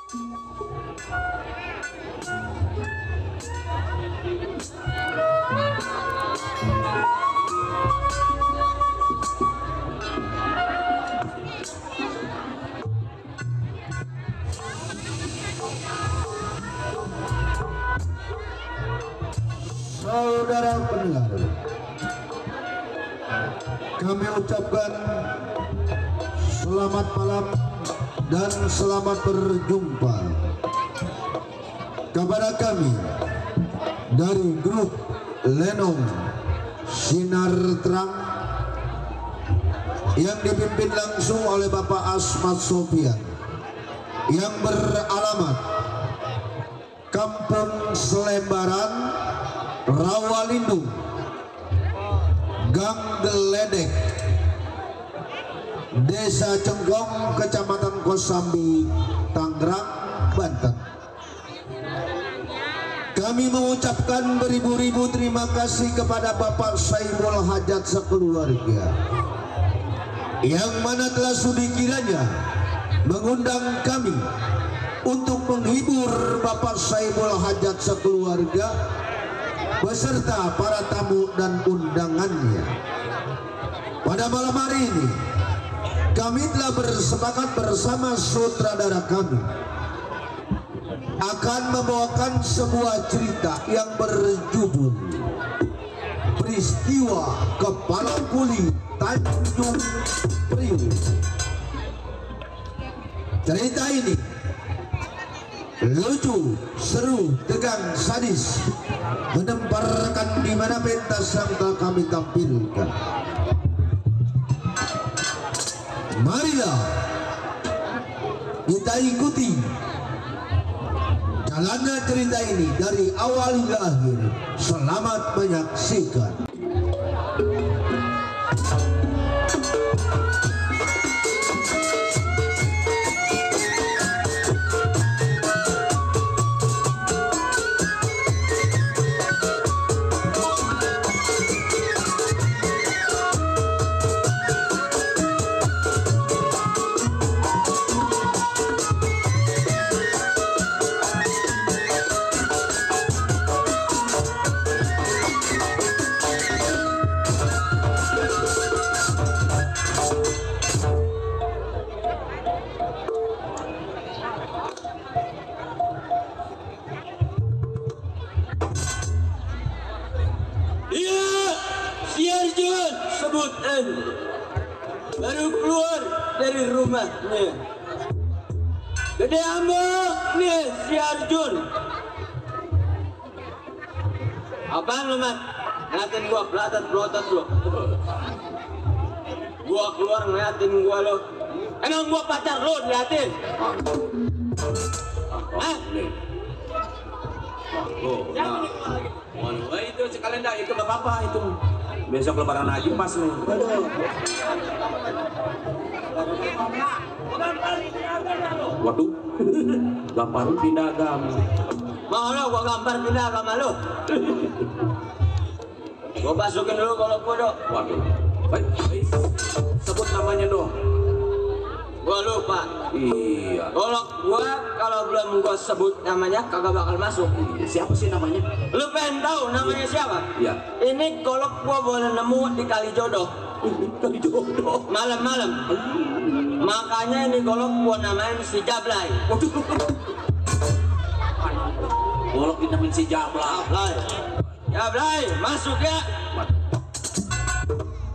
Saudara pendengar, kami ucapkan selamat malam dan selamat berjumpa kepada kami dari grup Lenong Sinar Terang yang dipimpin langsung oleh Bapak Asmat Sofian yang beralamat Kampung Selembaran, Rawalindung, Gang Geledek, Desa Cenggong, Kecamatan Kosambi, Tangerang, Banten. Kami mengucapkan beribu-ribu terima kasih kepada Bapak Saiful Hajat sekeluarga yang mana telah sudi kiranya mengundang kami untuk menghibur Bapak Saiful Hajat sekeluarga beserta para tamu dan undangannya. Pada malam hari ini kami telah bersepakat bersama sutradara kami akan membawakan sebuah cerita yang berjudul Peristiwa Kepala Kuli Tanjung Priuk. Cerita ini lucu, seru, tegang, sadis, menemparkan di mana pentas yang telah kami tampilkan. Marilah kita ikuti jalannya cerita ini dari awal hingga akhir. Selamat menyaksikan. Baru keluar dari rumahnya. Gede ambok nih si Arjun. Apaan lu, Mat? Ngeliatin gua pelotot lu. Gua keluar ngeliatin gua lu. Emang gua pacar lu liatin? Hah? Wah, itu sekalian dah, itu gak apa-apa itu. Besok lebaran haji pas nih. Waduh, gambar pindah agama. Mau lo gua gambar pindah agama lo. Gua masukin dulu kalau gua dok. Waduh, baik, sebut namanya dong. Gua lupa. Iya. Kalau belum gua sebut namanya kagak bakal masuk. Siapa sih namanya? Lu pengen tahu namanya siapa? Iya. Ini golok gua boleh nemu di Kali Jodoh. Kali Jodoh. Malam-malam. Makanya ini golok gua namain si Jablay. Waduh. Golok dinamain si Jablay. Jablay, masuk ya.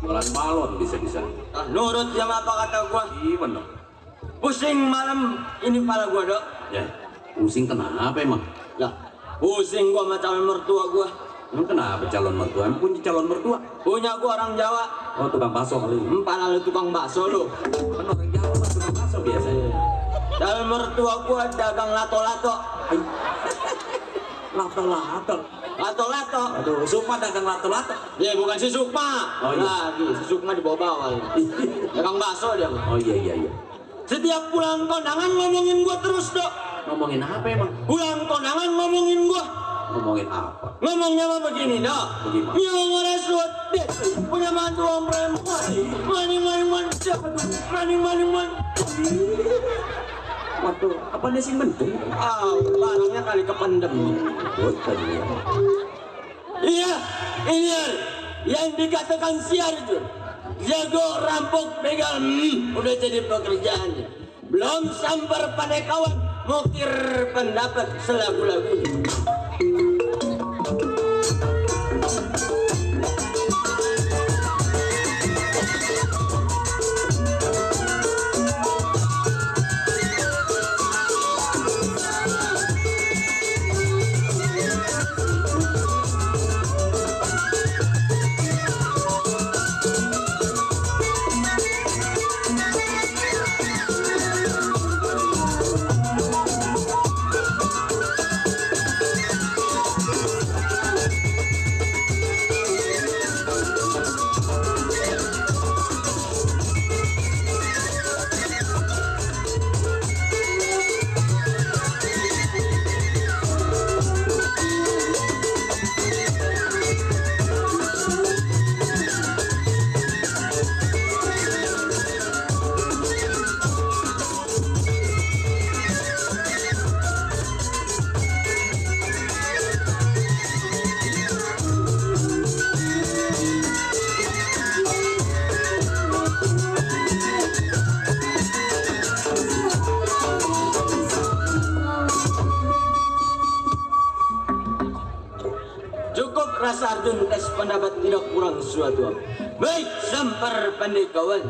Jualan balon bisa-bisa. Nurut sama apa kata gua. Iya bener. Pusing malam ini kepala gua dok. Ya, pusing kenapa emang? Ya, pusing gua sama calon mertua gua. Emang kenapa calon mertua? Emang punya calon mertua? Punya gua orang Jawa. Oh, tukang bakso kali. Pala lu tukang bakso lu. Kan orang Jawa mah tukang bakso biasanya. Calon mertua gua dagang lato-lato. Lato-lato. Lato-lato. Aduh, Sukma dagang lato-lato. Ya bukan si Sukma. Oh iya. Lagi si Sukma dibawa-bawa. Dagang bakso dia. Oh iya. Setiap pulang kondangan ngomongin gua terus dok. Ngomongin apa emang? Pulang kondangan ngomongin gua. Ngomongin apa? Ngomongnya mah begini dok. Bagaimana? Nyawa ngerasut deh. Punya mantu om perempuan. Maning. Siapa tuh? Maning. Waduh, apa nih sing mendung? Barangnya kali kependem. Boten ya. Iya, ini yang dikatakan siar itu. Jago, rampok, begal, udah jadi pekerjaannya. Belum sambar pada kawan, mukir pendapat selagu-lagunya. Cukup rasa Arjun tes pendapat tidak kurang suatu. Baik, sampar pandai kawan.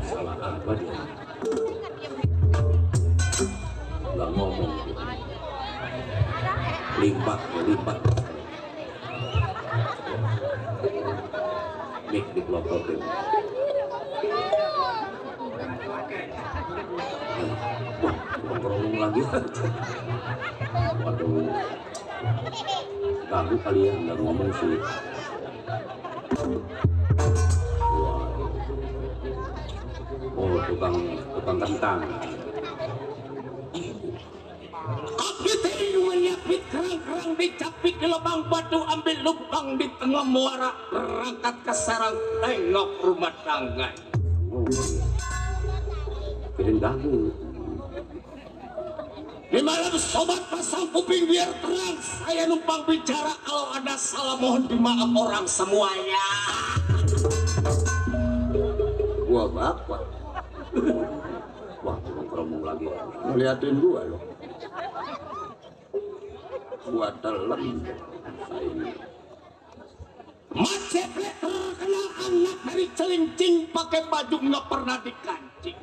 Salah apa dia? Nggak ngomong. Limpat. Mik dipelototin. Wah, ngomong lagi. Waduh. Ganggu kali ya, nggak ngomong sih. Oh, tukang kentang. Kopi teh menyapit kerang-kerang dicapit ke lubang batu, ambil lubang di tengah muara, berangkat ke sarang tengok rumah tangga. Oh, kirain ganggu. Di malam sobat pasang kuping biar terang, saya numpang bicara, kalau ada salah mohon dimaaf orang semuanya. Gua bapak. Wah, ngomong lagi. Ngeliatin gua loh. Gua telan. Maceple terkenal anak dari celincing, pakai baju nggak pernah dikancing.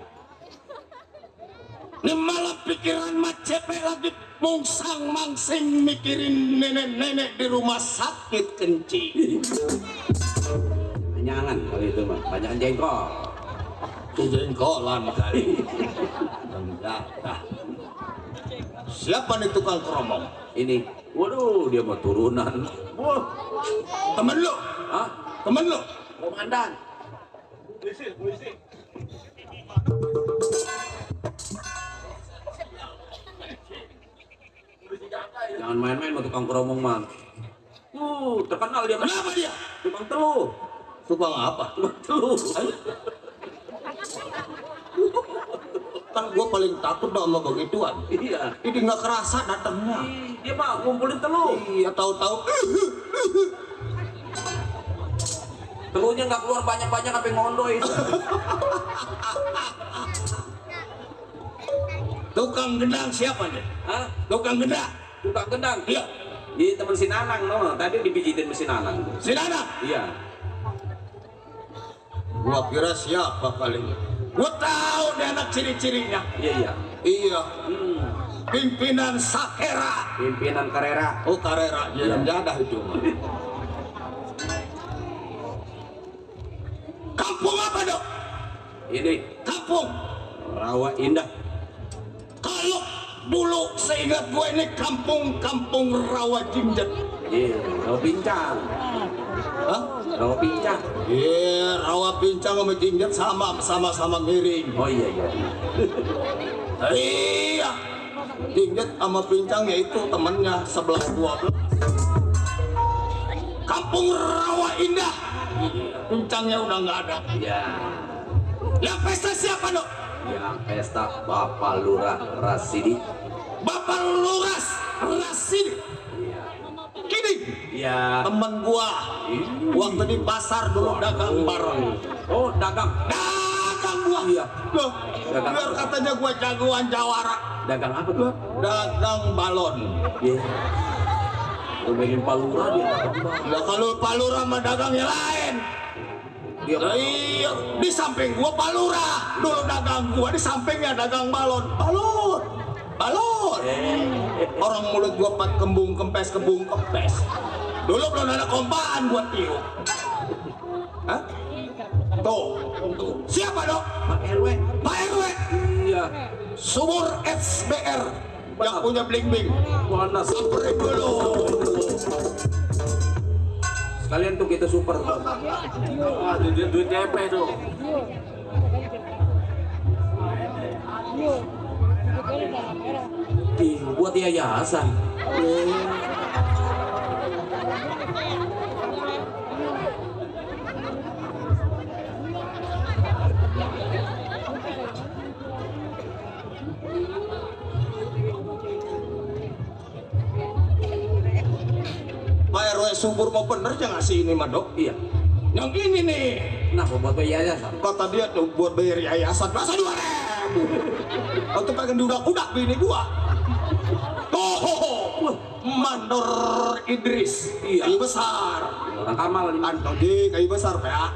Di malam pikiran Maceple lagi mungsang mangsing mikirin nenek-nenek di rumah sakit kencing. Banyakan kali itu mah, banyakan jengkol. Jengkolan kali. Enggak. Siapa nih tukang keromong? Ini, waduh, dia mau turunan. Wah, temen lu? Hah? Temen lu? Komandan. Jangan main-main sama tukang keromong, man. Terkenal dia. Kenapa dia? Tukang teluh. Tukang apa? Tukang teluh. Kan gua paling takut dong sama begituan. Iya. Ini nggak kerasa datangnya. Dia mah ngumpulin teluh. Iya, tahu-tahu. Teluhnya nggak keluar banyak-banyak sampai ngondoy. Tukang gendang siapa nih? Hah? Tukang gendang. Tukang gendang. Iya. Iya, temen si Nanang, no. Tadi dipijitin mesin Nanang. Si Nana. Iya. Gua kira siapa kali ini. Gua tahu dia anak ciri-cirinya. Iya. Iya. pimpinan Sakera. Pimpinan Karera. Oh Karera, jalan jadah itu. Kampung apa dok? Ini Kampung. Rawa Indah. Kalau dulu seingat gue ini kampung Rawa Jinjet. Iya, Rawa Pincang. Hah? Rawa Pincang. Iya, Rawa Pincang sama Jinjet sama miring. Oh iya. Iya, Jinjet sama Pincang yaitu temannya 11-12. Kampung Rawa Indah. Pincangnya udah nggak ada. Iya. Yang pesta siapa dok? Yang pesta Bapak Lurah Rasidi. Bapak Luras Rasidi. Kini Iya. temen gua waktu di pasar dulu dagang bareng. Oh, dagang. Dagang gua. Iya. Loh, Dagang. biar katanya gua jagoan jawara. Dagang apa tuh? Dagang balon. Iya. Ngomongin Pak Lurah dia dagang Bang. Nah kalau Pak Lurah mah dagangnya lain. Dia Nah, iya, di samping gua Pak Lurah. Dulu dagang gua di sampingnya dagang balon. Balon. Orang mulut gua pat kembung kempes. Dulu belum ada kompaan gua tiup. Hah? Tuh. Siapa dok? Pak RW. Pak RW. Iya. Sumur SBR yang punya bling-bling. Mana Samperin dulu. sekalian tuh kita super. Wah, duit DP tuh. Buat yayasan. Pak RW subur mau bener ya ngasih ini mah dok. Iya. Yang ini nih. Kenapa buat yayasan? Kata dia tuh buat bayar yayasan masa 2.000. Atau pengen diudak-udak bini gua. Oh, Mandor Idris. Iya. Kayu besar. Orang Kamal ini. Antong di kayu besar ya.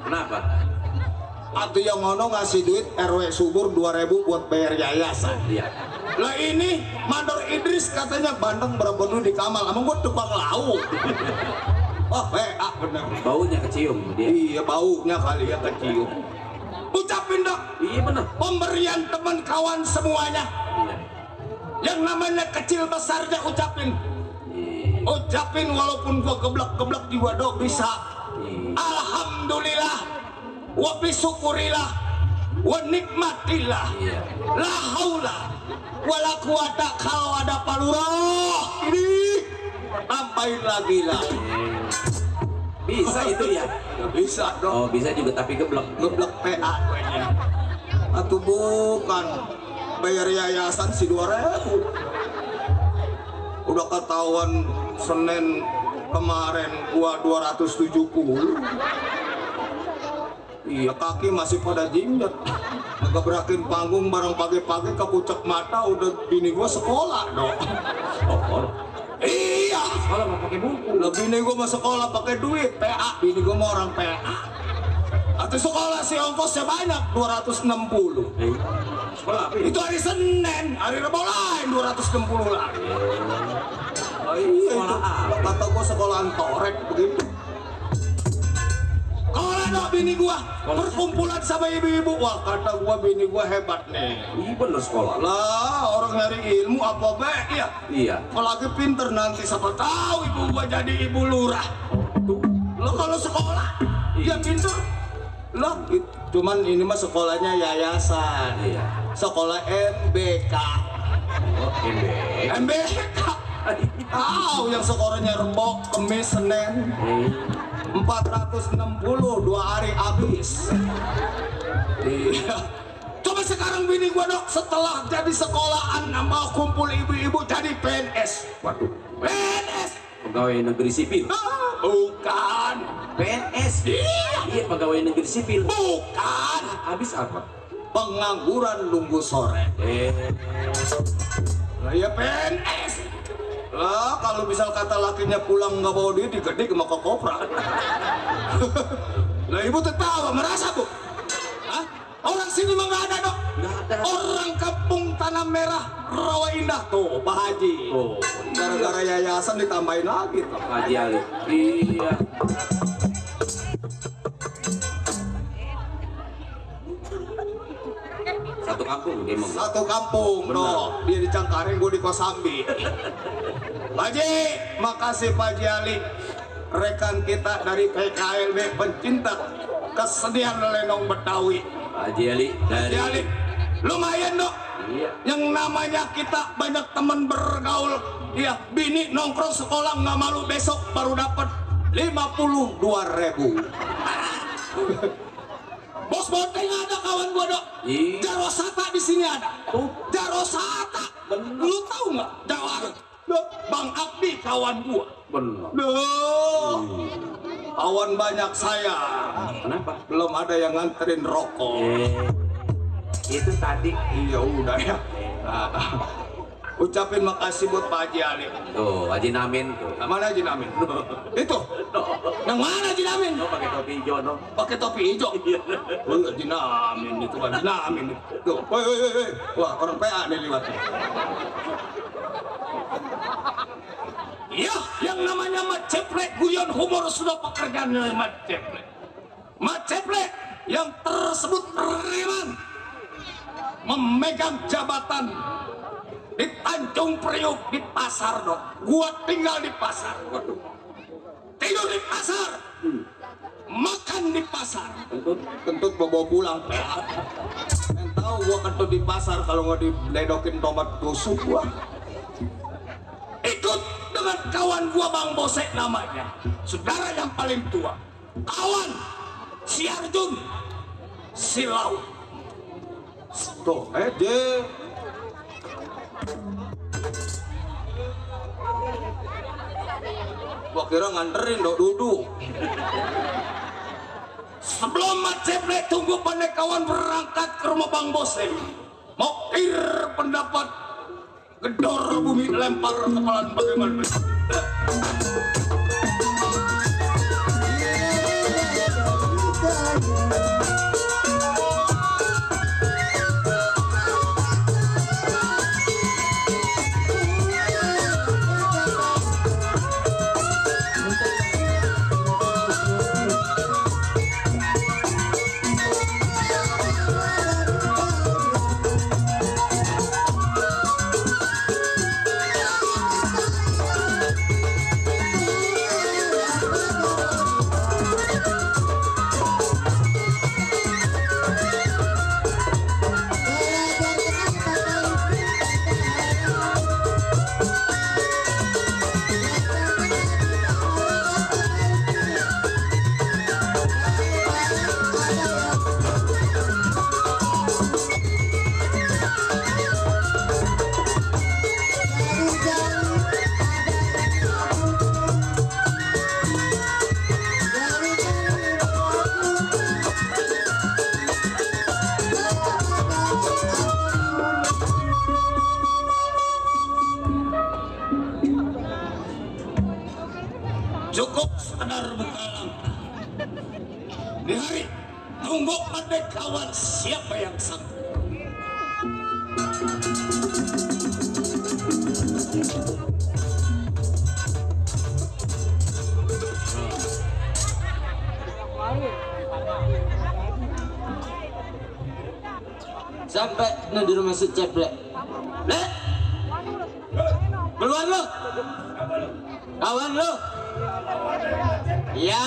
Kenapa? Atau yang ngono ngasih duit RW subur 2.000 buat bayar yayasan. Iya. Lah ini Mandor Idris katanya Bandeng berapa dulu di Kamal. Emang gua tukang lauk. Oh, bener. Baunya kecium dia. Iya baunya kali ya kecium. Ucapin dok. Iya benar. Pemberian teman kawan semuanya. Iya. Yang namanya kecil besarnya ucapin. Iya. Ucapin walaupun gua geblek-geblek juga dok bisa. Iya. Alhamdulillah. Wa bisyukurillah. Wa nikmatillah. Iya. La haula wala quwata kalau ada Pak Lurah. Ini tambahin lagi lah. Bisa itu ya? Nggak bisa dong. Oh bisa juga tapi geblek. Geblek PA banyak. Atau bukan bayar yayasan si 2.000. Udah ketahuan Senin kemarin gua 270. Iya kaki masih pada jinjat. Ngegebrakin panggung bareng pagi-pagi kepucek mata udah bini gua sekolah dong. Oh, Iya. sekolah mau pakai buku. Lah bini gua mau sekolah pakai duit PA. Bini gua mau orang PA. Atau sekolah si ongkosnya banyak 260. Sekolah apa ya? Itu hari Senin, hari Rabu lain 260 lagi. Oh iya Sekolah itu. apa? Kata gua sekolahan torek begitu. Sekolah dong bini gua, perkumpulan sama ibu-ibu. Wah kata gua bini gua hebat nih. Iya bener sekolah. Lah orang nyari ilmu apa baik ya? Iya. Apalagi pinter nanti siapa tahu ibu gua jadi ibu lurah. Lo kalau sekolah, ya pinter. Lah, cuman ini mah sekolahnya yayasan. Iya. Sekolah MBK. Oh, MBK. Tahu yang sekolahnya Rebo, Kemis, Senin. 460 2 hari habis. Iya. Coba sekarang bini gua dok setelah jadi sekolahan nama kumpul ibu-ibu jadi PNS. Waduh. PNS. Pegawai negeri sipil. Bukan. PNS. Iya. Iya pegawai negeri sipil. Bukan. Habis apa? Pengangguran nunggu sore. Eh. Lah ya PNS. Lah kalau misal kata lakinya pulang nggak bawa duit digedik sama ke kopra. Lah ibu tertawa merasa bu? Hah? Orang sini mah nggak ada dok. Nggak ada. Orang kampung Tanah Merah Rawa Indah tuh Pak Haji. Oh, Gara-gara yayasan ditambahin lagi tuh. Haji Ali. Iya. Satu kampung dia mah. Satu kampung dok. Dia di Cangkaring, gue di Kosambi. Pak Haji, makasih Pak Haji Ali. Rekan kita dari PKLB pencinta kesenian lenong Betawi. Haji Ali dari. Haji Ali, lumayan dok. Iya. Yang namanya kita banyak teman bergaul. Iya, bini nongkrong sekolah nggak malu besok baru dapat 52.000. Bos Bonteng ada kawan gua dok. Iya. Jarosata di sini ada. Tuh. Jarosata. Lu tahu nggak? Jawar. Bang Abdi kawan gua. Benar. Duh. Kawan banyak saya. Kenapa? Belum ada yang nganterin rokok. Itu tadi. Iya udah ya. Nah, ucapin makasih buat Pak Haji Ali. Tuh, Haji Namin tuh. Mana Haji Namin? Itu. Yang mana Haji Namin? Oh, pakai topi hijau no. Pakai topi hijau. Oh, Haji Namin itu Haji Namin. Tuh, woi. Wah, orang PA nih lewat. Iya, yang namanya Mat Ceplek guyon humor sudah pekerjaannya Mat Ceplek. Mat Ceplek yang tersebut preman memegang jabatan di Tanjung Priuk di pasar dong. Gua tinggal di pasar. Waduh. Tidur di pasar. Makan di pasar. Kentut bawa pulang. Yang tahu gua kentut di pasar kalau nggak diledokin tomat tusuk gua. Ikut dengan kawan gua Bang Bosek namanya. Saudara yang paling tua. Kawan si Arjun, si Lau. Tuh, je. Gua kira nganterin dok duduk. Sebelum Mat Ceplek tunggu pandai kawan berangkat ke rumah Bang Bosek. Mau pendapat gedor bumi lempar kepalan bagaimana? Cukup sadar bekalang. Di hari tunggu pandai kawan siapa yang sanggup. Sampai di rumah si Ceplek. Lek, keluar lo, kawan lo. Iya.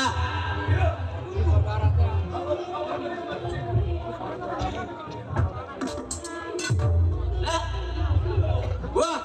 Lek, wah.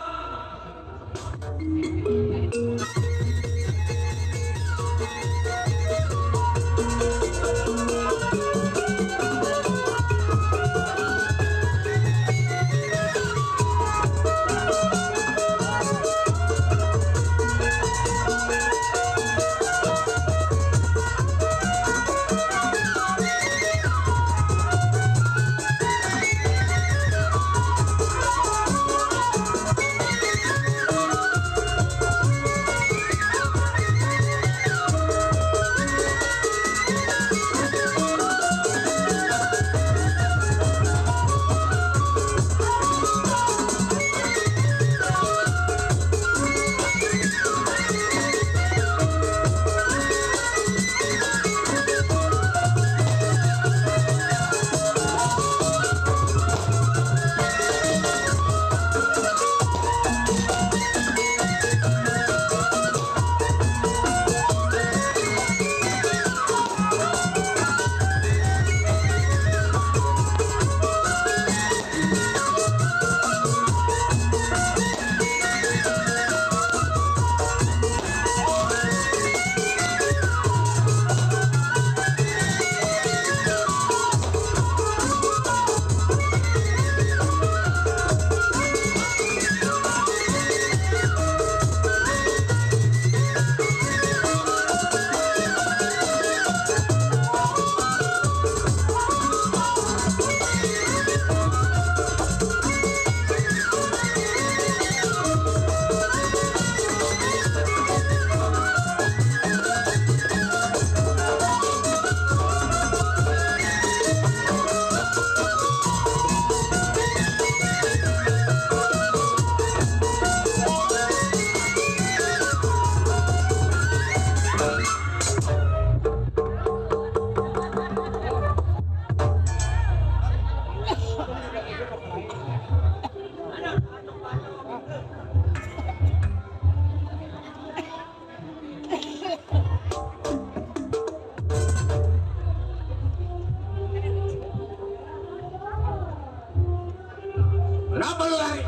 Kenapa lu lari?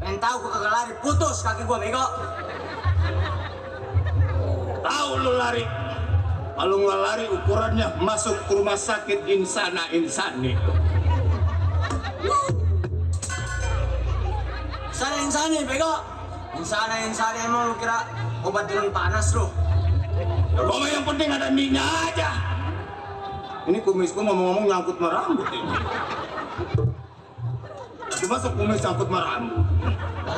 Pengen tahu gua kagak lari, putus kaki gua bego. Tahu lu lari? Kalau nggak lari ukurannya masuk ke rumah sakit insana insani. Insani bego. Insani emang lu kira obat turun panas lu? Ya gua yang penting ada mie-nya aja. Ini kumis gua ngomong-ngomong nyangkut sama rambut ini. Itu masuk kumis nyangkut sama rambut.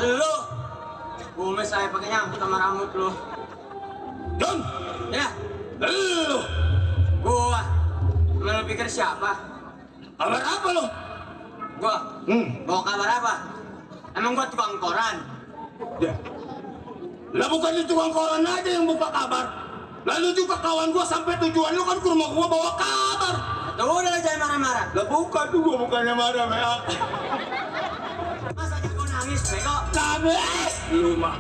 Lu kumis saya pakai nyangkut sama rambut lu. John, Ya, lu gua. Lu pikir siapa? kabar apa lu? Gua. Bawa kabar apa? Emang gua tukang koran. Ya. Lah bukan di tukang koran aja yang buka kabar. Lalu juga kawan gua sampai tujuan lu kan ke rumah gua bawa kabar. Tuh udah jangan marah-marah. Lah bukan tuh gua bukannya marah, Mea. Masa jago nangis bego? Nangis lu mah.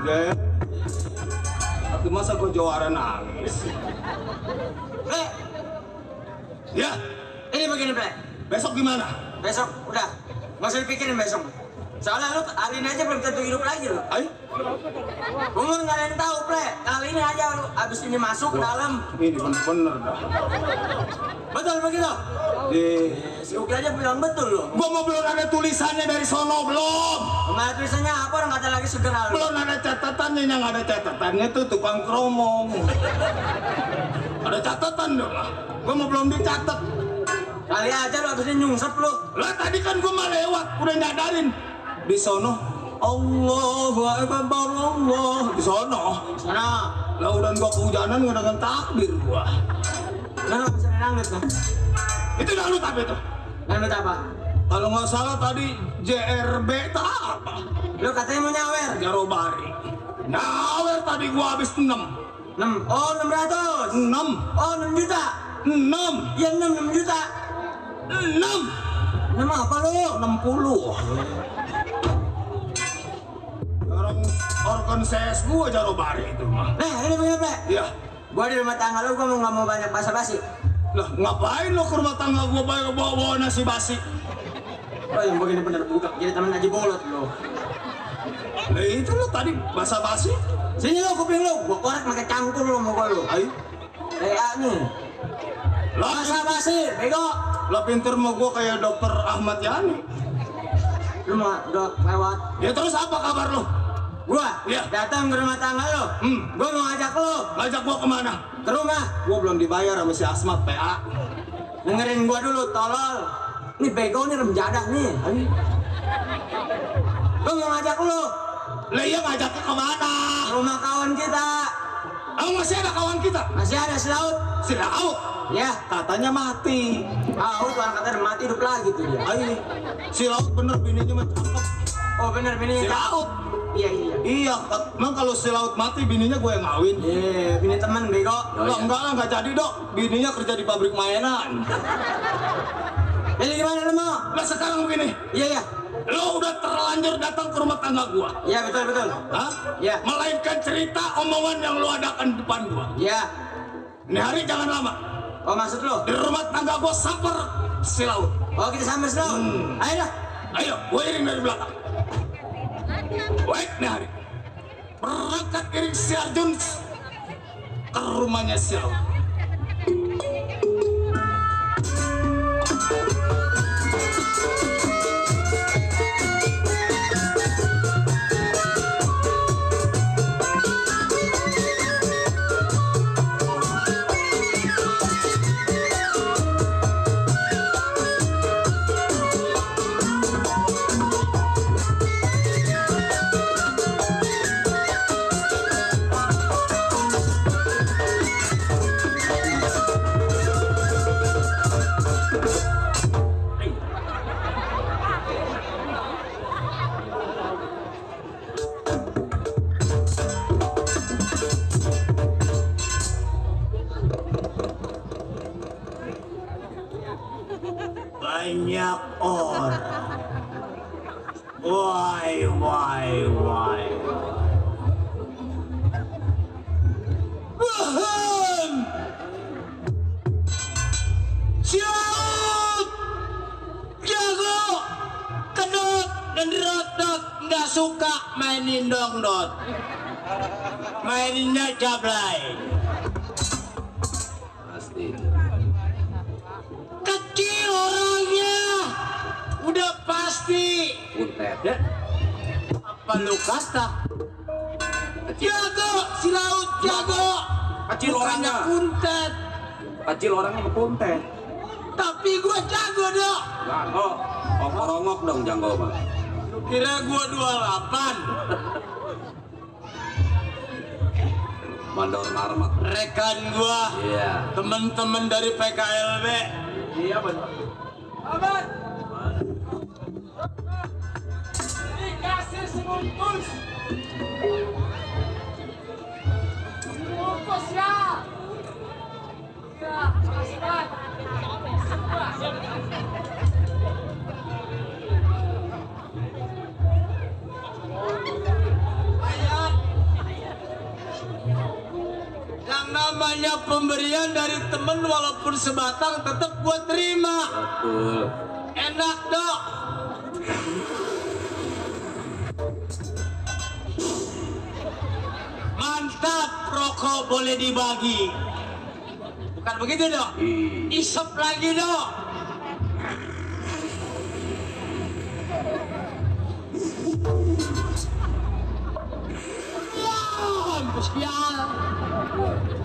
Ya. Tapi masa gua juara nangis? Ple, Ya, ini begini Ple. besok gimana? Besok udah, nggak usah dipikirin besok. Soalnya lu hari ini aja belum tentu hidup lagi lu. Ayo. Umur nggak ada yang tahu Ple. Kali ini aja lu abis ini masuk ke dalam. Ini bener-bener dah. Betul begitu? Si Uki aja bilang betul lu. Gua mau belum ada tulisannya dari sono belum. Kemarin tulisannya apa orang kata lagi segera lu. Belum ada catatannya, yang ada catatannya tuh tukang kromong. Ada catatan dong. Gua mau belum dicatat. Kali aja lu abis ini nyungsep lu. Lah tadi kan gua mah lewat, udah nyadarin. Di sono Allahu Akbar Allah. Di sono. Sana. Lah udah gua kehujanan dengan takbir gua. Nah, bisa nangis kan? Itu dangdut apa itu? Nangis apa? Kalau nggak salah tadi JRB tak apa? Lu katanya mau nyawer. Jarobari. Nyawer tadi gua habis 6. 6. Oh 600. 6. Oh 6 juta. 6. Iya 6 juta. 6. 6 apa lu? 60. Orang organ CS gua Jarobari itu mah. Nah ini begini Ple. Iya. Gua di rumah tangga lu, gua nggak mau banyak basa-basi. Lah ngapain lo ke rumah tangga gua bawa nasi basi? Oh yang begini bener buka jadi teman aja bolot lu. Lah itu lo tadi basa-basi. Sini lu kuping lu, gua korek pakai cangkul lu mau gua lu. Ayo. nih. Lah Basa-basi, bego. lah pinter mau gua kayak dokter Ahmad Yani. Lu mau udah lewat. Ya terus apa kabar lo? Gua Iya. datang ke rumah tangga lu. Gua mau ngajak lu Ngajak gua kemana? ke rumah. Gua belum dibayar sama si Asmat PA. Dengerin gua dulu, tolol. Nih bego nih rem jadah nih. Gua mau ngajak lu Lah iya ngajaknya kemana? rumah kawan kita. Emang masih ada kawan kita? Masih ada si Laut. Si Laut. Ya, Katanya mati. Laut orang katanya mati hidup lagi tuh dia. Ayo, si Laut bener bininya mah cakep. Oh bener bini. Si Laut. Iya iya. Iya, emang kalau si Laut mati bininya gue yang ngawin. Iya, bini teman bego. Lah enggak lah, enggak jadi dok. Bininya kerja di pabrik mainan. Jadi gimana lu mau? Lah sekarang begini, Iya iya. lo udah terlanjur datang ke rumah tangga gua. Iya betul betul. Hah? Iya. Melainkan cerita omongan yang lo adakan di depan gua. Iya. Ini hari jangan lama. Oh maksud lu? Di rumah tangga gua samper si Laut. Oh kita sambil slow. Ayo dah. Ayo, gue iring dari belakang. Baik nih hari. Berangkat iring si Arjun ke rumahnya si Laut. Banyak orang. Why. Bahan. Si Laut. suka mainin dongdot, maininnya jablay. Pasti. Kecil orangnya, udah pasti. Kuntet. Ya. Apa lu kata? Jago, si Laut jago. Kecil Bukannya orangnya. kuntet. Kecil orangnya mau kuntet. Tapi gua jago dong. Jago. Ongok dong jago mah. Lu kira gua 28? Mandor marmat. Rekan gua, Iya. temen-temen dari PKLB. Iya benar. Aman. Dikasih sebungkus. Bungkus ya. Ya, makasih banget. Yang namanya pemberian dari temen walaupun sebatang tetap gua terima. Betul. Enak dok. Mantap, rokok boleh dibagi. Bukan begitu dok? Isep lagi dok. Sial.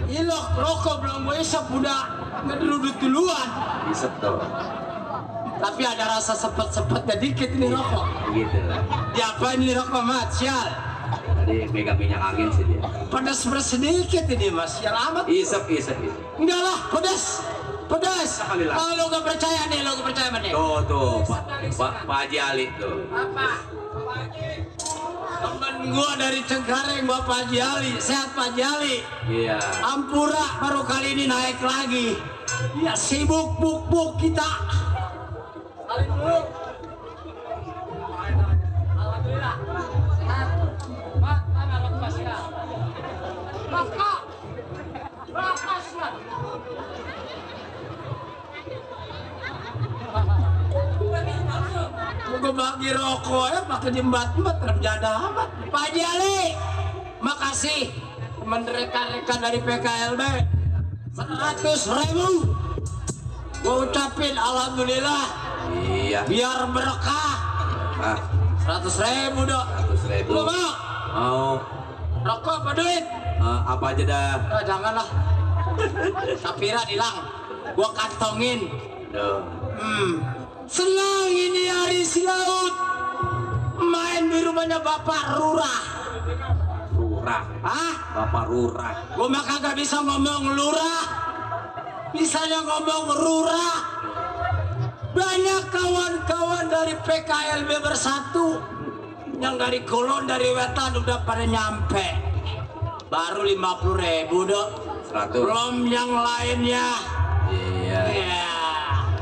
Ilok rokok belum gue isep udah ngeduduk duluan. Isep tuh. Tapi ada rasa sepet-sepetnya dikit ini rokok. Gitu lah. Diapain ini rokok mat? Sial. Tadi megang minyak angin sih dia. Pedas sedikit ini mas. Sial amat. Isep. Enggak lah, pedas. Pedas. Sekali lah. Kalau lo gak percaya nih, lo gak percaya nih. Tuh, Pak Haji Ali tuh. Apa? Temen gua dari Cengkareng, Bapak Haji Ali. Sehat Pak Haji Ali. Iya. Ampura baru kali ini naik lagi. Ya sibuk buk kita. Saling dulu. Alhamdulillah. Sehat. Pak, mana lokasinya? Rokok. Lokasinya. Gue bagi rokok ya pakai jembat-jembat terjada amat. Pak Haji Ali, makasih teman rekan-rekan dari PKLB 100.000. Gue ucapin alhamdulillah. Iya. Biar berkah. Ah, 100.000 dok. 100.000. Lu mau? Mau. Rokok apa duit? Apa aja dah. Janganlah. Sapira hilang. Gue kantongin. Duh. Senang ini hari si Laut main di rumahnya Bapak Lurah. Lurah. Hah? Bapak Lurah. Gue mah kagak bisa ngomong lurah, bisanya ngomong rurah. Banyak kawan-kawan dari PKLB bersatu yang dari Kulon, dari Wetan udah pada nyampe. Baru 50.000 dok. 100. Belum yang lainnya. Iya. Ya,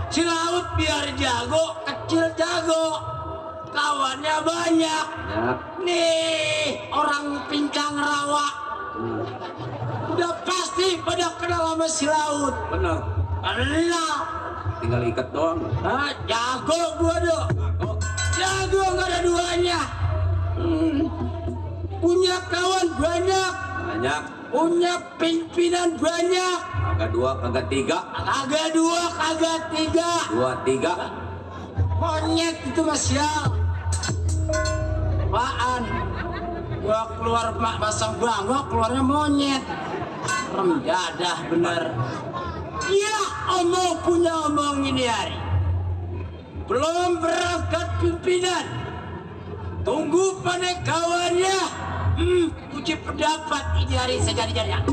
si Laut biar jago, kecil jago, kawannya banyak. Ya. Nih orang Pincang Rawa udah pasti pada kenal sama si Laut. Bener. Kenal. Tinggal ikat doang. Jago gua dong. Jago nggak ada duanya. Punya kawan banyak. Banyak. Punya pimpinan banyak. Kagak 2, kagak 3. Kagak 2, kagak 3. 2, 3. Monyet itu mas ya. Apaan? Gua keluar pasang bangga, keluarnya monyet. Rem jadah bener. Iya, omong punya omong ini hari. Belum berangkat pimpinan. Tunggu pada kawannya. Uji pendapat ini hari sejadi-jadinya.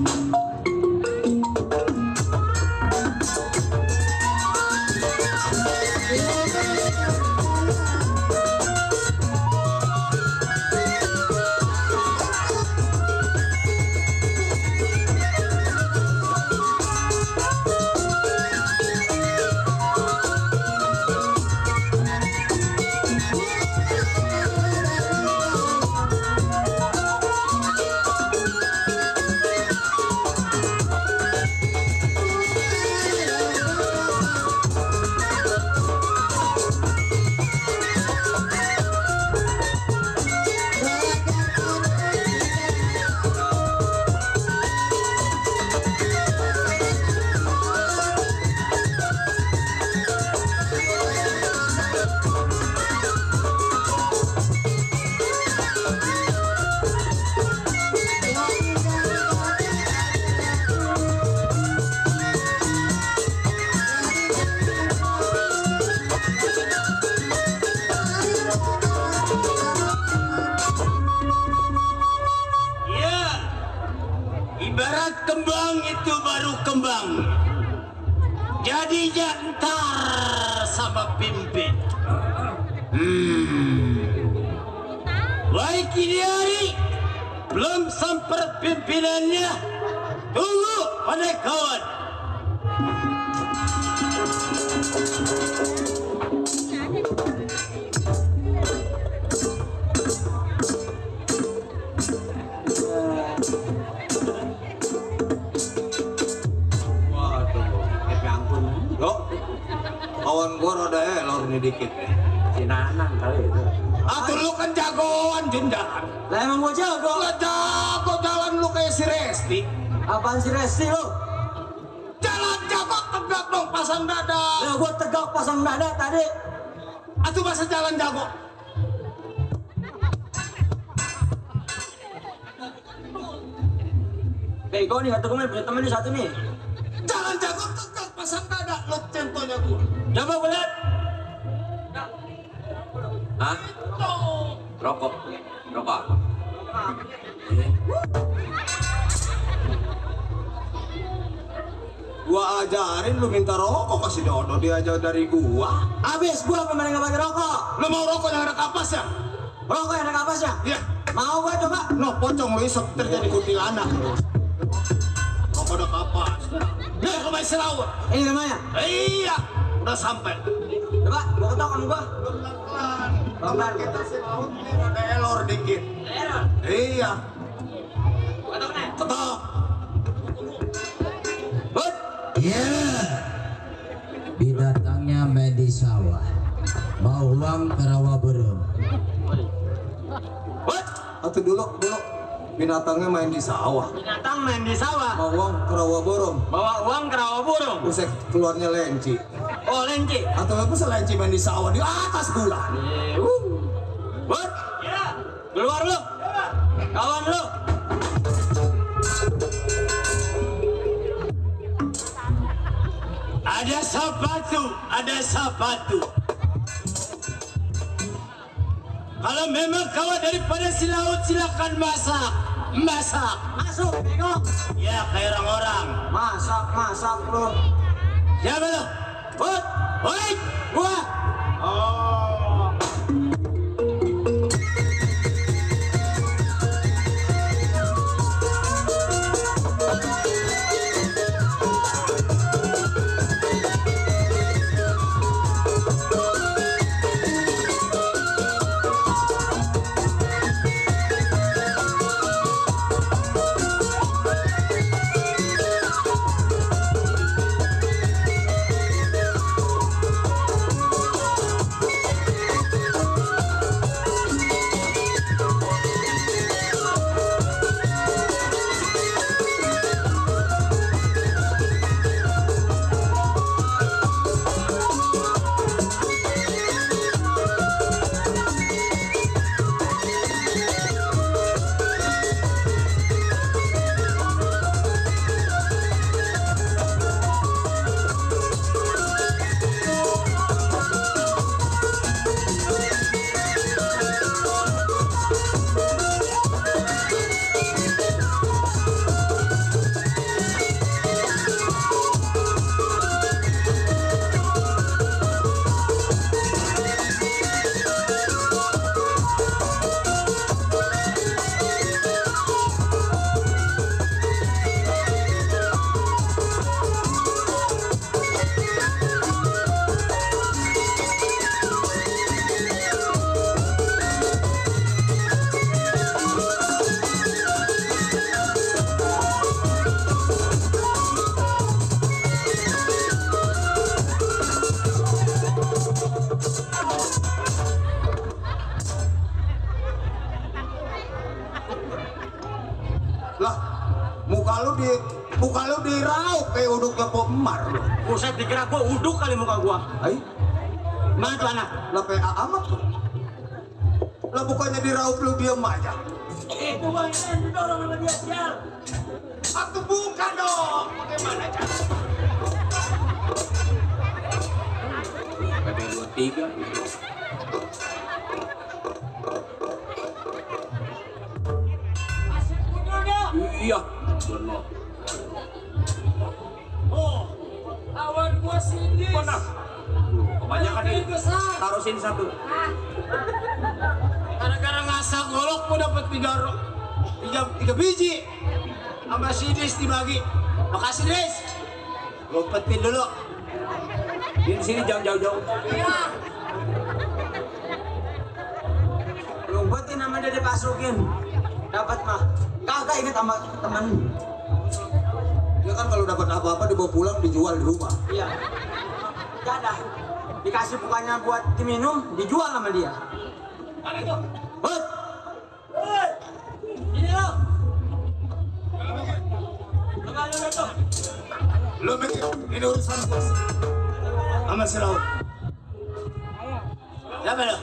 sumbang. Jadinya entar sama pimpin. Baik ini hari belum sempat pimpinannya. Tunggu pada kawan. Kawan gua rada elor nih dikit. Si Nanang kali itu. Atuh lu kan jagoan Jun jalan. Lah emang gua jago. Gak jago jalan lu kayak si Resti. Apaan si Resti lu? Jalan jago tegak dong pasang dada. Lah gua tegak pasang dada tadi. Atuh masa jalan jago. Bego nih, kata gue punya temen nih satu nih. Jalan jago tegak pasang dada. Lu contohnya gua. Coba gue lihat. Hah? Rokok. Rokok. Gua ajarin lu minta rokok kasih dodo dia aja dari gua. Abis gua pemain nggak pakai rokok. Lu mau rokok yang ada kapasnya? Rokok yang ada kapasnya? Iya. Mau gua coba. No, pocong lu isep terjadi kuntilanak. Rokok ada kapas. Nah, ke main selaut. Ini namanya. Iya, udah sampai. Coba, gua ketok sama gua. Pelan kita selaut nih ada elor dikit. Error. Iya. Ketok nih. Ketok. Bud. Ya, binatangnya main di sawah, mau uang ke rawa burung. Bud. Atau dulu binatangnya main di sawah, Binatang main di sawah. mau uang ke rawa borong, Bawa uang ke rawa burung. usai keluarnya lenci. Oh, lenci. Atau apa selenci main di sawah di atas bulan. Bud. Ya. Keluar lu. Kawan lu. Ada sepatu. Kalau memang kawan daripada si laut silakan masak. Masuk, bego. Ya kayak orang-orang. Masak lu. Siapa lo? Bud. Woi, Gua. Lah, muka lu diraup kayak uduknya Pomar. Buset, dikira gua uduk kali muka gua. Hai, Mana tuh anak? lah PA amat tuh. Lah bukannya diraup lu diam aja. Itu bang, itu dorong sama dia, sial. Aku buka dong. Bagaimana cara? PP 23. Masih punya dia. Iya, benar. Mana? Kebanyakan ini. Taruh sini satu. Gara-gara ngasah golok pun dapat tiga biji. Sama si Dis dibagi. Makasih Dis. Lompetin dulu. Di sini jangan jauh-jauh. Lumpetin nama dia dipasukin. Dapat mah. Kagak inget sama teman. Dia kan kalau dapat apa-apa dibawa pulang dijual di rumah. Iya. Gak ada. Dikasih bukannya buat diminum, dijual sama dia. Hut. Ini lo. Lo mikir ini urusan bos sama si Laut. Siapa lo?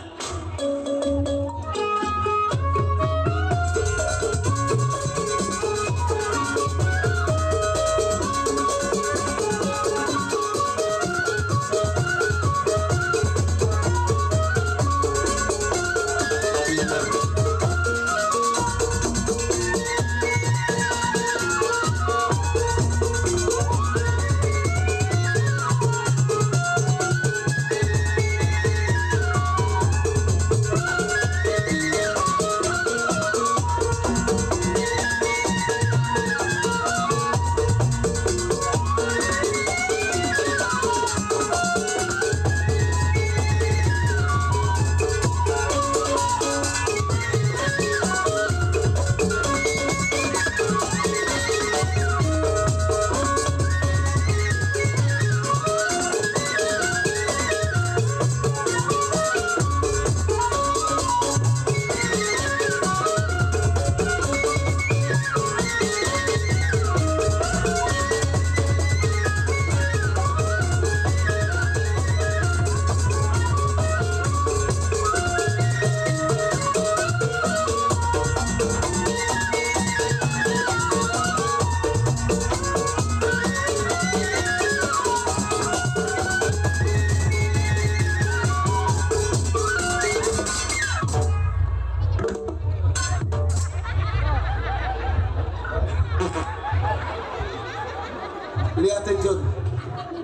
Lihatin Jun,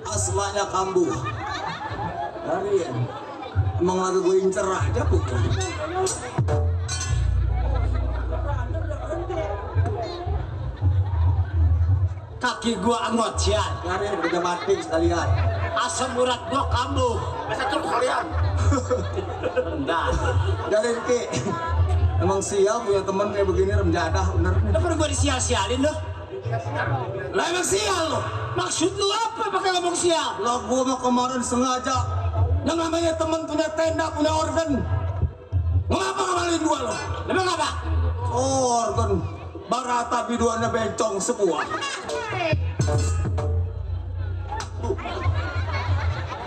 asmanya kambuh. Kalian emang lagi gue incer aja bukan? Kaki gua angot sial. Kalian udah mati sekalian. Asam urat gua kambuh. Masa tuh kalian. Rendah. Dari Ki, emang sial punya temen kayak begini remjadah bener. Kenapa gua disial-sialin lo? Lah emang sial lo. Maksud lu apa pakai ngomong sial? Lah gua mah kemarin sengaja. Yang namanya temen punya tenda, punya organ. Ngapa ngamalin gua lo? Memang apa? Organ. Barata biduannya bencong semua.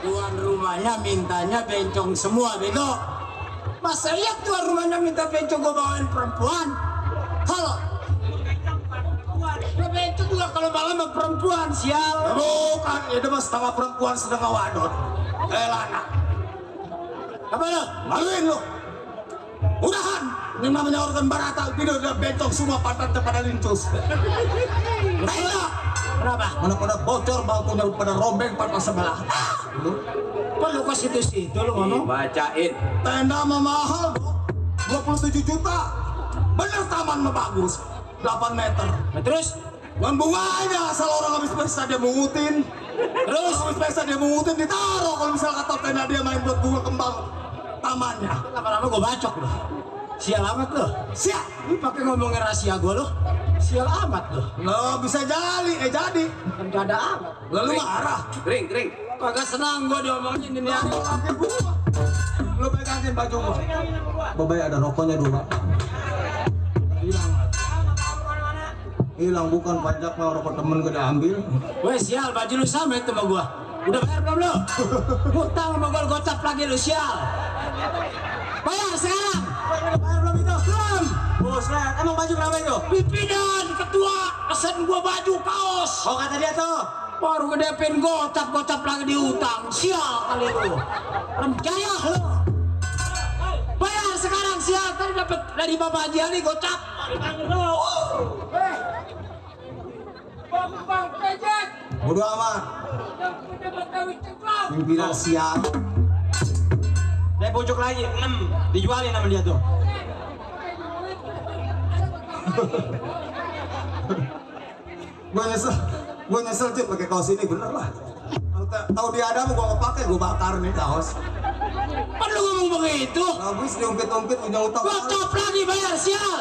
Tuan rumahnya mintanya bencong semua, bego. Masa iya tuan rumahnya minta bencong gua bawain perempuan? Halo? Ya bencong juga kalau malam sama perempuan, sial. Bukan, itu mah setengah perempuan setengah wadon. Lana. Apa lo? Maluin lo. Udahan. Ini namanya organ barata, video udah bencong semua pantatnya pada lincus. Tenda. Kenapa? Mana pada bocor bangkunya pada rombeng pantat sebelah. Kok lu ke situ-situ lu ngomong? Bacain. Tenda mah mahal, 27 juta. Bener taman mah bagus, 8 meter. Nah, terus? Dan bunganya asal orang habis pesta dia mungutin. Terus habis pesta dia mungutin ditaruh kalau misalnya kata tenda dia main buat bunga kembang tamannya. Lama-lama gue bacok lo. Sial amat lo. Siap. Lu pakai ngomongin rahasia gue lo. Sial amat lo. Lo bisa jadi. Kan gak ada amat. Lalu marah. Kering, kering. Kagak senang gue diomongin ini. Lo pegangin baju gua. Babai ada rokoknya dulu. Hilang bukan pajak mah rokok temen gue diambil. Weh sial, baju lu sama itu sama gue. Udah bayar belum lo? Hutang sama gue gocap lagi lu sial. Bayar sekarang. Bayar belum itu? Belum. Bos, emang baju berapa itu? Pimpinan ketua pesen gue baju kaos. Oh kata dia tuh. Baru gedepin gocap lagi diutang. Sial kali lu. Remjaya lu. Bayar sekarang sial. Tadi dapat dari Bapak Haji Ali gocap. Bang Pejet. Bodo amat. Pimpinan siang. Saya pojok lagi 6 dijualin sama dia tuh. Gue nyesel Cip pakai kaos ini bener lah. Tahu dia ada mau gue kepake gue bakar nih kaos. Kan lu ngomong begitu? Habis diungkit-ungkit punya utang. Gocap lagi bayar sial.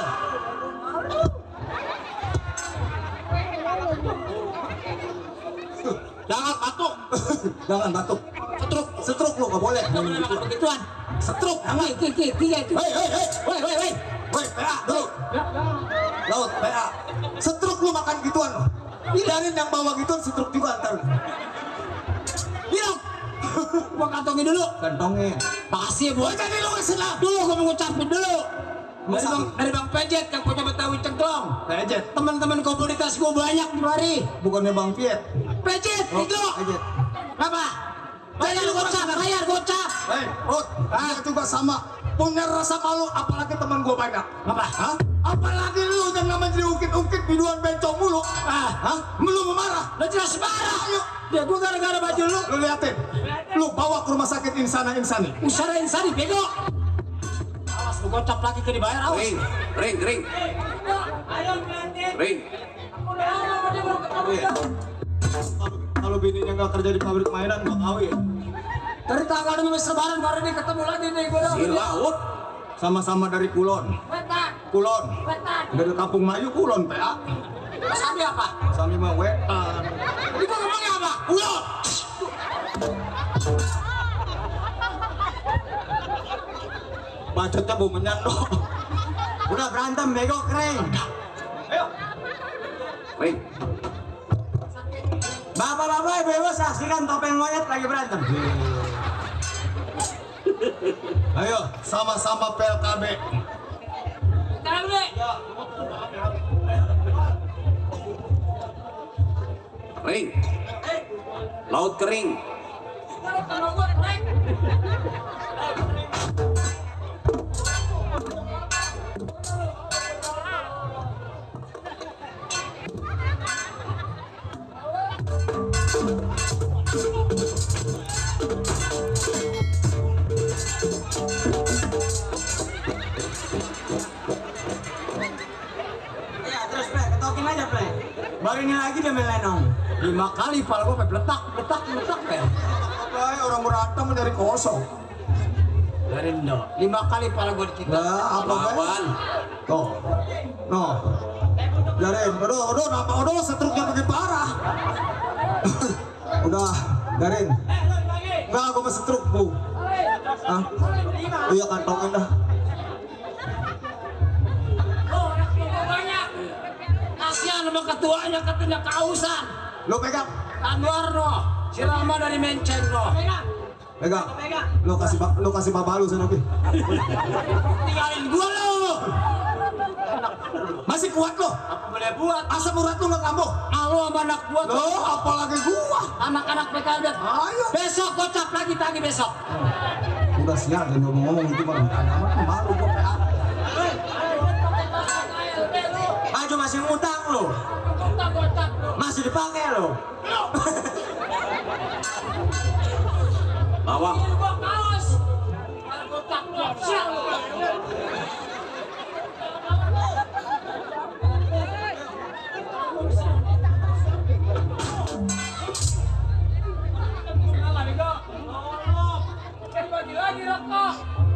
Jangan batuk. Jangan batuk. Setruk lu gak boleh. Kamu boleh makan begituan. Setruk. Tiga. Woi, PA dulu. Laut, PA. Setruk lu makan gituan. Biarin yang bawa gituan setruk juga ntar. Bilang. Gua kantongin dulu. Kantongin. Makasih buat. Jadi lu kesenang. Dulu gua mau ngucapin dulu. Dari Bang Pejet yang punya Betawi Cengklong. Pejet. Teman-teman komunitas gua banyak di mari. Bukannya Bang Piet. Pejet, itu. Pejet. Apa? Bayar gocap. Hei, Rut, dia juga sama. Punya rasa malu, apalagi teman gua banyak. Apa? Hah? Apalagi lu yang namanya diungkit-ungkit biduan bencong mulu. Hah? Lu marah? Lu jelas marah. Ayo. Ya gua gara-gara baju lu. Lu liatin. Lu bawa ke rumah sakit Insana Insani. Usaha insani bego. Awas lu gocap lagi ke dibayar awas. Ring. Kalau bininya nggak kerja di pabrik mainan nggak kawin. Dari tanggal 15 Lebaran baru nih ketemu lagi nih gua. Si laut. Sama-sama dari Kulon. Kulon. Dari Kampung Melayu Kulon, PA. Sami apa? Sami mah wetan. Itu ngomongnya apa? Ulot. Bacotnya bau menyan dong. Udah berantem bego keren. Ayo. Ring. Bapak-bapak ibu-ibu saksikan topeng monyet lagi berantem. Ayo sama-sama PLKB. Tahu deh. Ring. Laut kering. Ya terus Ple, ketokin aja Ple. Baru ini lagi dia main lenong. 5 kali pala gua peletak ya. Baik orang berantem dari kosong. Dari no. 5 kali pala gua dikit. Nah, apa Bay? Lawan. Tuh. No. Garin, aduh, setruknya makin parah. Udah, Garin. Enggak, gua masih setruk, Bu. Hah? Iya, kantongin dah. Kasihan sama ketuanya katanya kausan. Lu pegang. Anwar no. Si Rama dari Menceng no. Pegang. Lu kasih babalu sana, Pi. Tinggalin gua lo. Masih kuat lo. Apa boleh buat? Asam urat lu nggak kambuh. Lo sama anak gua tuh. Lo apalagi gua. Anak-anak PKB. Ayo. Besok gocap lagi besok. Udah siap dan ngomong-ngomong itu malah malu gua PA. Baju masih ngutang lo. Masih dipakai lo. Lawang.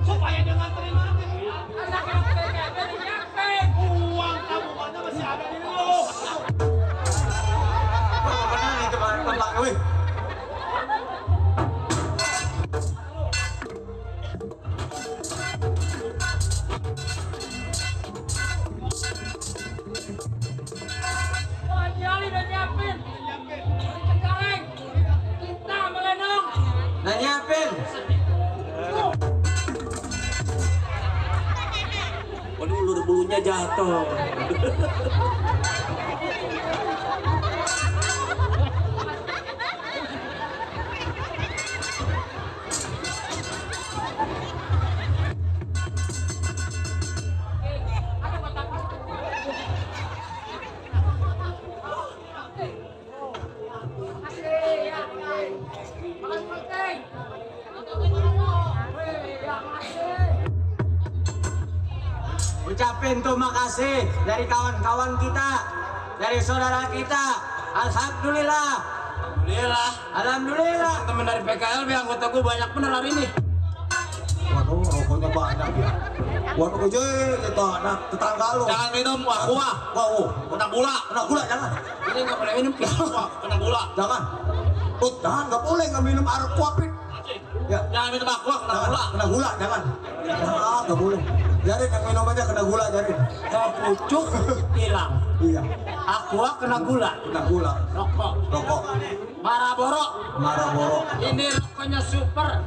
Supaya dengan terima anak-anak PKB dinyapin uang tabungannya masih ada di lu. Benar nih teman-teman weh. Jali udah nyiapin. Sekarang kita melenong. Nah nyiapin. Waduh, ulur bulunya jatuh. ucapin terima kasih dari kawan-kawan kita, dari saudara kita. Alhamdulillah. Alhamdulillah. Teman dari PKLB anggota gue banyak bener hari ini. Waduh, rokoknya banyak ya. Waduh, aja itu anak tetangga lu. Jangan minum aqua. Wow, Kena gula. kena gula jangan. Ini nggak boleh minum aqua. Kena gula. Jangan. Jangan, nggak boleh nggak minum aqua pit. Ya, Jangan minum aqua, kena jangan. gula. Kena gula, jangan. Jangan, nggak boleh. Jarin yang minum aja kena gula, jarin. Kalau pucuk hilang. Iya, Aqua kena gula. kena gula. Rokok. Rokok, Marlboro. Marlboro. Ini rokoknya super.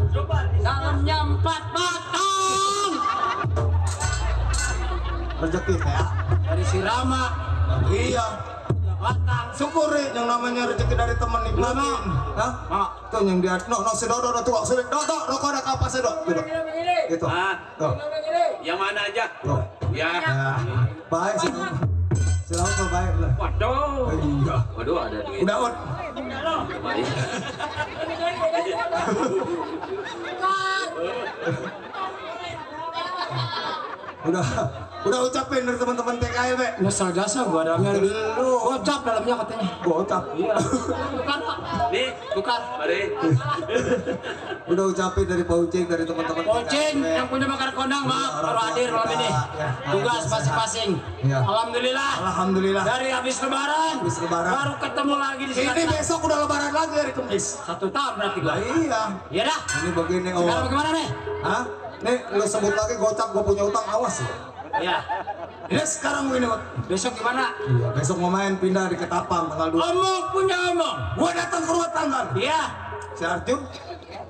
Dalamnya 4 batang. Rezeki ya. Dari si Rama. Iya. Batang. Syukuri yang namanya rezeki dari teman nikmatin. Hah? Tuh yang dia, no, si Dodo, tuh, sini, Dodo, rokok ada kapasnya, Dok. Gitu. Gitu. Ah, Tuh. yang mana aja? Tuh. Ya. Ya. Baik, silakan baik lah. Waduh. Iya. Waduh, ada duit. Udah, Ud. Baik. Udah ucapin dari teman-teman TKLB. Nyesel jasa gua dalamnya. Gocap dalamnya katanya. Gua ucap. Iya. Bukan Pak. Nih, Bukan. mari. Udah ucapin dari Pak Ucing, dari teman-teman Pocing TKLB. yang punya bakar kondang maaf Iya, baru orang hadir tua malam kita. ini. Ya. Tugas masing-masing. Iya. Alhamdulillah. Alhamdulillah. Dari habis lebaran. Habis lebaran. Baru ketemu lagi di sini. Ini besok udah lebaran lagi hari Kamis. 1 tahun berarti gua. Iya. Iya dah. Ini begini, oh. Sekarang bagaimana nih? Hah? Nih, lu sebut lagi gocap, gua punya utang, awas ya. Iya. Ini sekarang begini, Ud. Besok gimana? Iya, besok mau main pindah di Ketapang tanggal 2. Omong punya omong. Gua datang ke rumah tangga. Iya. Si Arjun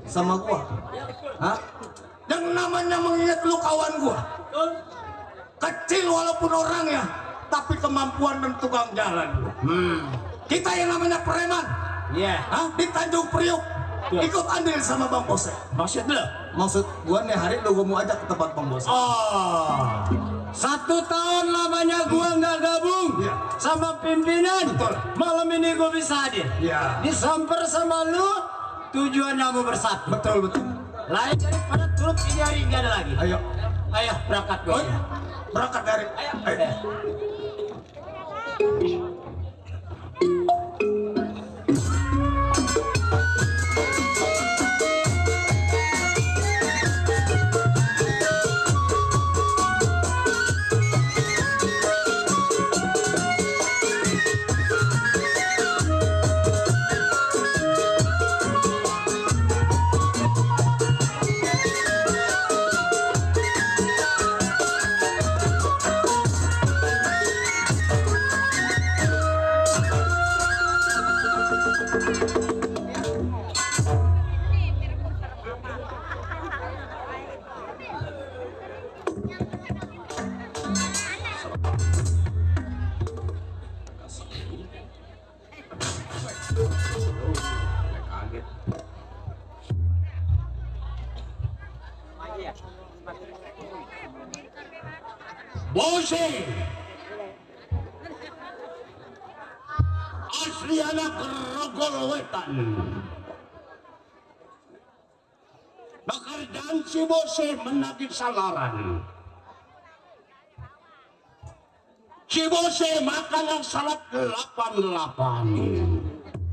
sama gua. Hah? Yang namanya mengingat lu kawan gua. Kecil walaupun orangnya, tapi kemampuan dan tukang jalan. Kita yang namanya preman. Iya. Hah? Di Tanjung Priuk. Ikut andil sama Bang Bose. Maksud lu? Maksud gua nih hari lu gua mau ajak ke tempat Bang Bose. Oh. 1 tahun lamanya gua nggak gabung Iya. sama pimpinan. Betul. Malam ini gua bisa hadir. Iya. Disamper sama lu, tujuannya mau bersatu. Betul, betul. Lain daripada turut ini hari nggak ada lagi. Ayo. Ayo berangkat gua. Oi, berangkat dari. Ayo. Kaget. Bose. Asli anak Rogol Wetan. Pekerjaan si Bose menagih salaran. Si Bose makan yang salat 88.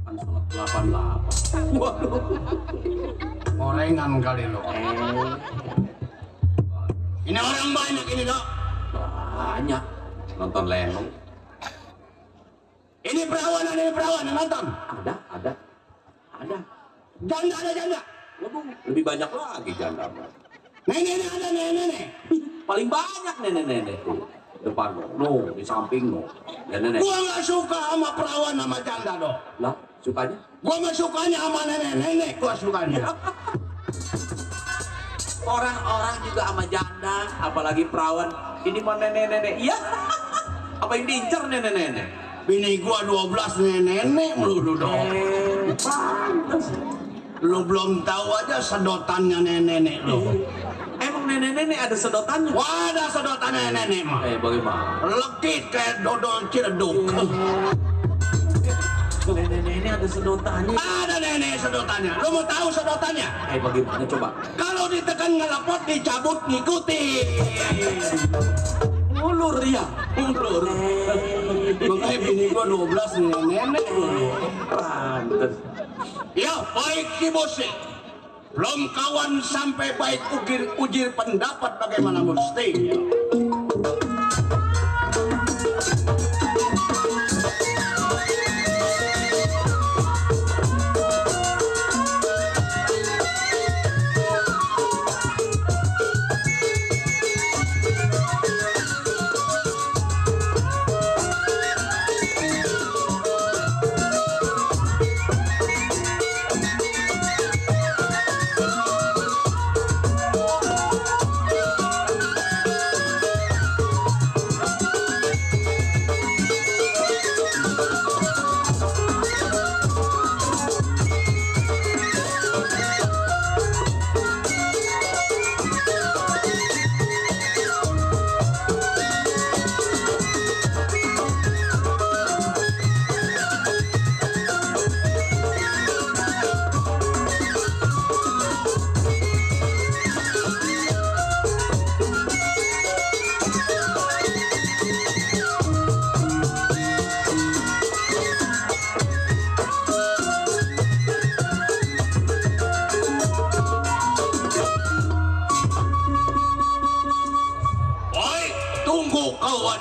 Kan salat 88. Waduh. Gorengan kali lo. Ini orang banyak ini dok. Banyak nonton lenong. Ini perawan nonton. Ada. Janda ada janda. Waduh, lebih banyak lagi janda. Nenek ada nenek. Paling banyak nenek-nenek tuh. Depan no, di samping no. Nenek. Gua nggak suka sama perawan sama janda dok. Lah, sukanya? Gua nggak sukanya sama nenek. Gua sukanya. Orang-orang juga sama janda, apalagi perawan. Ini mah nenek-nenek. Iya. Apa yang diincar nenek-nenek? Bini gua 12 nenek melulu dong. Pantes. Lu belum tahu aja sedotannya nenek lu. Emang nenek-nenek ada sedotannya? Wah, ada sedotan nenek mah. Bagaimana? Lekit kayak dodol ciledug. Nenek-nenek ada sedotannya. Ada nenek sedotannya. Lu mau tahu sedotannya? Bagaimana coba? Kalau ditekan ngelapot dicabut ngikutin. Ulur ya. Ulur. Makanya bini gua 12 nenek ulur. Pantes. Ya baik Ki Bose. Belum kawan sampai baik uji pendapat bagaimana mestinya.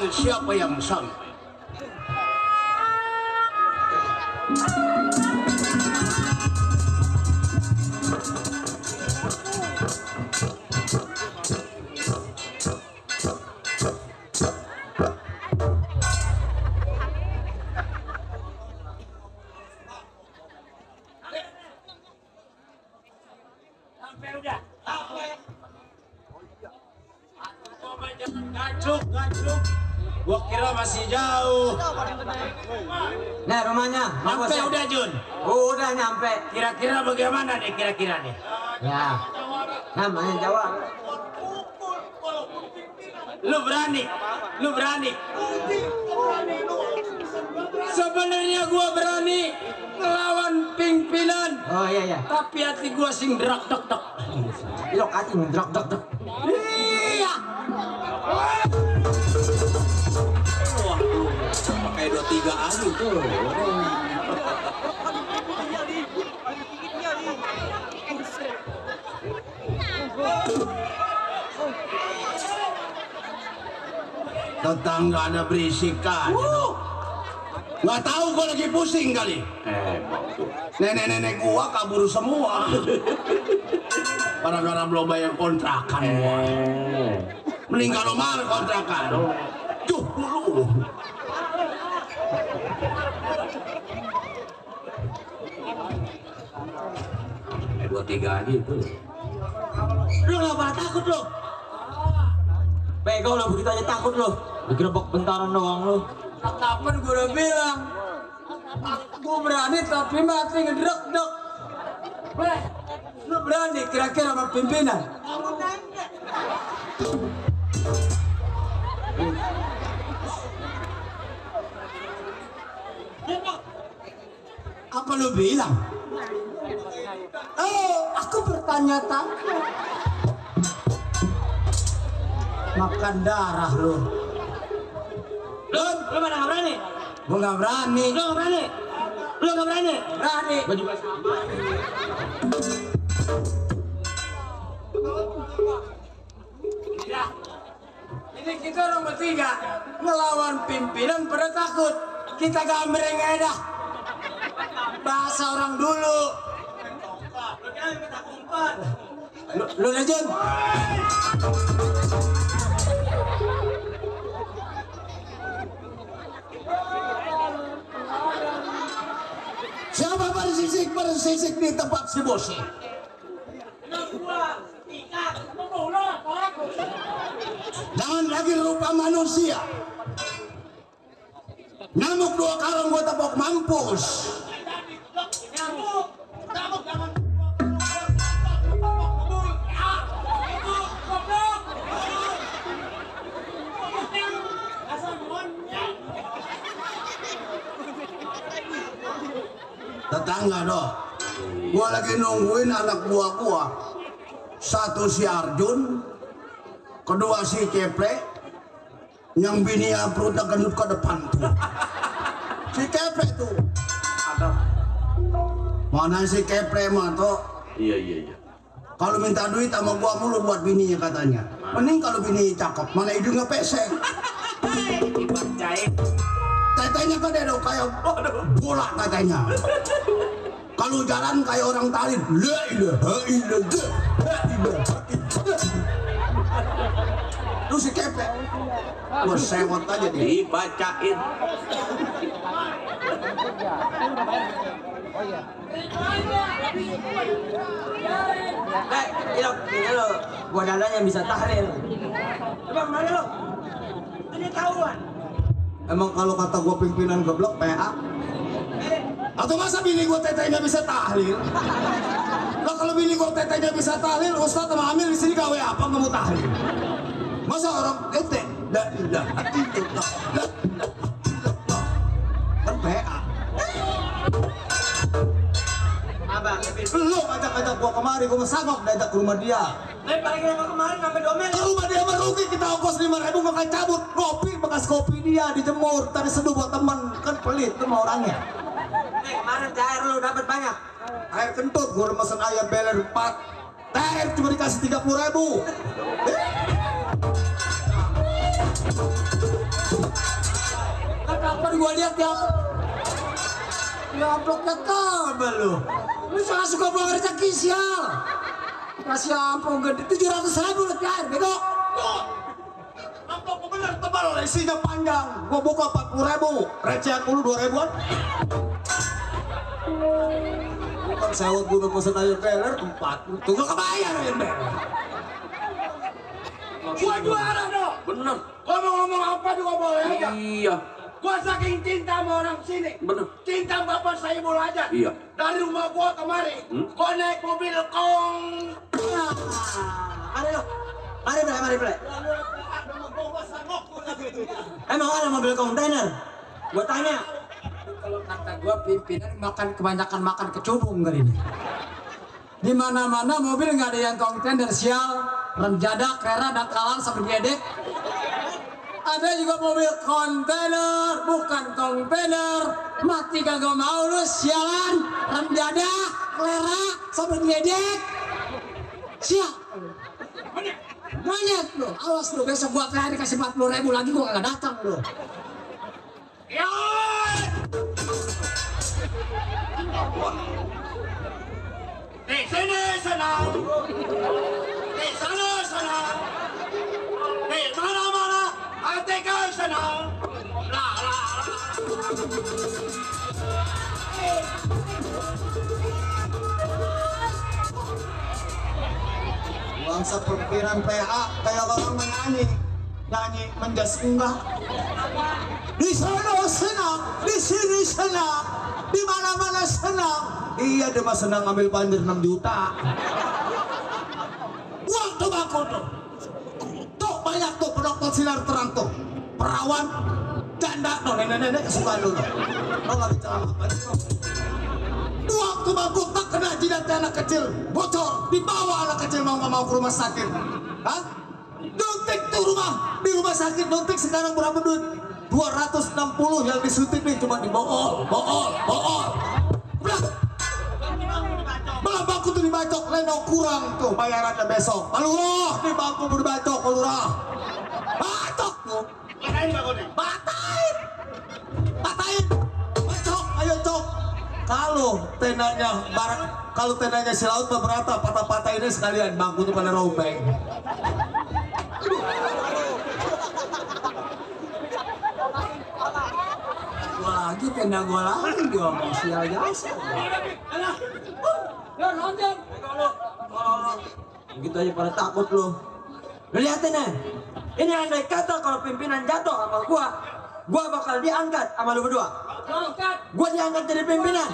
Siapa yang sampai? Sampai udah. Gacuk. Gua kira masih jauh. Nah rumahnya. Sampai udah Jun. Udah nyampe. Kira-kira bagaimana nih kira-kira nih? Ya. Namanya Jawa. Lu berani. Sebenarnya gua berani ngelawan pimpinan. Oh iya. Tapi hati gua sing drak dek. Ilok hati mendrak dek. Iya. Pakai 23 aja tuh. Tetangga ada berisikan. Nggak tahu gua lagi pusing kali. Nenek-nenek gua kabur semua. Gara-gara belum bayar kontrakan gua. Mending kalau mahal kontrakan. Tuh dulu. Pakai 23 aja itu. Lu nggak pernah takut lu? Bego lah begitu aja takut lu. Digerebek bentaran doang lu. Kapan gue udah bilang gue berani tapi mati ngedrek-dek. Lu berani kira-kira sama pimpinan? Apa lu bilang? Aku bertanya-tanya. Makan darah lu. Lu mana nggak berani? Gua nggak berani. Lu nggak berani? Berani. Gua juga sama. Ini kita orang bertiga ngelawan pimpinan pada takut. Kita gambreng aja dah. Bahasa orang dulu. Lu Jun. Siapa bersisik di tempat si Bose? Jangan lagi rupa manusia. Nyamuk 2 karung gua tepok mampus. Tetangga doh, gua lagi nungguin anak buah gua. Satu si Arjun, kedua si Ceple, Yang bini perutnya gendut ke depan tuh. Si Kepre tuh. Ada. Mana si Kepre mah tuh? Iya. Kalau minta duit sama gua mulu buat bininya katanya. Mending kalau bini cakep, mana hidungnya pesek. Dibacain. Tetenya kan ada kayak bola katanya. Kalau jalan kayak orang talib. La ilaha illallah. La ilaha illallah. Lu si Kepe. Gua sewot aja dia. Dibacain. Ini lo, gua dadanya bisa tahlil. Coba mana lo? Ini tahuan. Emang kalau kata gua pimpinan goblok PA? Atau masa bini gua tetenya bisa tahlil? Lah kalau bini gua tetenya bisa tahlil, Ustaz sama Amil di sini gawe apa nggak mau tahlil? Masa orang ente? La ilaha illallah. La ilaha illallah. Kan PA. Abang, Lu ajak-ajak gua kemari, gua sanggup diajak ke rumah dia. paling lama kemarin sampai domel. Ke rumah dia merugi, kita ongkos 5.000 makan cabut. Kopi, bekas kopi dia dijemur, tadi seduh buat temen. Kan pelit sama orangnya. Kemarin THR lu dapat banyak. Air kentut, gua udah mesen ayam beler 4. THR cuma dikasih 30.000. Kan kapan gua lihat ya? Ya amplopnya kabel lu. Lu sangat suka buang rezeki sial. Kasih amplop gede 700.000 lu THR, bego. Amplop bener tebal, isinya panjang. Gua buka 40.000, recehan dulu 2.000-an. Bukan sewot gua udah pesen ayam beler 4. Tuh gak kebayar ayam beler. Gua juara dong. Bener. Gua mau ngomong apa juga boleh aja. Iya. Gua saking cinta sama orang sini. Bener. Cinta bapak saya bola aja. Iya. Dari rumah gua kemari, gua naik mobil kong. Ada lo. Mari bre. Emang ada mobil kontainer? Gua tanya. Kalau kata gua pimpinan kebanyakan makan kecubung kali ini. Di mana-mana mobil nggak ada yang kontainer sial, rem jadak, rera, dangkalan, sampai gedek. Ada juga mobil kontainer, bukan kontainer. Mati kagak mau lu sialan, rem jadak, rera, sampai gedek. Sial. Banyak lu, awas lu besok gua THR dikasih 40.000 lagi gua kagak datang lu. Ya. Di sini senang. Di sana senang. Di mana-mana hati kau senang. La. Bangsa pimpinan PA kayak orang menyanyi menjas enggak. Di sana senang, di sini senang, di mana-mana senang. Iya dia mah senang ambil banjir 6 juta. Uang tuh baku tuh. Tuh banyak tuh penonton sinar terang tuh. Perawan, janda tuh nenek-nenek kesukaan dulu. Lo nggak bicara apa itu? Uang tuh baku tak kena jidat anak kecil bocor, dibawa anak kecil mau nggak mau ke rumah sakit. Hah? Duntik tuh di rumah sakit Duntik sekarang berapa duit? 260 yang disuntik nih cuma dibool. Belah bangku tuh dibacok, lenong kurang tuh bayarannya besok. Palurah nih bangku dibacok, palurah. Bacok tuh. Batain. Bacok, ayo cok. Kalau tendanya si laut berata, patah-patah ini sekalian bangkunya pada robek. Lagi tenda gua lagi gua mau sial jasa. Ya nonton. Begitu aja pada takut lu. Lu liatin ya. Ini andai kata kalau pimpinan jatuh sama gua bakal diangkat sama lu berdua. Gua diangkat jadi pimpinan.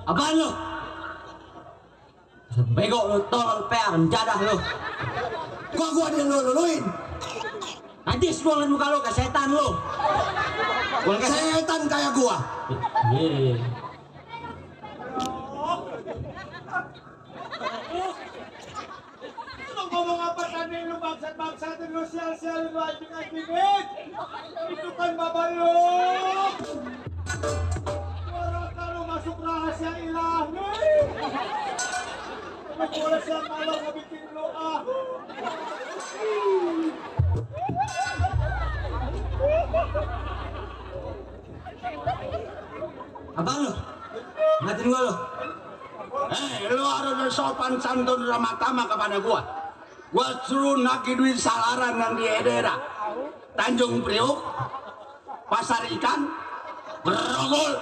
Apaan lu? Bego lu, tolol PR, menjadah lu. Gua dia luluin. Najis gua ngeliat muka lu, kayak setan lu. Setan kayak gua. Iya. Lu ngomong apa tadi lu bangsat-bangsat lu sial-sial lu anjing-anjingin. Itu kan bapak lu. Suara lu masuk rahasia ilahi. Tapi boleh siang malam gak bikin lu ah. Abang lu? Ngatin gua lu? Lu harus sopan santun ramah tamah kepada gua. Gua suruh nagih duit salaran yang di daerah Tanjung Priok, Pasar Ikan, Grogol,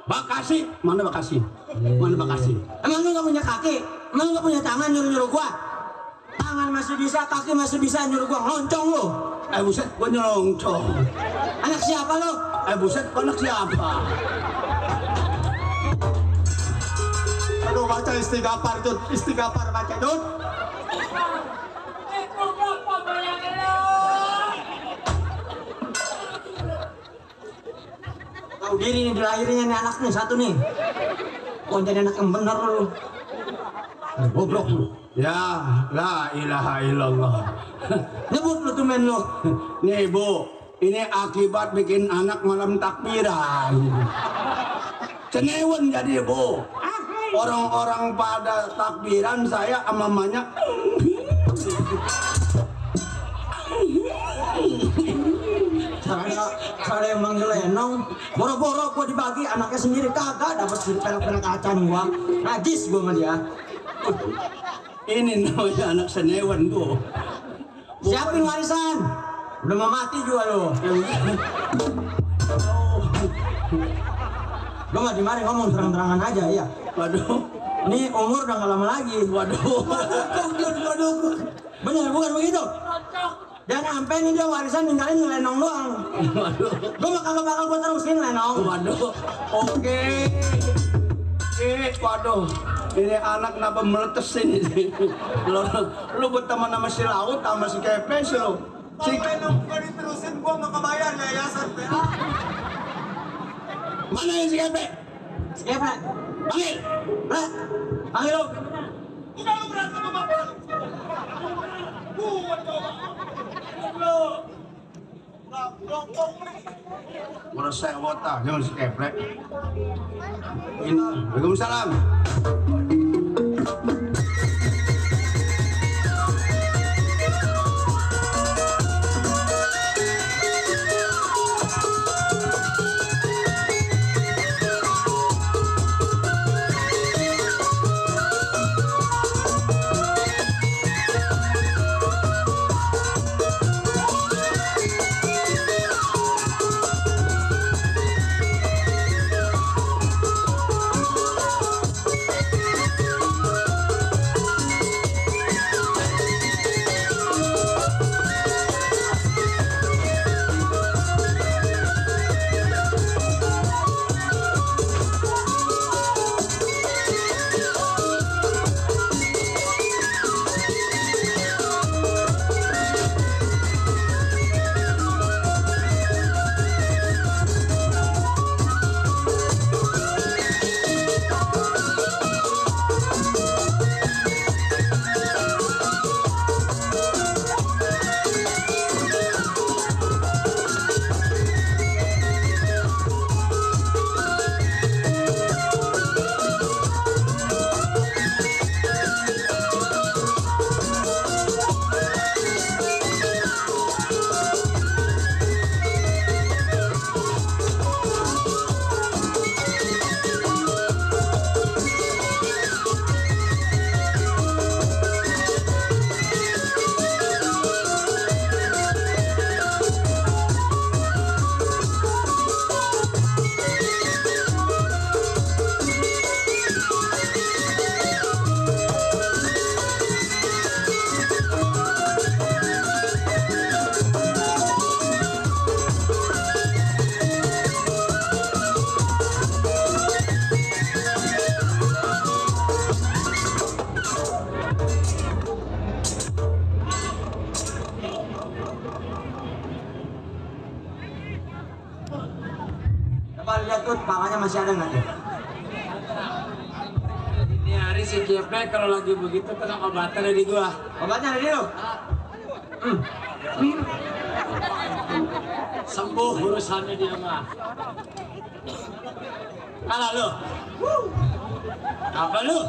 Bekasi. Mana Bekasi? Mana Bekasi? Emang lu gak punya kaki? Emang lu gak punya tangan nyuruh-nyuruh gua? Tangan masih bisa, kaki masih bisa nyuruh gua ngeloncong lu. Buset, gua nyelongcong. Anak siapa lu? Buset, gua anak siapa? Aduh, baca istighfar, Jun. Istighfar baca, Jun. Tahu diri nih, dilahirinnya nih anak nih, satu nih. Kok jadi anak yang bener lu? Goblok lu. Ya, la ilaha illallah. Nyebut lu tuh men lu. Nih Bu, ini akibat bikin anak malam takbiran. Cenewen jadi Bu. Orang-orang pada takbiran, saya sama mamanya. Saya yang manggil Lenong, boro-boro gua dibagi, anaknya sendiri kagak dapat pelak-pelak acan gua. Najis gua sama dia. Ini namanya anak senewen Bu. Siapin warisan. Udah mau mati juga lu. Lu nggak dimari ngomong terang-terangan aja ya. Waduh. Ini umur udah nggak lama lagi. Waduh. Waduh. Bener bukan begitu? Jangan sampai nih dia warisan ninggalin Lenong doang. Waduh. Gua mah kagak bakal gua terusin Lenong. Waduh. Oke. Waduh. Ini anak kenapa meletes ini? Lu berteman sama si Laut sama si Kepes lu. Si Lenong gak diterusin gua gak kebayar yayasan PA. Mana yang si Kepes? Skip lah. Panggil. Lah. Panggil lu. Udah lu berantem sama bapak. Gua coba. Lu. Menurut saya wota, jangan si Kepes. Ini. Waalaikumsalam. masih ada nggak tuh? Ini hari si JP kalau lagi begitu tenang obatnya dari gua. Obatnya ada di lo? Sembuh urusannya dia mah. Kalah lu. Apa lu?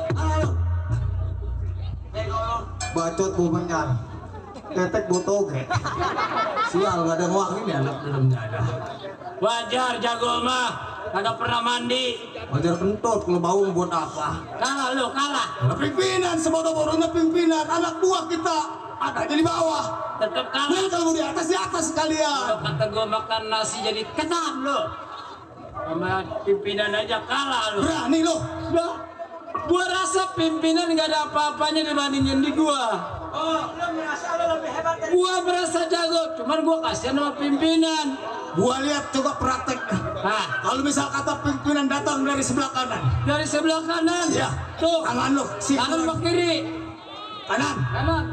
Bacot bumenyan. Tetek botoge. Sial gak ada uang ini anak dalam dada. Wajar jago mah. Kagak pernah mandi. Wajar kentut kalau bau buat apa? Kalah lu, kalah. Pimpinan sebodoh-bodohnya pimpinan, anak buah kita ada di bawah. Tetep kalah. Nah, kalau di atas sekalian. Kalau kata gua makan nasi jadi ketam lu. Sama pimpinan aja kalah lu. Berani lo. Bah, gua rasa pimpinan nggak ada apa-apanya dibandingin di gua. Oh, lo merasa lo lebih hebat dari Gua merasa jago, cuman gua kasihan sama pimpinan. Gua lihat coba praktek. Nah, Kalau misal kata pimpinan datang dari sebelah kanan, dari sebelah kanan. ya, Tuh, tangan lo, si kanan ke kiri. kanan, Kanan.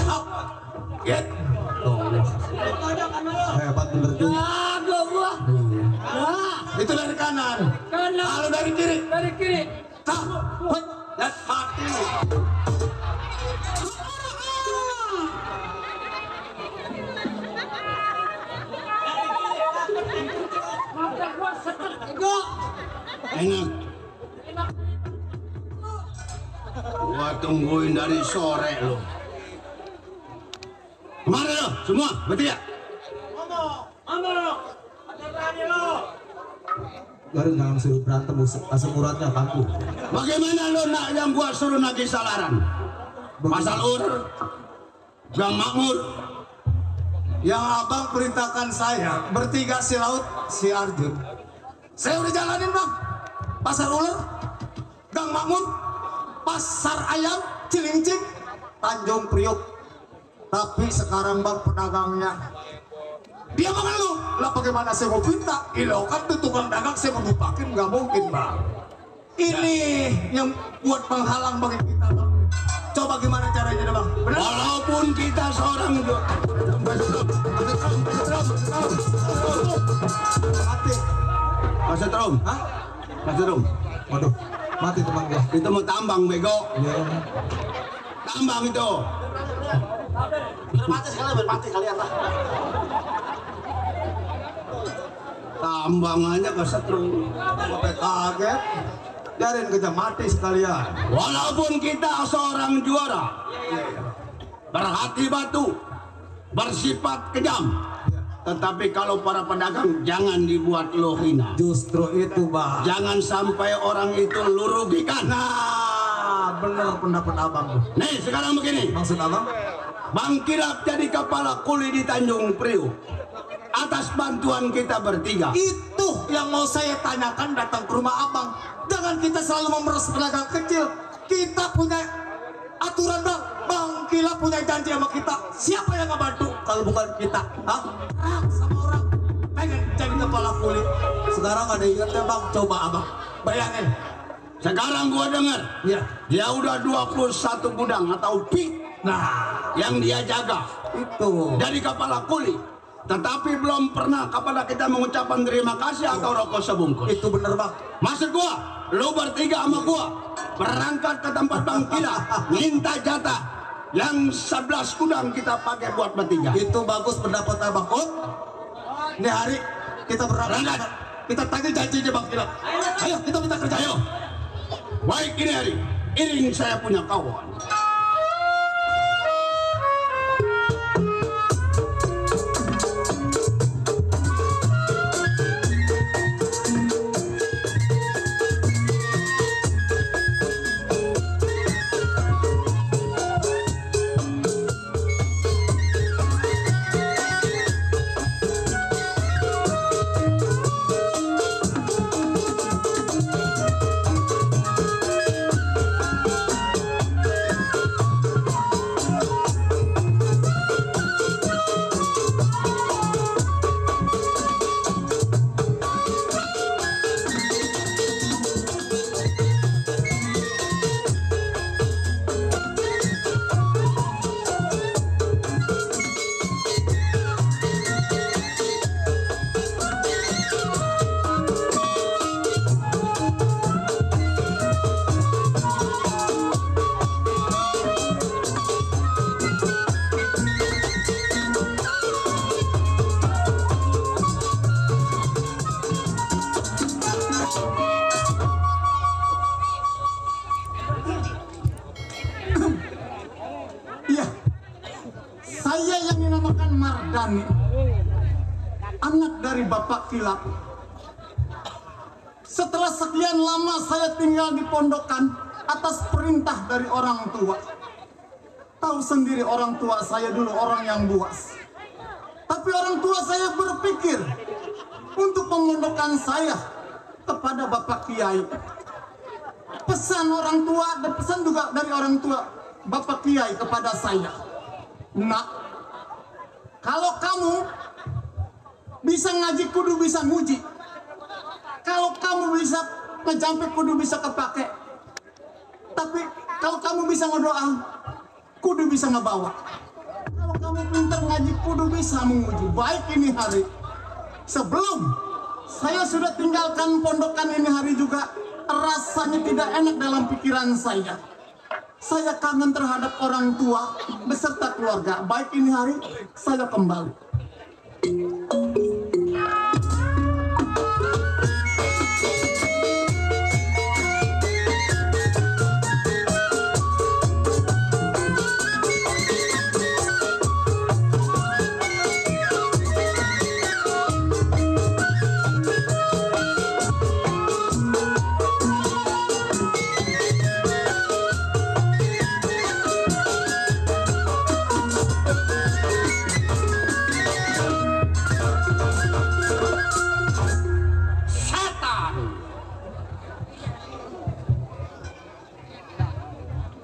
up, get. Hebat bener juga. Jago gua. Wah, Itu dari kanan. kanan. Kalau dari kiri, Dari kiri. tak, hut, dan mati lo. Ego. Enak. Gua tungguin dari sore lo. Kemana lo? Semua, bertiga. Garing jangan suruh berantem, asam uratnya kampuh. Bagaimana lo nak yang gua suruh nagih salaran? Pasal ur, gang makmur. Yang abang perintahkan saya bertiga si laut, si Arjun. Saya udah jalanin bang. Pasar ular, gang makmur, pasar ayam, Cilincing, Tanjung Priok. Tapi sekarang bang pedagangnya dia mengeluh. Lah bagaimana saya mau pinta? Ilo kan tuh tukang dagang saya mau dipakin nggak mungkin bang. Ini yang buat penghalang bagi kita bang. Coba gimana caranya bang? Benar? Walaupun kita seorang Mati. Kasetrum, Hah? kasetrum. Waduh, mati teman gua. Itu mau tambang bego, Iya. tambang itu. bermati kalian lah. Tambang aja kasetrum. Sampai kaget. Biarin kerja mati sekalian. Walaupun kita seorang juara, berhati batu, bersifat kejam, tetapi kalau para pedagang jangan dibuat lo hina. Justru itu bang. Jangan sampai orang itu lu rugikan. Nah, bener pendapat abang. Nih sekarang begini, Maksud abang? Bang Kilap jadi kepala kuli di Tanjung Priok atas bantuan kita bertiga. Itu yang mau saya tanyakan datang ke rumah abang. Jangan kita selalu memeras pedagang kecil. Kita punya aturan bang. Bang Kila punya janji sama kita. Siapa yang ngebantu kalau bukan kita? Hah? Sama orang pengen jadi kepala kulit. Sekarang ada ingatnya bang. Coba abang bayangin. Sekarang gua dengar, Ya. dia udah 21 gudang atau pik Nah, yang dia jaga itu. dari kepala kuli. Tetapi belum pernah kepada kita mengucapkan terima kasih atau rokok sebungkus. Itu bener bang. Maksud gua, lu bertiga sama gua berangkat ke tempat Bang Kila, minta jatah yang 11 gudang kita pakai buat bertiga. Itu bagus pendapat abang. Oh, ini hari kita berangkat. Kita tagih janjinya bang Kila. Ayo kita minta kerja. Ayo, baik ini hari, iring saya punya kawan. Dani, anak dari Bapak Kilap. Setelah sekian lama saya tinggal di pondokan atas perintah dari orang tua. Tahu sendiri orang tua saya dulu orang yang buas. Tapi orang tua saya berpikir untuk memondokkan saya kepada Bapak Kiai. Pesan orang tua dan pesan juga dari orang tua Bapak Kiai kepada saya. Nak, kalau kamu bisa ngaji kudu bisa nguji. Kalau kamu bisa ngejampe kudu bisa kepake. Tapi kalau kamu bisa ngedoa kudu bisa ngebawa. Kalau kamu pintar ngaji kudu bisa menguji. Baik ini hari, sebelum saya sudah tinggalkan pondokan ini hari juga, rasanya tidak enak dalam pikiran saya. Saya kangen terhadap orang tua beserta keluarga. Baik ini hari, saya kembali.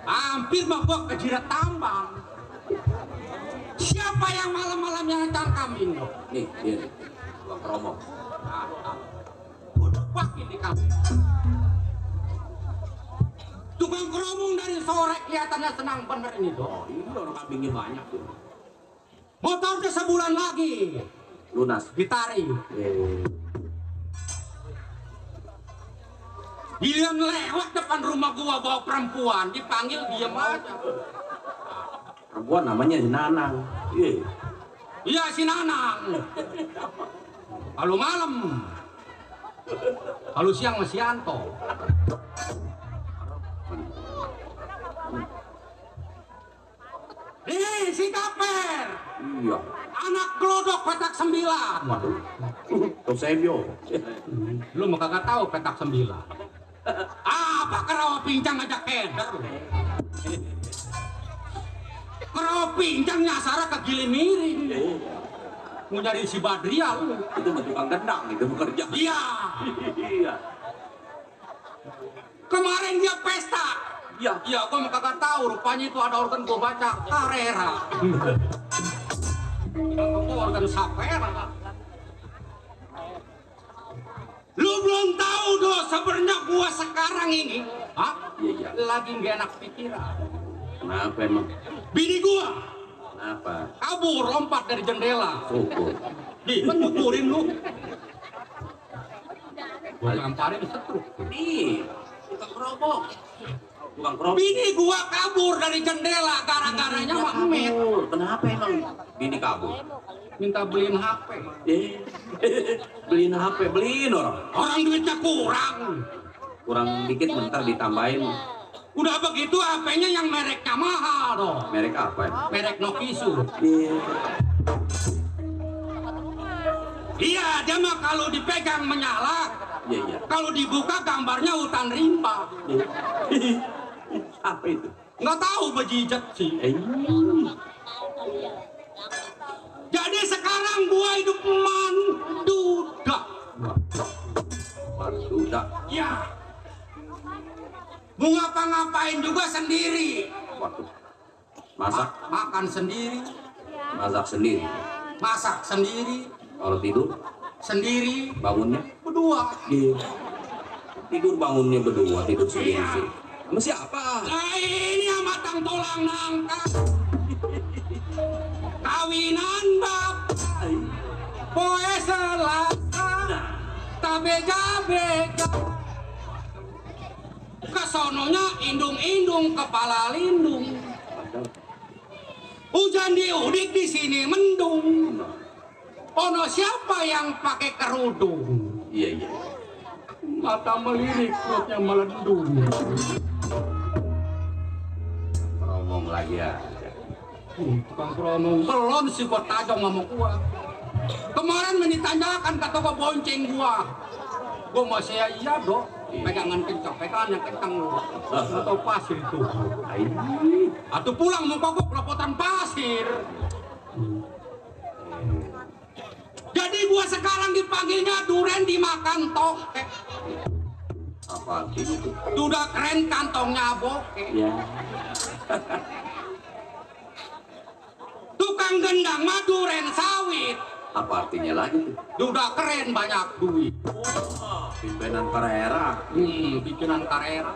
Hampir mah gua kejirat tambang. Siapa yang malam-malam yang cangkam ini? Nih, dia nih. Bang Romo. Udah bak ini kamu. Tukang keromong dari sore kelihatannya senang bener ini dong. Oh, ini orang kambingnya banyak tuh. Motornya sebulan lagi. Lunas. Ditarik. Giliran lewat depan rumah gua bawa perempuan, dipanggil diem aja. Perempuan namanya si Nanang. Iya. Iya si Nanang. Kalau malam, kalau siang masih Yanto. Nih si Kaper. Iya. Anak glodok petak 9. Waduh. Tosebio. Lu mah kagak tahu petak 9. Apa kerawa pincang aja keder. Kerawa pincang nyasar ke Gili-miring. Mau nyari si Badria lu. Itu mah tukang gendang itu bekerja. Iya. Iya. Kemarin dia pesta. Iya. Iya, gua mah kagak tahu. Rupanya itu ada organ gua baca Carrera. Itu organ Sapera. Lu belum tahu doh sebenarnya gua sekarang ini, Iya. lagi gak enak pikiran. Kenapa emang? Bini gua Kenapa? kabur lompat dari jendela. Syukur. Nih, nyukurin lu. Gua lemparin setruk. Nih, tukang kerobok. Tukang kerobok. Bini gua kabur dari jendela gara-garanya Mahmet. Kenapa emang? Bini kabur. Minta beliin HP. Beliin HP, beliin orang. Orang duitnya kurang. Kurang dikit bentar ditambahin. Udah begitu HP-nya yang mereknya mahal dong. Merek apa? Merek Nokisu. Iya. Iya, dia mah kalau dipegang menyala. Iya. Kalau dibuka gambarnya hutan rimba. Apa itu? Nggak tahu bejijat sih. Jadi sekarang gua hidup manduda. Manduda. Ya. Mau ngapa-ngapain juga sendiri. Waduh. Masak, Makan sendiri, masak sendiri. masak sendiri, Kalau tidur, sendiri, bangunnya. berdua. Iya. Tidur bangunnya berdua, tidur sendiri sih. Sama siapa? Nah ini sama tang tolang nangka. Kawinan bapak, poe selasa, tabega-bega. Kesononya indung-indung kepala lindung. Hujan diudik di sini mendung. Ono siapa yang pakai kerudung? Iya. Mata melirik, perutnya melendung. Ngomong lagi ya. Tukang promo belum sih gua tajong sama gua. Kemarin ditanyakan kata gua bonceng gua. Gua masih iya dok. Pegangan pegangan yang kencang atau pasir itu. Atau pulang muka gua pelopotan pasir. Jadi gua sekarang dipanggilnya Duren dimakan toke. Apa itu? Udah keren kantongnya boke. Ya. Tukang gendang mah Duren sawit. Apa artinya lagi? Udah keren banyak duit. Pimpinan Carrera. Bikinan Carrera.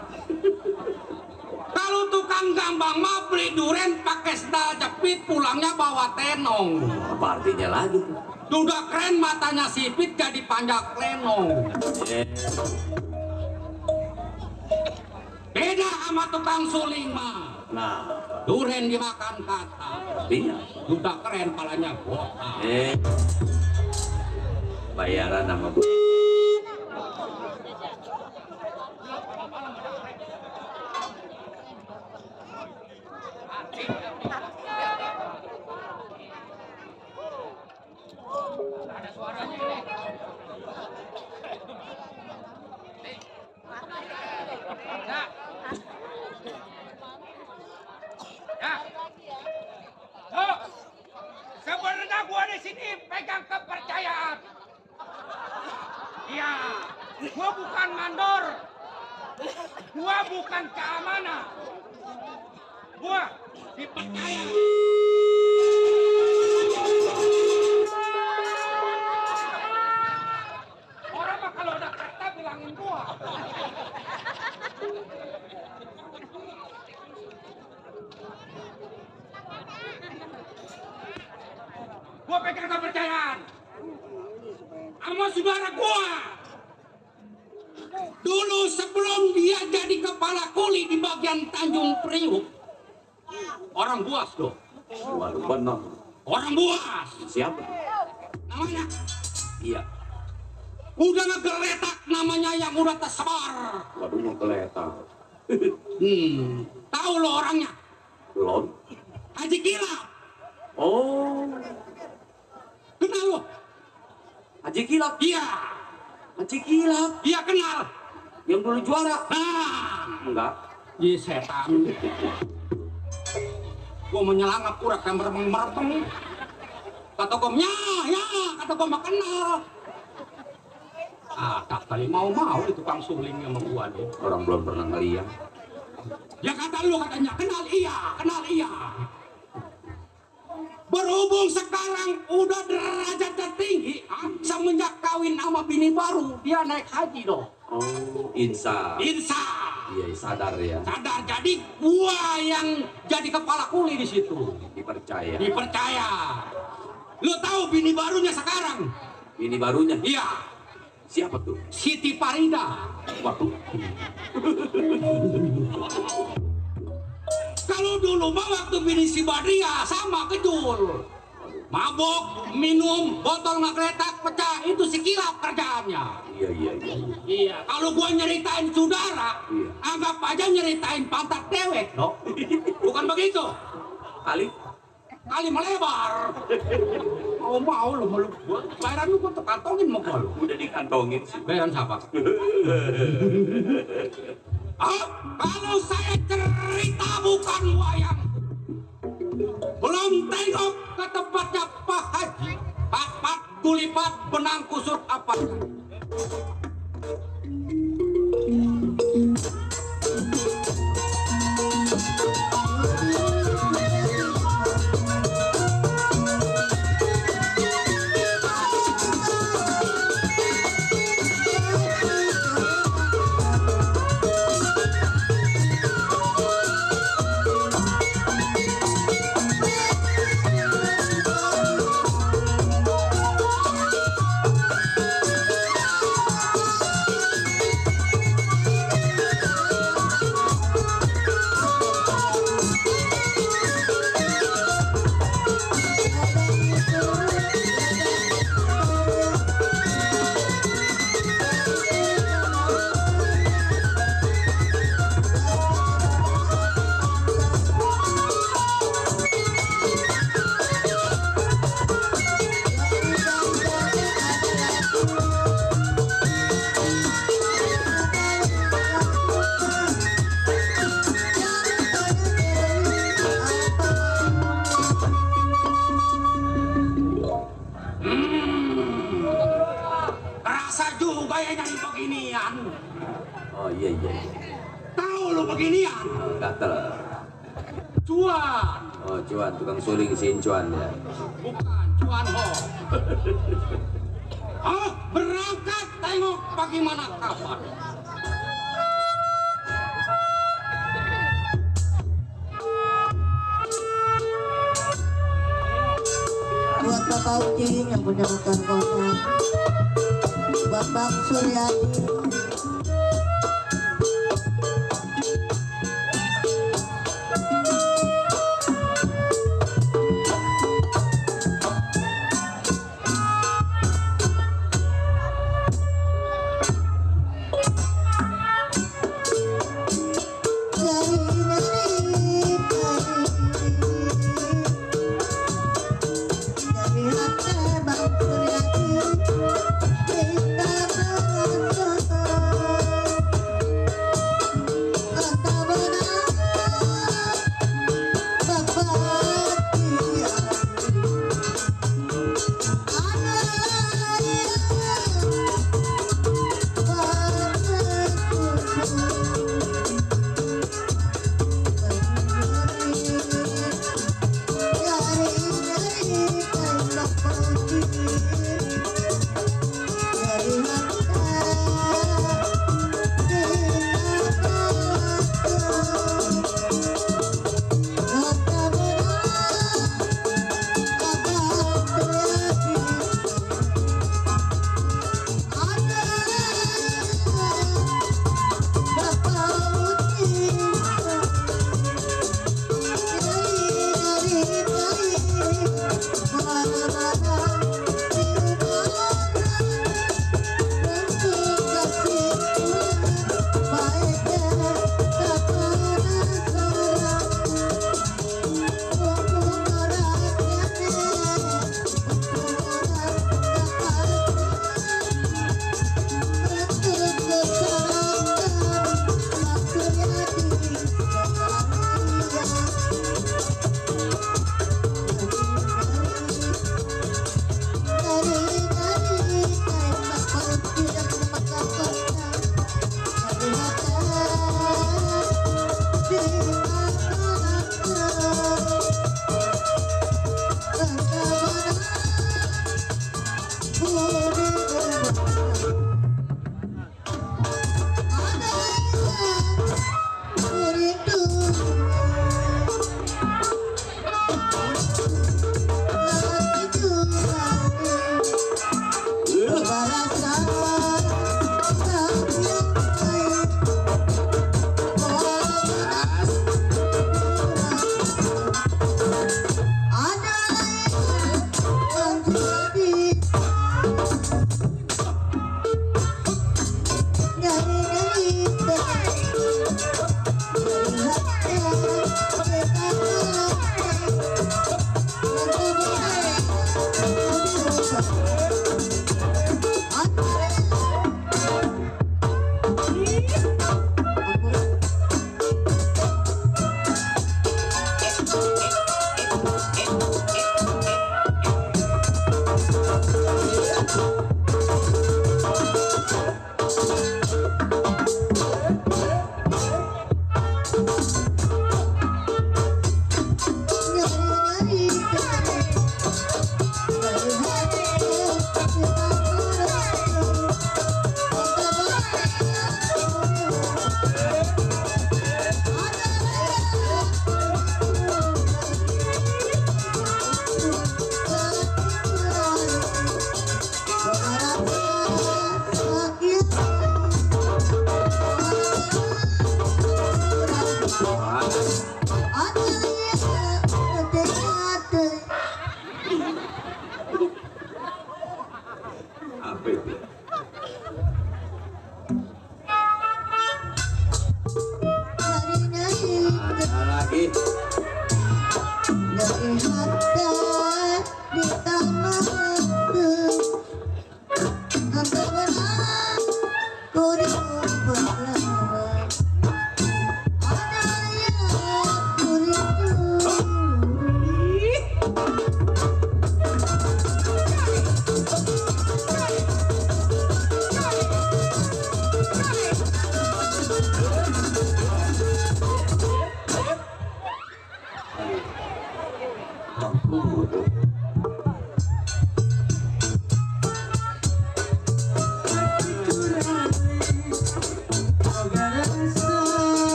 Kalau tukang gambang mah beli duren pakai sendal jepit pulangnya bawa tenong. Apa artinya lagi? Udah keren matanya sipit jadi panjang lenong. Beda sama tukang suling mah. Nah, Duren dimakan kata. artinya? Udah keren palanya botak. Bayaran sama bu. Ada suaranya ini. Sebenarnya gua di sini pegang kepercayaan. Iya, gua bukan mandor. Gua bukan keamanan. Gua dipercaya. Orang mah kalau ada kereta bilangin gua. Gua pegang kepercayaan sama saudara gua. Dulu sebelum dia jadi kepala kuli di bagian Tanjung Priuk, orang Buas loh. Waduh, benar. Orang Buas. Siapa? Namanya Iya. udah ngegeletak namanya yang udah tersebar. Waduh, mau kelihatan. Tahu lo orangnya? Belum. Haji Kilap. Oh, Kenal lo? Haji Kilap. Iya. Haji Kilap. Iya kenal. Yang dulu juara. Nah. Enggak. Iya setan. Gua menyelangap urat yang meremeng-meremeng. Kata gua, ya, kata gua mah kenal. Tak kali mau di tukang suling sama gua nih. Orang belum pernah ngeliat. Ya kata lu katanya, kenal iya. Berhubung sekarang udah derajat tertinggi, semenjak kawin sama bini baru, dia naik haji dong. Oh, insya. Iya, sadar ya. Sadar, jadi gua yang jadi kepala kuli di situ. Dipercaya. Lu tahu bini barunya sekarang? Ini barunya. Iya, Siapa tuh? Siti Farida. Waduh. Kalau dulu mah waktu bini si Badria sama kejul. Mabok, minum, botol ngegeletak pecah, itu si Kilap kerjaannya. Iya. Iya, kalau gua nyeritain saudara, anggap aja nyeritain pantat dewek, dok. Bukan begitu. Kali melebar. Mau lu meluk gua, bayaran lu gua terkantongin mau gua lu. Udah dikantongin sih. Bayaran siapa? Kalau saya cerita bukan wayang, belum tengok ke tempatnya Pak Haji, Pak Tulipat benang kusut apa? kayak nyanyi beginian. Oh iya. Tahu lu beginian? Oh, gatel. Cuan. Oh cuan, tukang suling si cuan ya. Bukan, cuan ho. Oh, berangkat tengok bagaimana kapan. Buat Bapak Ucing yang punya bukan kota, buat Bang Suryadi,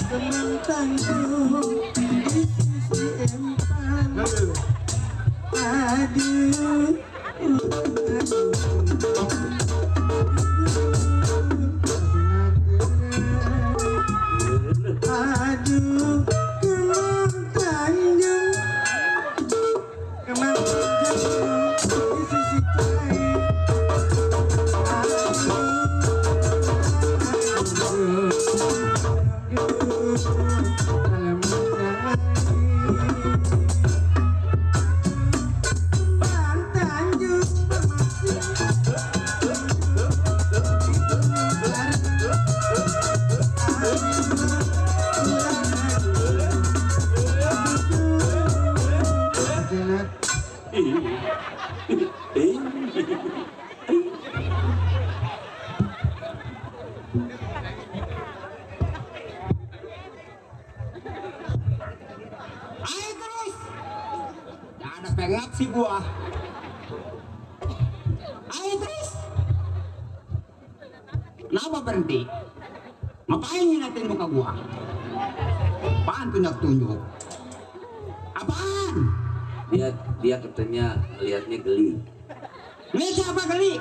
Kemang Tanjung di sisi empang. Aduh, aduh, Kemang Tanjung, Kemang Tanjung di sisi lain. Ayo terus. Gak ada pengap sih gua. Ayo terus. Kenapa berhenti? Ngapain ngeliatin muka gua? Apaan tunjuk-tunjuk? Apaan? Dia katanya lihatnya geli. Lihat siapa geli?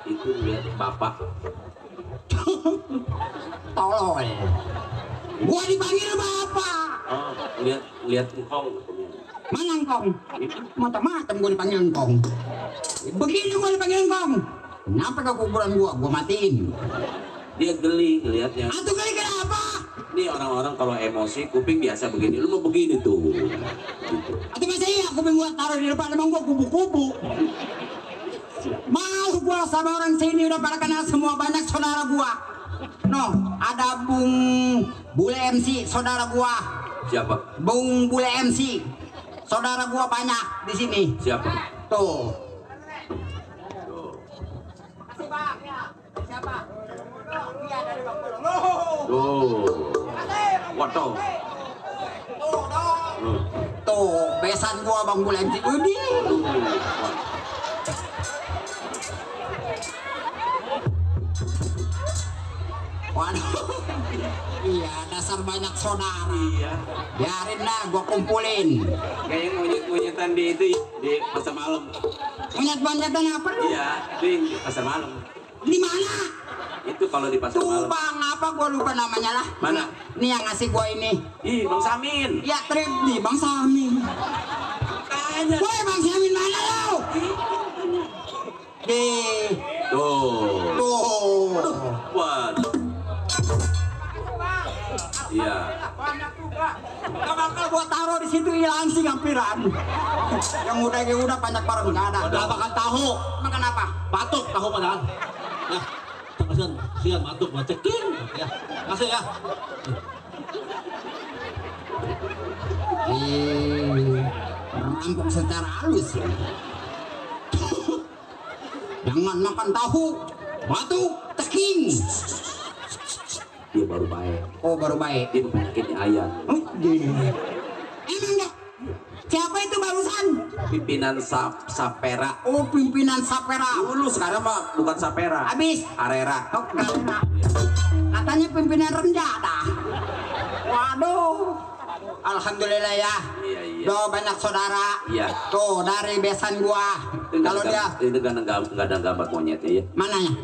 Itu lihat bapak. Tolol. Gua dipanggil bapak. Oh, lihat engkong katanya. Mana engkong? Macam-macam gua dipanggil engkong. Begini gua dipanggil engkong. Kenapa ke kuburan gua matiin? Dia geli ngelihatnya. Atuh geli kenapa? Ini orang-orang kalau emosi kuping biasa begini. Lu mau begini tuh. Gitu. Atuh masa iya kuping gua taruh di depan emang gua kubu-kubu. Mau gua sama orang sini udah pada kenal semua, banyak saudara gua. No, ada Bung Bule MC, saudara gua. Siapa? Bung Bule MC, saudara gua banyak di sini. Siapa? Tuh. Waduh. Tuh, besan gua Bang Bule MC. Udih. Waduh. Iya, dasar banyak saudara. Iya. Biarin lah, gua kumpulin. Kayak monyet-monyetan di itu di pasar malam. Monyet-monyetan apa lu? Iya, itu yang di pasar malam. Di mana? Itu kalau di pasar Tuh malam. Bang, apa gua lupa namanya lah. Mana? Ini yang ngasih gua ini. Ih, Bang Samin. Ya trip nih Bang Samin. Kayaknya. Woi Bang Samin mana lu? Tuh. Tuh. Waduh. Iya. Gak bakal gua taruh di situ hilang sih ngampiran. Yang udah banyak barang nggak ada. Gak makan tahu. Makan apa? Batuk tahu padahal. Ya. Kasihan, sian batuk bacekin. Ya. Kasih ya. Rampok secara halus ya. Jangan makan tahu, batuk, teking. Dia baru baik. Oh baru baik. Dia penyakitnya ayam. Oh, emang enggak? Siapa itu barusan? Pimpinan Sapera. Oh pimpinan Sapera. Dulu sekarang mah bukan Sapera. Habis. Arera. Oh karena katanya pimpinan rendah dah. Waduh. Alhamdulillah ya. Iya. Doa banyak saudara. Iya. Tuh dari besan gua. Kalau dia itu kan nggak ada gambar monyet ya. mananya?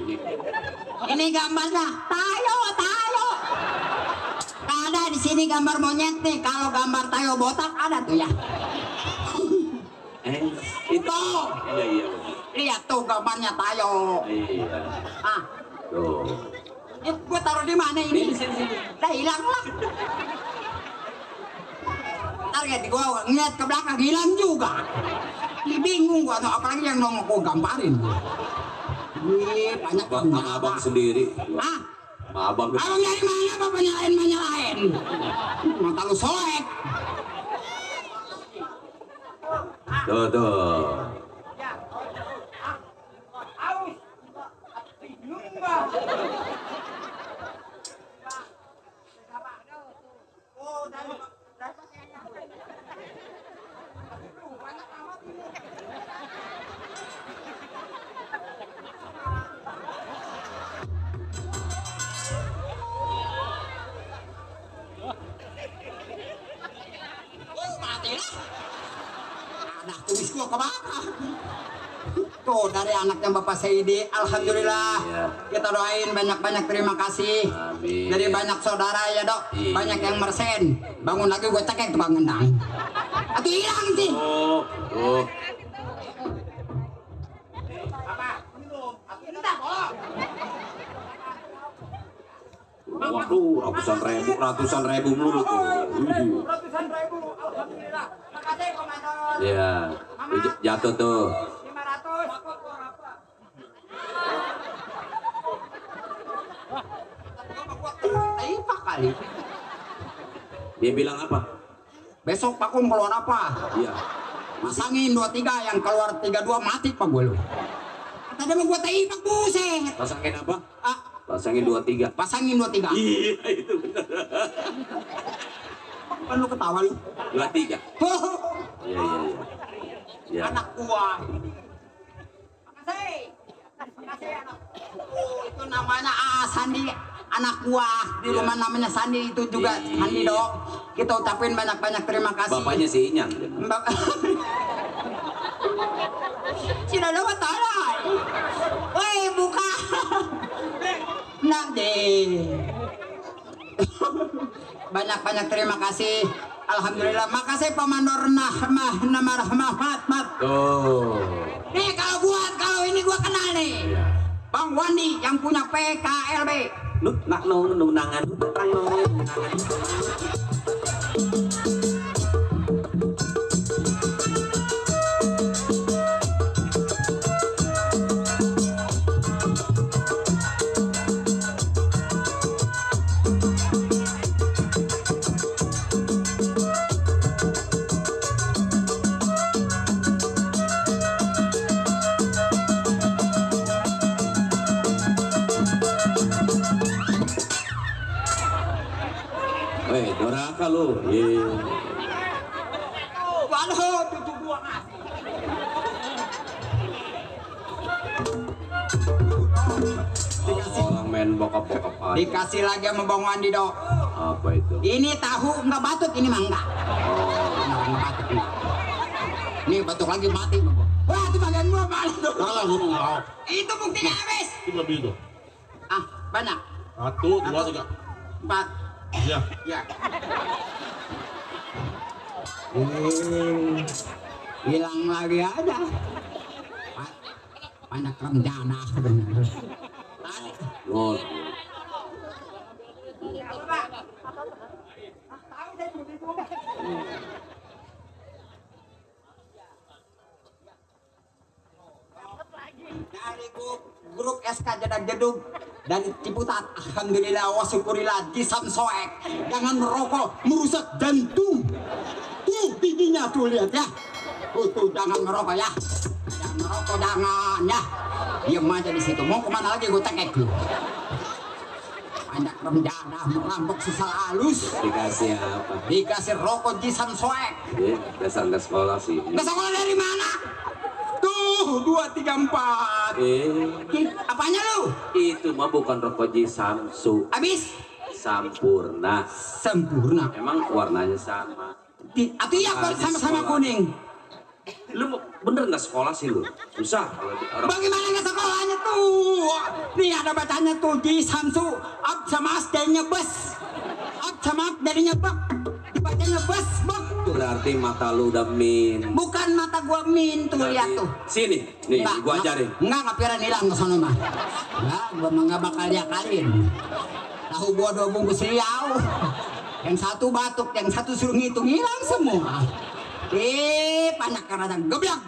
Ini gambarnya. Tayo. Ada di sini gambar monyet nih. Kalau gambar tayo botak ada tuh ya. Itu. Iya. Lihat tuh gambarnya tayo. Iya. Ah, Tuh. gua taruh di mana ini? Sini. Dah hilang lah. Target gua ngeliat ke belakang hilang juga. Ini bingung gua tuh apalagi yang mau gua gamparin. Wih, banyak Sama abang sendiri. Ah, Abang abang dari mana bapak nyalain? Mata lu soek. Tuh. Oh, mati lah. Anak tulis gua kebakar. Tuh dari anaknya Bapak Saidi, alhamdulillah. Iya. Kita doain banyak-banyak terima kasih. Amin. Dari banyak saudara ya dok, Iya. banyak yang mersen. Bangun lagi gue cekek tuh ngendang. Atau hilang sih. Oh, tuh. Waduh, ratusan ribu melulu tuh. Ratusan ribu, alhamdulillah. Makasih komandan. Iya, jatuh tuh. 500. Apa kali? Dia bilang apa? Besok Pak Kum keluar apa? Iya. Masangin 23 yang keluar 32 mati Pak gue lu. Tadi mau gua tei Pak buset. Pasangin apa? Ah, Pasangin 23. pasangin 23. Iya, itu benar. Kan lu ketawa lu. 23. Iya, iya, iya. Ya. Anak gua. Makasih. Makasih anak. Oh, itu namanya Sandi, anak gua. Di Iya. rumah namanya Sandi itu juga Iya. Sandi dok. Kita ucapin banyak-banyak terima kasih. Bapaknya si Inyang. Mbak. Sudah lewat tanah. Woi, buka. Nah deh. Banyak-banyak terima kasih. Alhamdulillah. Makasih Pak Mandor nama rahmat. Tuh. Nih kalau ini gua kenal nih. Bang Wandi yang punya PKLB. Nangan. Weh, doraka lu. Iya. Waduh, cucu gua ngasih. Orang main bokap-bokap aja. Dikasih lagi sama Bang Wandi dok. Apa itu? Ini tahu nggak batuk, ini mah enggak. Nggak batuk. Ini batuk lagi mati. Wah, itu bagian gua malah tuh. Salah gua mau. Itu buktinya habis. Itu lebih itu. Ah, banyak. 1, 2, 3. 4. Iya. Ya. Hilang lagi ada. Banyak rencana benar. Oh. Dari grup SK Jedak Jedug dari Ciputat, alhamdulillah wa syukurillah Jisam Soek. Jangan merokok merusak jantung. Tuh giginya tuh lihat ya. Tuh jangan merokok ya. Jangan merokok jangan ya. Diam aja di situ. Mau kemana lagi gue tekek lu. Banyak rencana merampok sesal halus. Dikasih apa? Dikasih rokok Jisam Soek. Dasar nggak sekolah sih. Nggak sekolah dari mana? Tuh 2, 3, 4. Apanya lu? Itu mah bukan rokok Samsu. Habis Sampurna. sempurna. Emang warnanya sama. Atau iya kok sama-sama kuning. Lu bener nggak sekolah sih lu? Susah kalau di orang. Bagaimana nggak sekolahnya tuh? Nih ada bacanya tuh di Samsu. Ab sama as jadinya bus. Ab sama ab jadinya bak. Dibacanya bus bak. Berarti mata lu udah min. Bukan mata gua min tuh lihat tuh. Sini, nih gua ajarin. Enggak ngapiran hilang ke sana mah. Enggak, gua mah nggak bakal diakalin. Tahu gua 2 bungkus riau. Yang satu batuk, yang satu suruh ngitung hilang semua. Banyak karena geblak.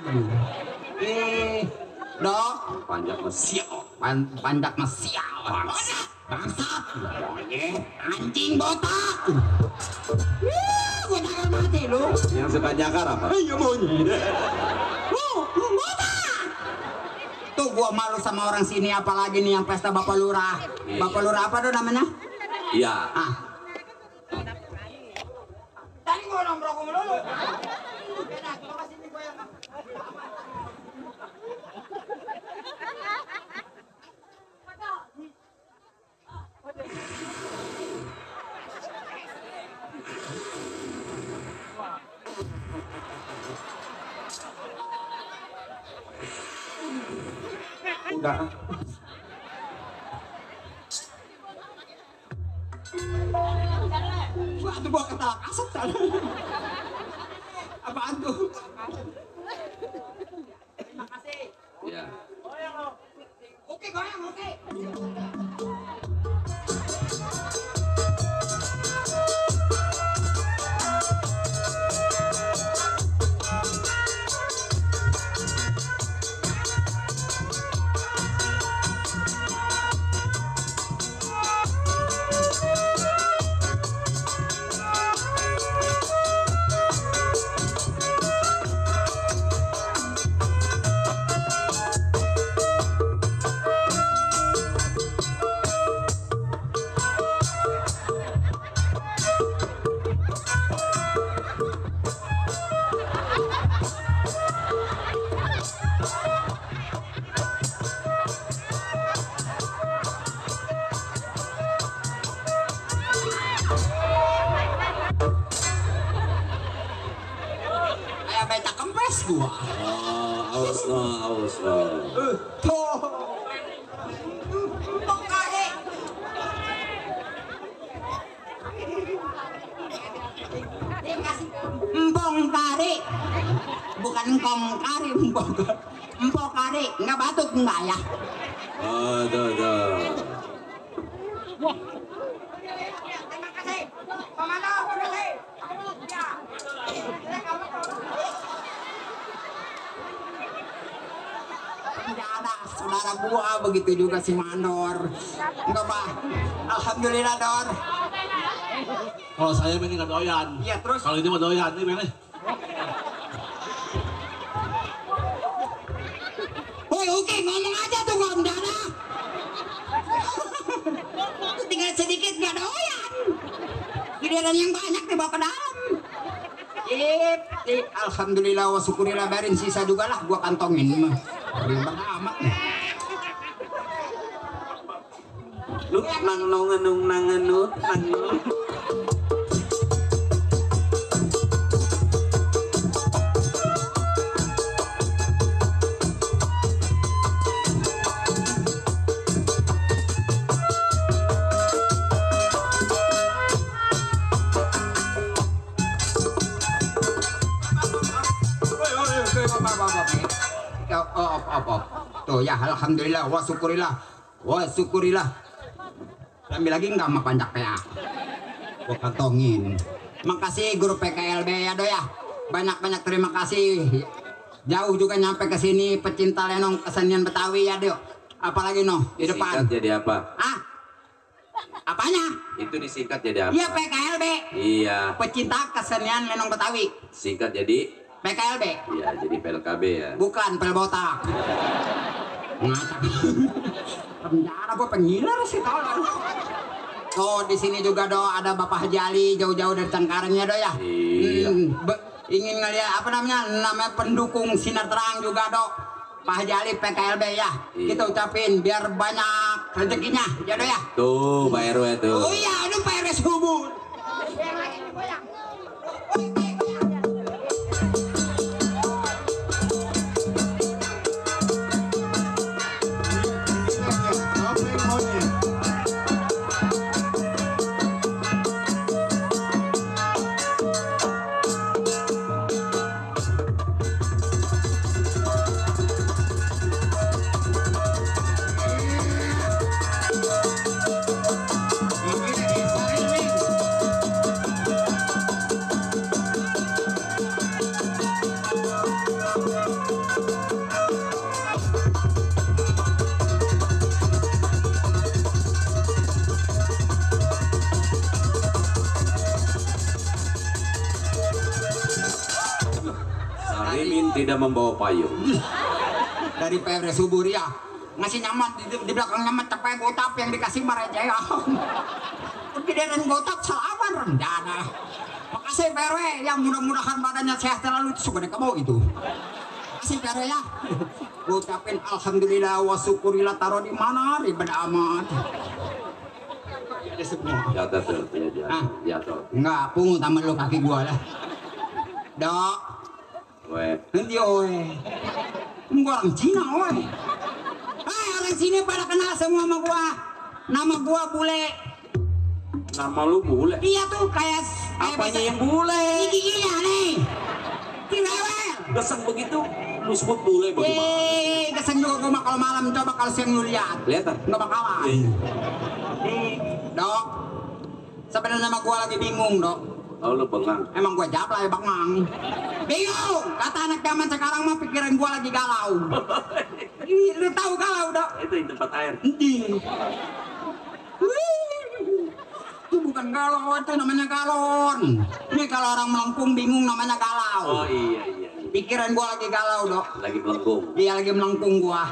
Dok, Panjang mesial. panjak mesial. Bangsat. Anjing botak. Gua jangan mati lu. Yang suka nyakar apa? Iya monyet. Tuh gua malu sama orang sini, apalagi nih yang pesta Bapak Lurah. Bapak Lurah apa tuh namanya? Iya. Ah. Tadi gua nongkrong melulu. Udah. Wah, tuh gua ketalak asap sana. Apaan tuh? Ya. Oke, goyang, oke. Kayak becak kempes gua. Awas no. Tuh. Empong kari, bukan engkong kari, empong kari, nggak batuk enggak ya? Tuh. Tidak ada saudara gua, begitu juga si Mandor. Enggak bah, alhamdulillah Dor. Kalau saya ini nggak doyan. Iya terus. Kalau ini mah doyan nih ini. Woi Uki ngomong aja tuh gua dana. Tinggal sedikit nggak doyan. Giliran yang banyak dibawa ke dalam. Alhamdulillah wa syukurillah, biarin sisa juga lah gua kantongin mah. Ribet amat nih. Lu nangenut. Tuh ya, alhamdulillah wa syukurillah. Ambil lagi nggak sama panjak ya? Gua kantongin. Makasih guru PKLB ya Do ya. Banyak terima kasih. Jauh juga nyampe ke sini pecinta lenong kesenian Betawi ya Do. Apalagi no di depan. Singkat jadi apa? Ah? Apanya? Itu disingkat jadi apa? Iya PKLB. Iya. Pecinta kesenian lenong Betawi. Singkat jadi? PKLB. Iya, jadi PLKB ya. Bukan pel botak. Ngacak. Penjara gua pengiler sih tolong. Oh di sini juga Do ada Bapak Haji Ali jauh-jauh dari Cengkarengnya Do ya. Iya. Ingin ngeliat apa namanya pendukung sinar terang juga Do. Pak Haji Ali PKLB ya. Iya. Kita ucapin biar banyak rezekinya ya Do ya. Tuh, Pak RW tuh. Oh iya, aduh Pak RW subur. Sarimin tidak membawa payung. Dari PRW subur ya. Masih nyaman di belakang nyaman capai gotap yang dikasih Mareja ya. Kepikiran gotap salaman rencana. Makasih PRW yang mudah-mudahan badannya sehat selalu itu suka kamu gitu. Makasih PRW ya. Gue ucapin alhamdulillah wa syukurillah taruh di mana ribet amat. Ada semua. Jatuh tuh, ya jatuh. Ah. Jatuh. Enggak, pungut sama lu kaki gua lah. Dok. Weh. Nanti oi. Gua orang Cina oi. Orang sini pada kenal semua sama gua. Nama gua Bule. Nama lu bule. Iya tuh kayak Apanya yang bule? Ini giginya nih. Tirewel. Geseng begitu, lu sebut bule bagaimana? Keseng juga gua mah kalau malam coba kalau siang lu lihat. Kelihatan? Nggak bakalan. Dok. Sebenarnya nama gua lagi bingung, Dok. Oh lu bengang. Emang gua jablay bengang. Bingung. Kata anak zaman sekarang mah pikiran gua lagi galau. Lu tahu galau, Dok? Itu di tempat air. Itu bukan galau, itu namanya galon. Ini kalau orang melengkung bingung namanya galau. Oh iya. Pikiran gua lagi galau, Dok. Lagi melengkung. Iya lagi melengkung gua.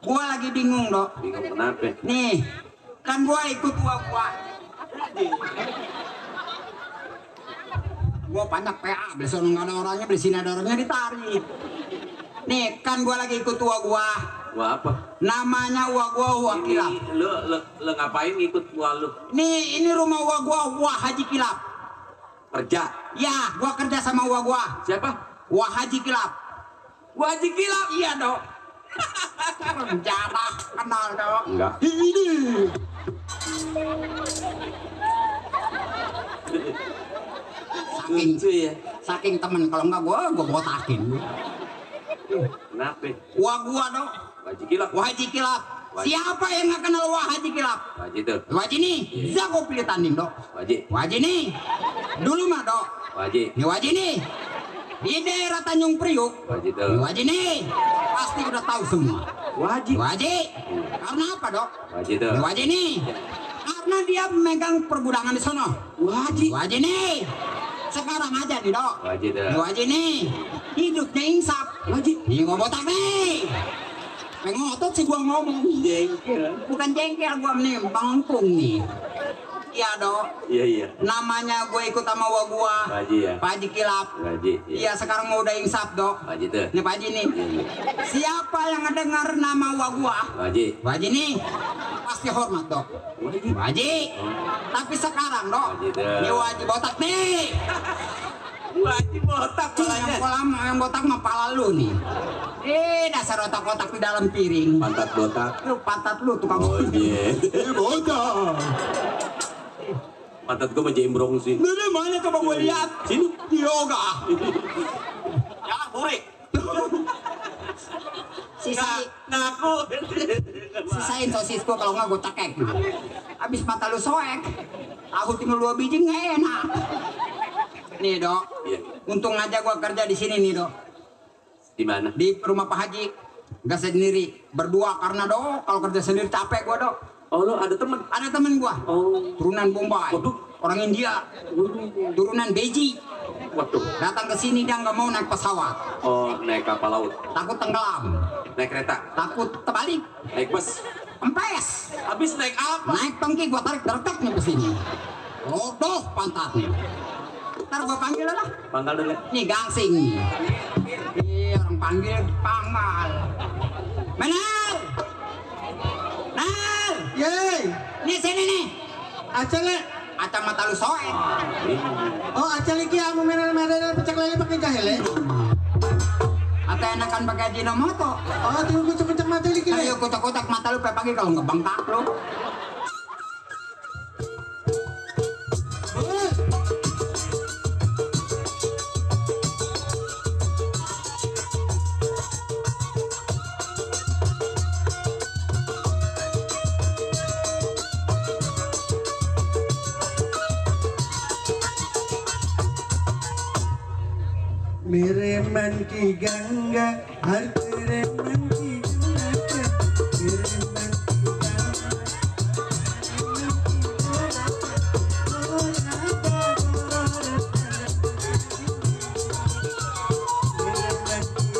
Gua lagi bingung, Dok. Bingung kenapa? Nih, kan gua ikut gua. Gua banyak PA, beli sana nggak ada orangnya, beli sini ada orangnya ditarik. Nih, kan gua lagi ikut gua. Wah apa? Namanya gua kilap. Ini lu ngapain ikut gua lu? Ini rumah gua Haji Kilap. Kerja. Ya, gua kerja sama gua. Siapa? Haji Kilap. Haji Kilap? Iya, Dok. Jarah kenal, Dok. Enggak. Ini. Lucu ya. Saking temen kalau enggak gua botakin. Kenapa? Gua, Dok. Haji Kilap. Haji Kilap. Siapa yang nggak kenal Haji Kilap? Haji tuh. Haji nih, jago pilih tanding, Dok. Haji nih. Dulu mah, Dok. Haji. Nih Haji nih. Di daerah Tanjung Priuk. Haji tuh. Haji nih. Pasti udah tahu semua. Haji. Karena apa, Dok? Haji tuh. Haji nih. Karena dia memegang pergudangan di sono. Haji nih. Sekarang aja nih, Dok. Haji tuh. Haji nih. Hidupnya insaf. Haji. Nih gua botak nih. Pengotot sih gua ngomong. Jengkel. Bukan jengkel gua nih, bangkung nih. Iya, Dok. Iya. Namanya gue ikut sama gua. Haji ya. Pak Haji Kilap. Haji. Iya, sekarang mau udah insaf, Dok. Haji tuh. Nih Pak Haji nih. Siapa yang ngedengar nama gua? Haji. Pak Haji nih. Pasti hormat, Dok. Pak Haji. Tapi sekarang, Dok. Haji tuh. Nih Haji botak nih. Haji botak palanya. Yang botak mah pala lu nih. Dasar otak-otak di dalam piring. Pantat botak. Lu pantat lu tukang. Oh iya. Botak. Pantat gua menjembrong sih. Dari mana coba gue lihat? Sini. Yoga. Ya, burik. Sisain sosis gua kalau nggak gue cekek. Abis mata lu soek. Tahu tinggal 2 biji nggak enak. Nih, Dok. Iya. Untung aja gua kerja di sini nih, Dok. Di mana? Di rumah Pak Haji. Gak sendiri, berdua karena, Dok, kalau kerja sendiri capek gua, Dok. Oh, lu ada temen? Ada temen gua. Oh. Turunan Bombay. Waduh. Orang India. Turunan Beji. Waduh. Datang ke sini dia nggak mau naik pesawat. Oh, naik kapal laut. Takut tenggelam. Naik kereta. Takut terbalik. Naik bus. Empes. Habis naik apa? Naik tangki gua tarik dertek nih ke sini. Rodoh pantatnya. Ntar gua panggil lah. Pangkal dulu. Nih gangsing. Orang panggil panggal. Menal. Nal. Yeay, Nih sini nih. acale. Kacamata lu soek. Oh, acale ki anu merah-merah pecak lele pakai jahele. Atau enakan pakai Ajinomoto. Oh, tinggal kucek-kucek mata dikit. Ayo kotak-kotak mata lu pe panggil kalau nggak bengkak lu. मेरे मन की गंगा हर तेरे मन की गंगा मेरे मन की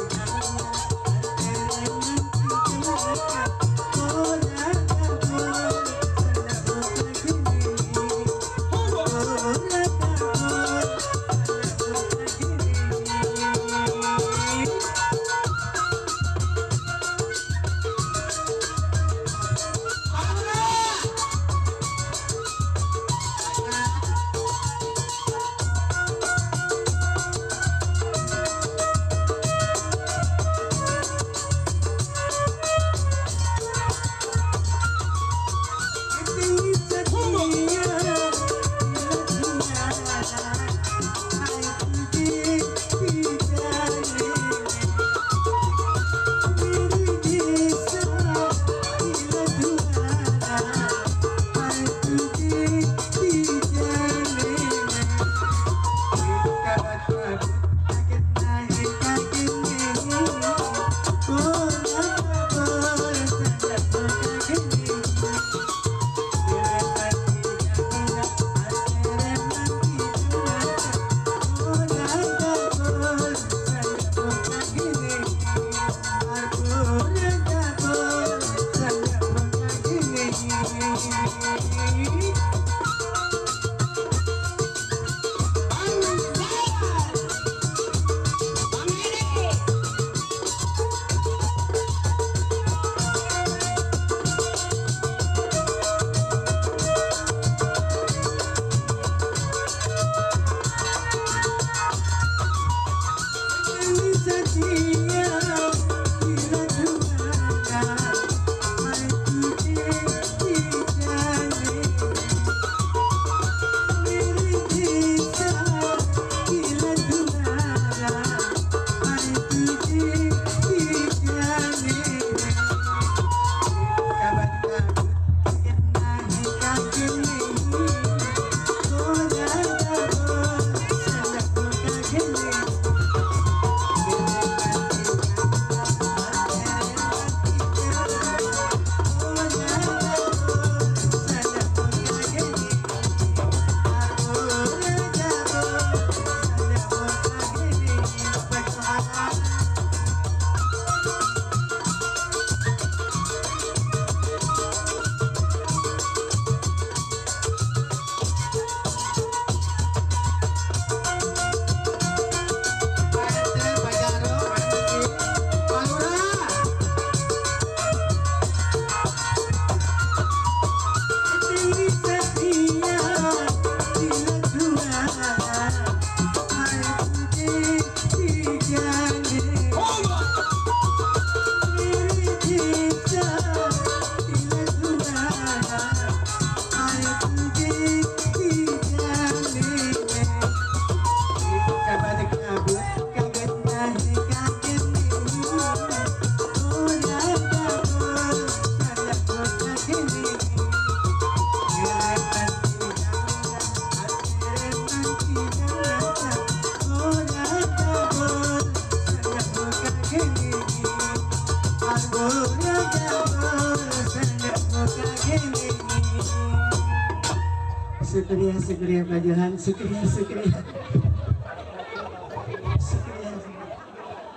Sukriya Pak Johan, Sukriya.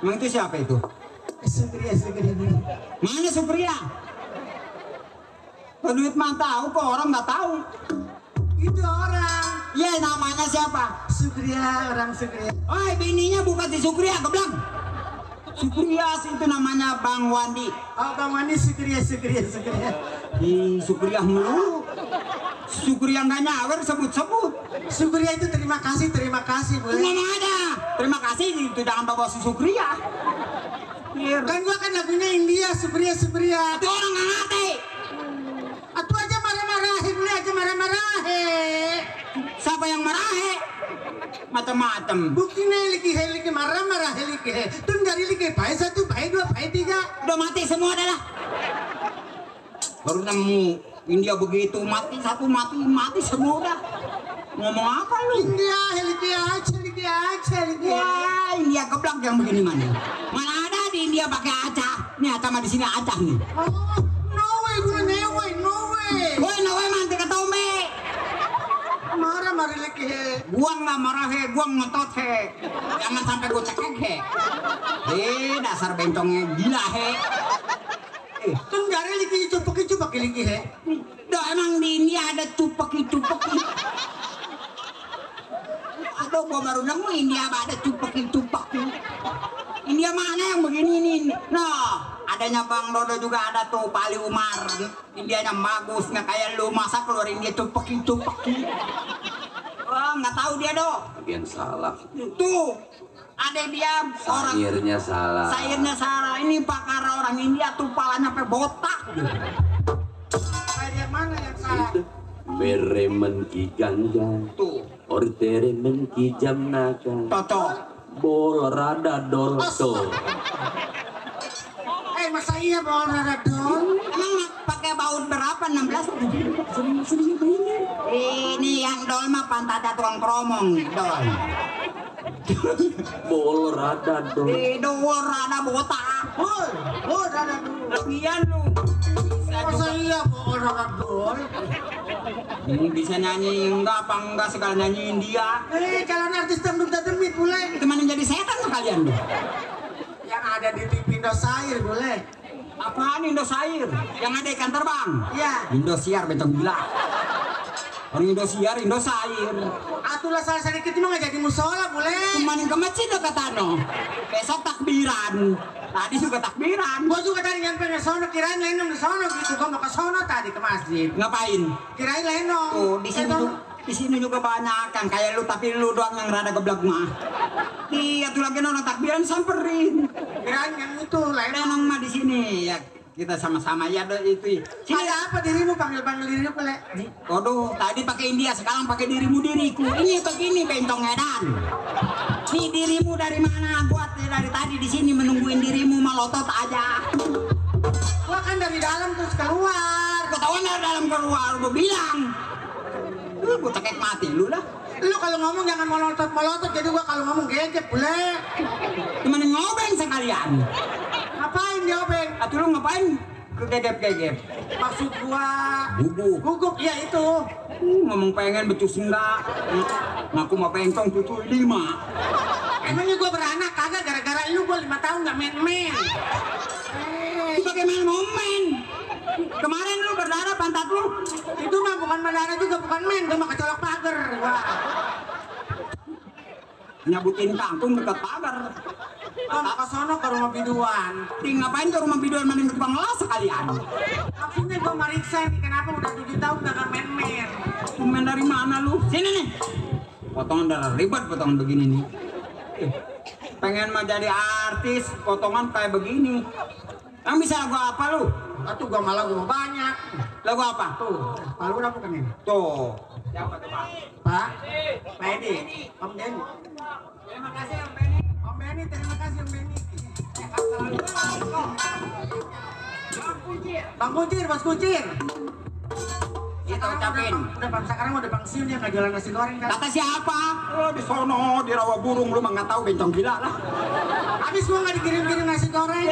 Emang itu siapa itu? Sukriya. Mana Supriya? Penuit mah tahu kok, orang nggak tahu. Itu orang. Ya namanya siapa? Sukriya, orang Sukriya. Oh bininya bukan si Supriya, kebelang. Supriya itu namanya Bang Wandi. Oh Bang Wandi Sukriya. Di Supriya melulu. Supriya nggak nyawer sebut-sebut. Sukriya itu terima kasih boleh. Ngomong ada. Terima kasih itu jangan bawa si Supriya. Kan gua kan lagunya India, Sukriya. Itu orang nggak ngerti. Atu aja marah-marahin, boleh aja marah-marahin. Siapa yang marahe? Macam-macam. Buktinya liki marah-marah liki. Tun dari liki baik 1, baik 2, baik 3. Udah mati semua dah lah. Baru nemu India begitu mati satu mati semua dah. Ngomong apa lu? India liki aja. Wah India keblak yang begini mana? Mana ada di India pakai acah? Nih acah mah di sini acah nih. Oh, no way. Woi no way manti ketombe. Marah liki. Gua nggak marah he, gua ngotot he. Jangan sampai gua cekek he. Dasar bencongnya gila he. Tun dari liki cupak liki he. Dah emang di India ada cupeki. Aduh gua baru nemu India ada cupeki. India mana yang begini nih? Nah, adanya Bang Dodo juga ada tuh Pali Umar. Indianya bagus, nggak kayak lu masa keluar India cupeki. Wah nggak tahu dia dong. Bagian salah. Tuh ada dia orang. Sairnya salah. Ini pakar orang India tuh palanya sampai botak. Kayak mana yang salah? Beremen ki ganja, Tuh orderemen ki jamnaka, cocok. bol rada dolto. Masa iya bawa radadol? Emang pakai baut berapa? 16? Ini yang dol mah pantatnya tukang kromong dol. Bol rada dol. Dol rada botak. Bol radadol. Lagian lu bisa Masa juga iya bawa radadol? ini bisa nyanyi enggak segala nyanyi India. Calon artis dangdut demit boleh. Gimana jadi setan sekalian lu? Yang ada di TV Indosiar boleh. Apaan Indosiar? Yang ada ikan terbang? Iya. Indosiar bencong gila. Orang Indosiar. Atulah salah sedikit cuma nggak jadi musola boleh. Kemarin ke masjid lo katano. Besok takbiran. Tadi juga takbiran. Gua juga tadi nyampe ke sono kirain lenong di sono gitu. Gua mau ke sono tadi ke masjid. Ngapain? Kirain lenong. Tuh di sini juga banyak kan kayak lu tapi lu doang yang rada geblak mah. Iya tuh lagi nonton takbiran samperin. Kirain yang itu lenong. Lenong mah di sini ya kita sama-sama ya itu. Sini Ada apa dirimu panggil dirimu boleh? Waduh, tadi pakai India, sekarang pakai dirimu diriku. Ini begini bencong edan. Nih dirimu dari mana? Buat dari tadi di sini menungguin dirimu malotot aja. Gua kan dari dalam terus keluar. Ketahuan dari dalam keluar, gua bilang. Gua cekek mati lu lah. Lu kalau ngomong jangan melotot jadi gua kalau ngomong gejek boleh. Gimana ngobeng sekalian? Ngapain dia obeng? Atuh lu ngapain? Kegegep. Maksud gua Gugup. ya itu. Ngomong pengen becus enggak. Ngaku mau pencong cucu 5. Emangnya gua beranak kagak gara-gara lu gua 5 tahun nggak main-main. Bagaimana mau main? Kemarin lu berdarah pantat lu. Itu mah bukan berdarah juga bukan main, gua mah kecolok pagar gua. Nyabutin kangkung dekat pagar. Gua mau ke sono ke rumah biduan. Ngapain ke rumah biduan mending ke tukang las sekalian? Maksudnya gua meriksa nih kenapa udah 7 tahun nggak main-main. Main dari mana lu? Sini nih. Potongan darah ribet potongan begini nih. Pengen mah jadi artis, potongan kayak begini. Yang bisa lagu apa lu? Atuh gua malah gua banyak. Lagu apa? Tuh, palu apa kan ini? Tuh. Siapa tuh Pak? Pak Edi, Om Denny. Terima kasih Om Benny. Om Benny, terima kasih Om Benny. Bang Kucir, Bos Kucir. Kita ucapin. Sekarang udah pensiun dia nggak jualan nasi goreng kan? Kata siapa? Oh di sono di rawa burung lu mah nggak tahu bencong gila lah. Habis gua nggak dikirim-kirim nasi goreng.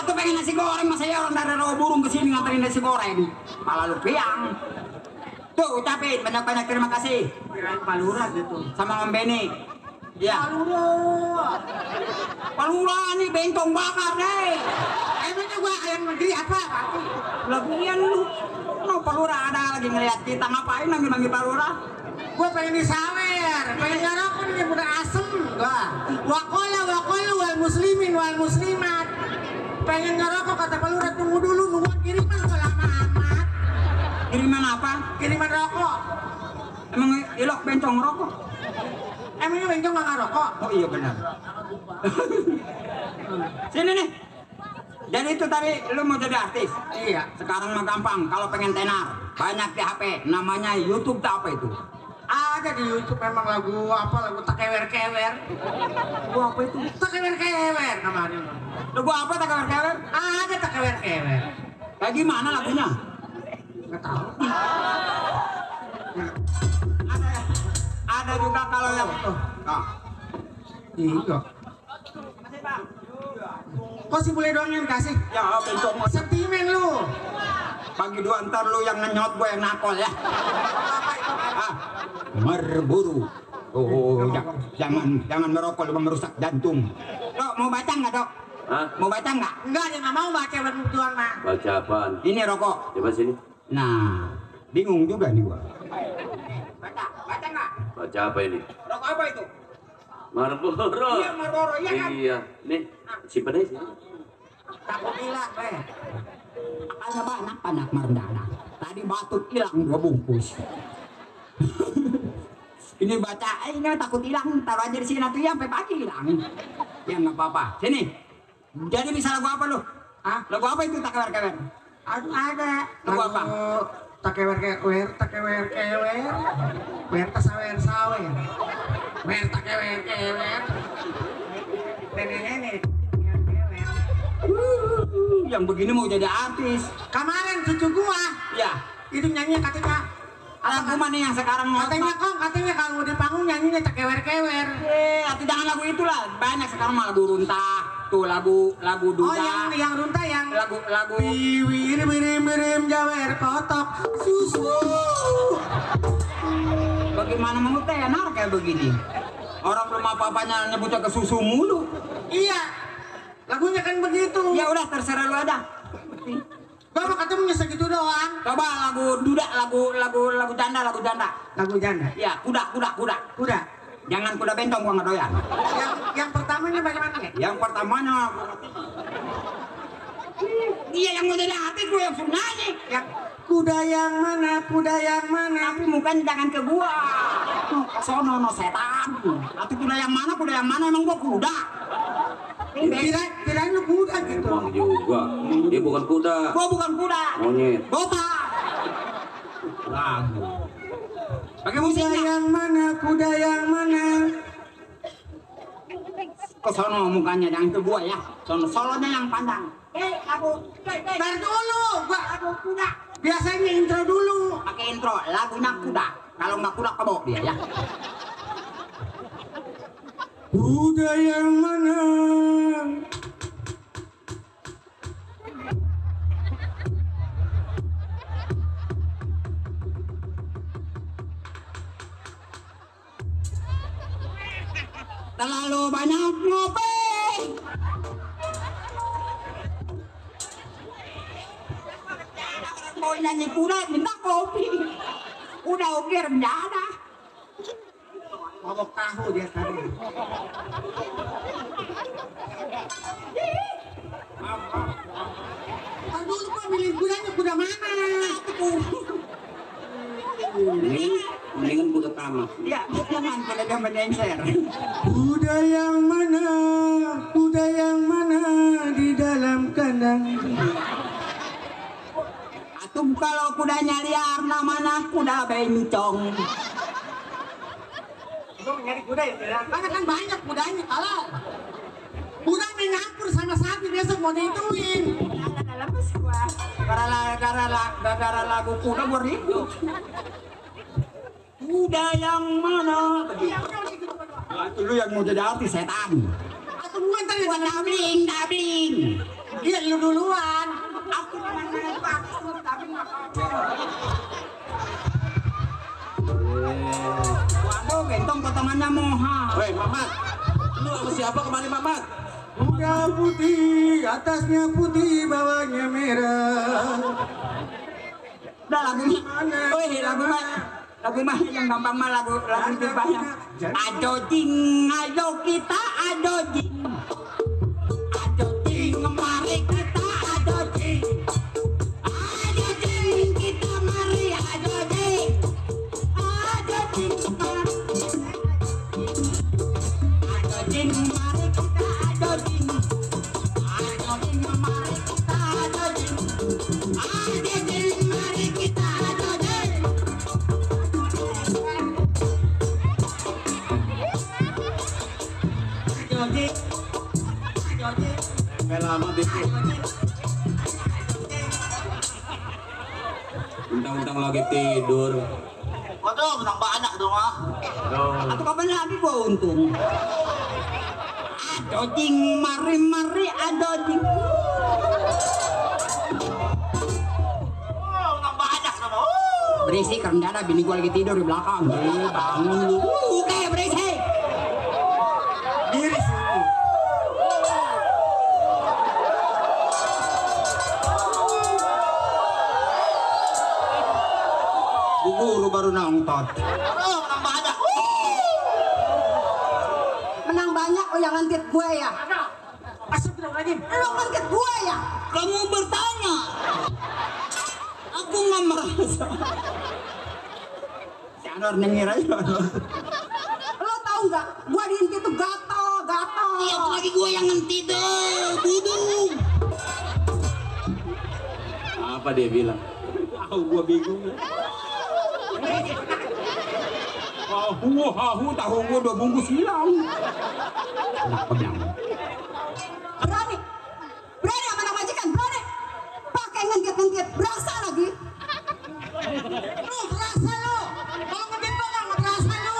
Aku pengen nasi goreng masa ya orang dari rawa burung kesini nganterin nasi goreng. Malah lu piang. Tuh ucapin banyak-banyak terima kasih. Kirain Palura gitu. Sama Om Beni. Ya. Palura nih bentong bakar deh. Emangnya gua ayam negeri apa? Lagian lu. No Palura ada lagi ngeliat kita ngapain manggil-manggil Palura? Gua pengen disawer, pengen ngerokok nih udah asem gua. Wakola wal muslimin wal muslimat. Pengen ngerokok kata Palura, tunggu dulu nunggu kiriman gua lama amat. Kiriman apa? Kiriman rokok. Emang ilok bencong rokok? Emangnya bencong nggak ngerokok? Oh iya benar. Sini nih. Jadi itu tadi lu mau jadi artis? Iya. Sekarang mah gampang. Kalau pengen tenar, banyak di HP. Namanya YouTube tuh apa itu? Ada di YouTube memang lagu apa, lagu takewer-kewer. Lagu apa itu? Takewer-kewer namanya. Lagu apa takewer-kewer? Ada takewer-kewer. Kayak gimana lagunya? Nggak tahu. Ada juga kalau yang nah. Iya. Kok si bule doang yang dikasih? Ya bencong Sentimen lu. bagi dua ntar lu yang ngenyot gue yang nakol ya. Ah, merburu. Oh, jangan merokok lu merusak jantung. Dok, mau baca nggak dok? Hah? Mau baca nggak? Enggak, dia nggak mau baca bertujuan mah. Baca apaan? Ini rokok. Coba sini. Nah, bingung juga nih gua. Baca nggak? Baca apa ini? Rokok apa itu? Marlboro. Iya, Marlboro, iya kan? Iya. Nih, simpen aja sini. Takut gila, weh. Akalnya banyak panak merdana. Tadi batuk hilang 2 bungkus. Ini baca, ini takut hilang. Taruh aja di sini nanti sampai pagi hilang. Ya nggak apa-apa. Sini. Jadi bisa lagu apa lu? Hah? Lagu apa itu takewer-kewer? Ada. Lagu apa? Takewer-kewer. Wer tasawer-sawer. Wer takewer-kewer. Nenek-nenek. Yang begini mau jadi artis. Kemarin cucu gua Ya. itu nyanyi katanya Lagu mana yang sekarang mau? katanya kalau di panggung nyanyinya takewer-kewer. Atau jangan lagu itulah. Banyak sekarang mah lagu runtah. Tuh lagu Oh, duda. yang runtah yang lagu biwir birim jawer kotok susu. bagaimana mau tenar kayak begini? Orang belum apa-apanya nyebutnya ke susu mulu. Iya. Lagunya kan begitu. Ya udah terserah lu ada. Gua mau ketemu segitu doang. Coba lagu duda, lagu janda. Lagu janda. Ya, kuda. Kuda. Jangan kuda bentong gua nggak doyan. Yang pertamanya bagaimana nih? Yang pertamanya iya yang mau jadi artis gue yang suruh nyanyi. Yang kuda yang mana? Tapi mukanya jangan ke gua. Sono no setan. Atau kuda yang mana emang gua kuda. Kirain lu kuda gitu. Emang juga. Dia bukan kuda. Gua bukan kuda. Monyet. Botak. Lagu. Pakai musiknya. Kuda yang mana? Ke sono mukanya jangan ke gua ya. Solonya yang pandang. Ntar dulu, gua kuda. Biasanya intro dulu. Pakai intro lagunya kuda. Kalau nggak kuda kebok dia ya. Kuda yang mana? Terlalu banyak ngopi. Mau nyanyi kuda minta kopi. Udah oke rendah. Ngomong tahu dia tadi. Ntar dulu gua milih kudanya kuda mana? Mendingan kuda tamak. Ya, jangan pada dia menyenser. Kuda yang mana di dalam kandang? Atau kalau kudanya liar namanya kuda bencong. Gua nyari kuda ya, kan banyak kudanya kalau. Kudanya nyampur sama sapi besok mau dihituin. Lemes gua. Gara-gara lagu kuda gua ribut. Kuda yang mana? Itu lu yang mau jadi artis setan. Atau bukan tadi Gua dabling. Iya lu duluan. Aku dengan Waduh, gentong potongannya moha. Weh, Mamat. Lu sama siapa kemarin, Mamat? Kuda putih, atasnya putih, bawahnya merah. Udah lagunya. Wih, lagu mah yang gampang mah lagu banyak. Ajo jing, ayo kita ajo jing. Ajo jing, mari kita ajo jing. Ajo jing, kita mari ajo jing. Ajo jing, ajo jing, mari kita ajo jing. Ajo jing, mari kita ajo jing. Ajo jing, mari kita ajo jing. Lama dikit. Bentang-bentang lagi tidur. Waduh, menang banyak dong ah. Atau kapan lagi gua untung? Aduh jing, mari aduh jing. Oh, menang banyak dong. Berisik karena ada bini gua lagi tidur di belakang. Bangun lu. Kayak berisik. Diri sih. Guru baru nonton. Oh, menang banyak. Menang banyak oh yang ngantit gue ya. Astagfirullahaladzim. Lo ngantit gue ya. Kamu bertanya. Aku nggak merasa. Si Anwar nengir aja. Lo tahu nggak? Gue diintit tuh gatal. Iya, lagi gue yang ngenti deh. Budung. Apa dia bilang? Tahu gue bingung. Tahu gue 2 bungkus hilang. Kenapa bilang? Berani sama anak majikan, berani. Pakai ngengkit, berasa lagi. Lu berasa lu. Kalau ngedit mah nggak berasa lu.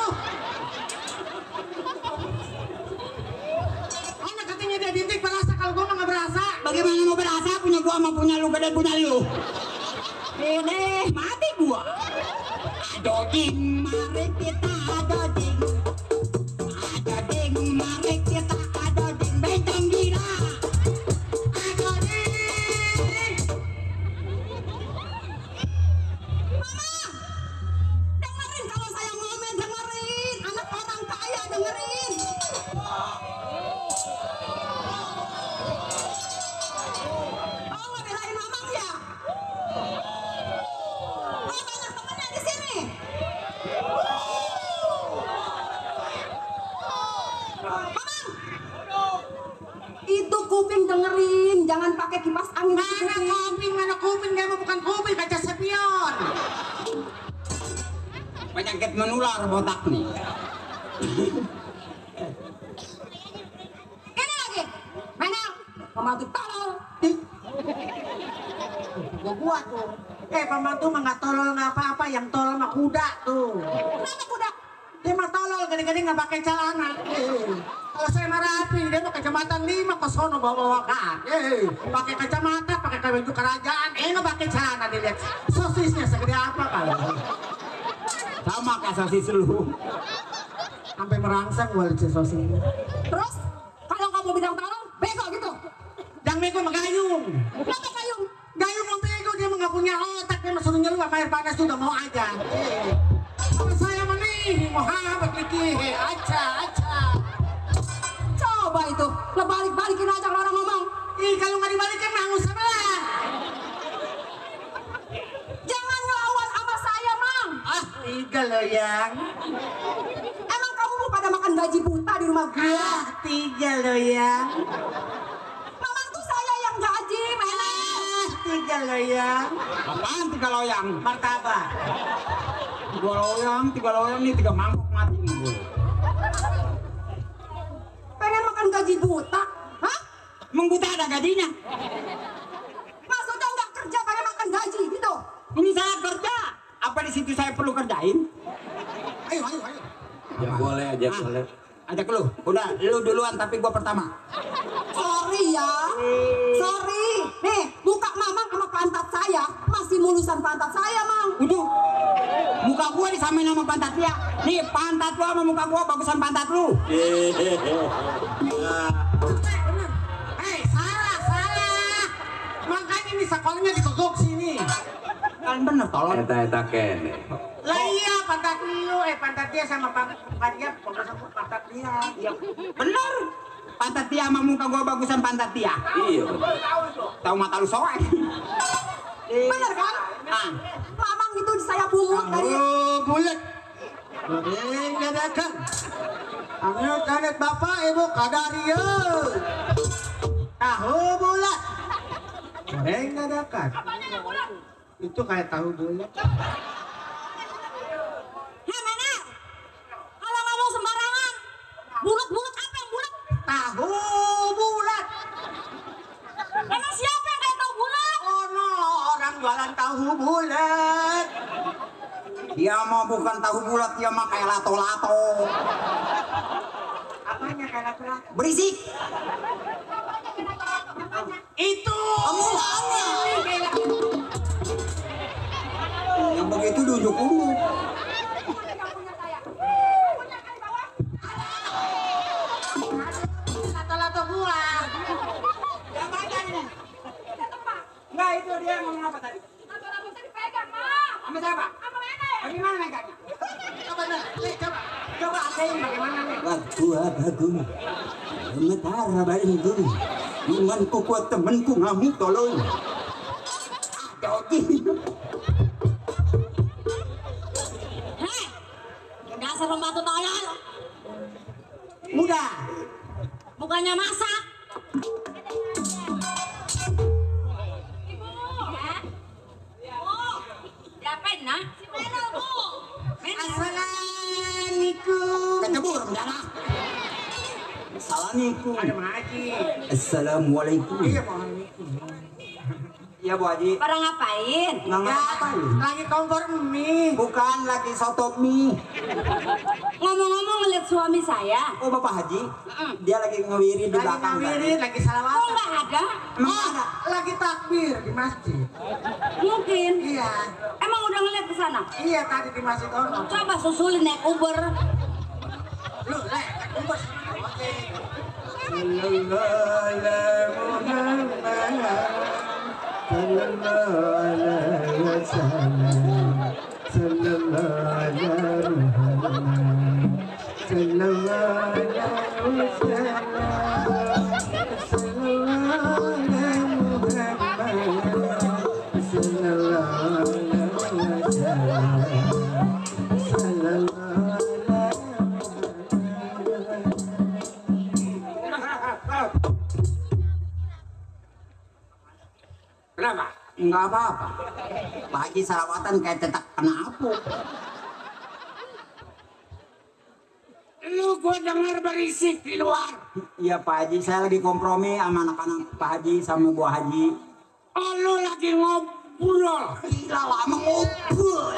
Anak katanya dia diintik berasa, kalau gua mah nggak berasa. Bagaimana mau berasa? Punya gua sama punya lu, gede punya lu. Ini mati gua. Aduh jing, mari kita aduh jing. Aduh jing, mari kita aduh jing. Benteng gila. Aduh jing. Mama, dengerin kalau saya ngomel, dengerin. Anak orang kaya, dengerin. Oh, nggak belain mamang ya? Oh, banyak temennya di sini. Mamang, itu kuping dengerin, jangan pakai kipas angin. Mana kuping, dia mah bukan kuping, kaca spion. Penyakit menular botak nih. Ini lagi, mana? Pembantu tolol. Gua tuh. Pembantu mah nggak tolol nggak apa-apa, yang tolol mah kuda tuh. Kenapa kuda? Dia mah tolol, gede-gede nggak pakai celana. Kalau saya mah rapi, dia mah kecamatan 5 ke sono bawa-bawa kaki. Pakai kacamata, pakai baju kerajaan, nggak pakai celana, dilihat sosisnya segede apa kali. Sama kayak sosis lu. Sampai merangsang gua lihat sosisnya. Terus, kalau kamu bilang tolol, bego gitu. Yang bego mah gayung. Kenapa kayung? Gayung mau bego, dia mah nggak punya otak, dia mah suruh nyelup sama air panas sudah mau aja. Kalau saya mah nih, Muhammad Likihe, aca. Coba itu, lo balik-balikin aja kalau orang ngomong. Ih, kalau nggak dibalikin mah usah belah. Jangan ngelawan sama saya, Mang. Tiga loh yang. Emang kamu mau pada makan gaji buta di rumah gue? Tiga loh yang. Mamang tuh saya yang gaji, Meles. Tiga loh yang. Apaan 3 loyang? Martabak. 3 loyang nih 3 mangkok mati nih gue. Pengen makan gaji buta? Hah? Emang buta ada gajinya? Maksudnya nggak kerja pengen makan gaji gitu? Ini saya kerja. Apa di situ saya perlu kerjain? Ayo. Ya boleh aja, boleh. Ajak lu. Udah, lu duluan tapi gua pertama. Sorry ya. Sorry. Nih, muka Mamang sama pantat saya masih mulusan pantat saya, Mang. Udah. Muka gua disamain sama pantat dia. Nih pantat lu sama muka gua bagusan pantat lu. Hei, salah. Makanya nih sekolahnya digogok sini. Kan bener tolong. Eta kene. Lah iya, pantat dia sama pantat dia bagusan pantat dia. Iya, bener. Pantat dia sama muka gua bagusan pantat dia. Iya. Tahu mata lu soek. Bener kan? Ah, Mamang itu saya bungut tadi. Oh, bulat. Kadakan. Anu kanet bapak ibu kadaria. Tahu bulat. Goreng kadakan. Itu kayak tahu bulat. Heh, mana? Kalau ngomong sembarangan. Bulat-bulat apa yang bulat? Tahu bulat. Emang siapa yang kayak tahu bulat? Oh no, orang jualan tahu bulat. dia mah bukan tahu bulat, dia mah kayak lato-lato. Apanya kayak laki-laki? Berisik. Itu. Yang begitu duduk dulu. Lato-lato gua. Yang mana nih? Enggak, itu dia ngomong apa tadi? Lato-lato saya dipegang, Mak. Sama siapa? Sama Nenek. Bagaimana megangnya? Coba nih, coba asain bagaimana nih? Waktu abagung, sementara baringgung, imanku kuat temanku ngamuk tolong. Joki. Hei, dasar pembantu tolol. Mudah. Bukannya masak. Ibu. Ya. Bu. Siapain, nah? Si Menel, Bu. Assalamualaikum. Kecebur, darah. Assalamualaikum. Ada Haji. Assalamualaikum. Iya, Waalaikumsalam. Iya, Bu Haji. Pada ngapain? Nggak ngapain. Lagi kompor mie. Bukan lagi soto mie. Ngomong-ngomong ngeliat suami saya. Oh, Bapak Haji. Dia lagi ngewirid di Lagi belakang. ngawirin, lagi Kok salawatan. nggak ada? Emang ada? Lagi takbir di masjid. Mungkin. Iya. Emang udah ngeliat ke sana? Iya, tadi di masjid ono. Coba susulin naik Uber. Lu, lek, kompor sini. Oke. Kenapa? Enggak apa-apa. Pak Haji salawatan kayak tetak kena apu. Lu gua dengar berisik di luar. Iya Pak Haji, saya lagi kompromi sama anak-anak Pak Haji sama Bu Haji. Oh, lu lagi ngobrol. Gila lama ngobrol.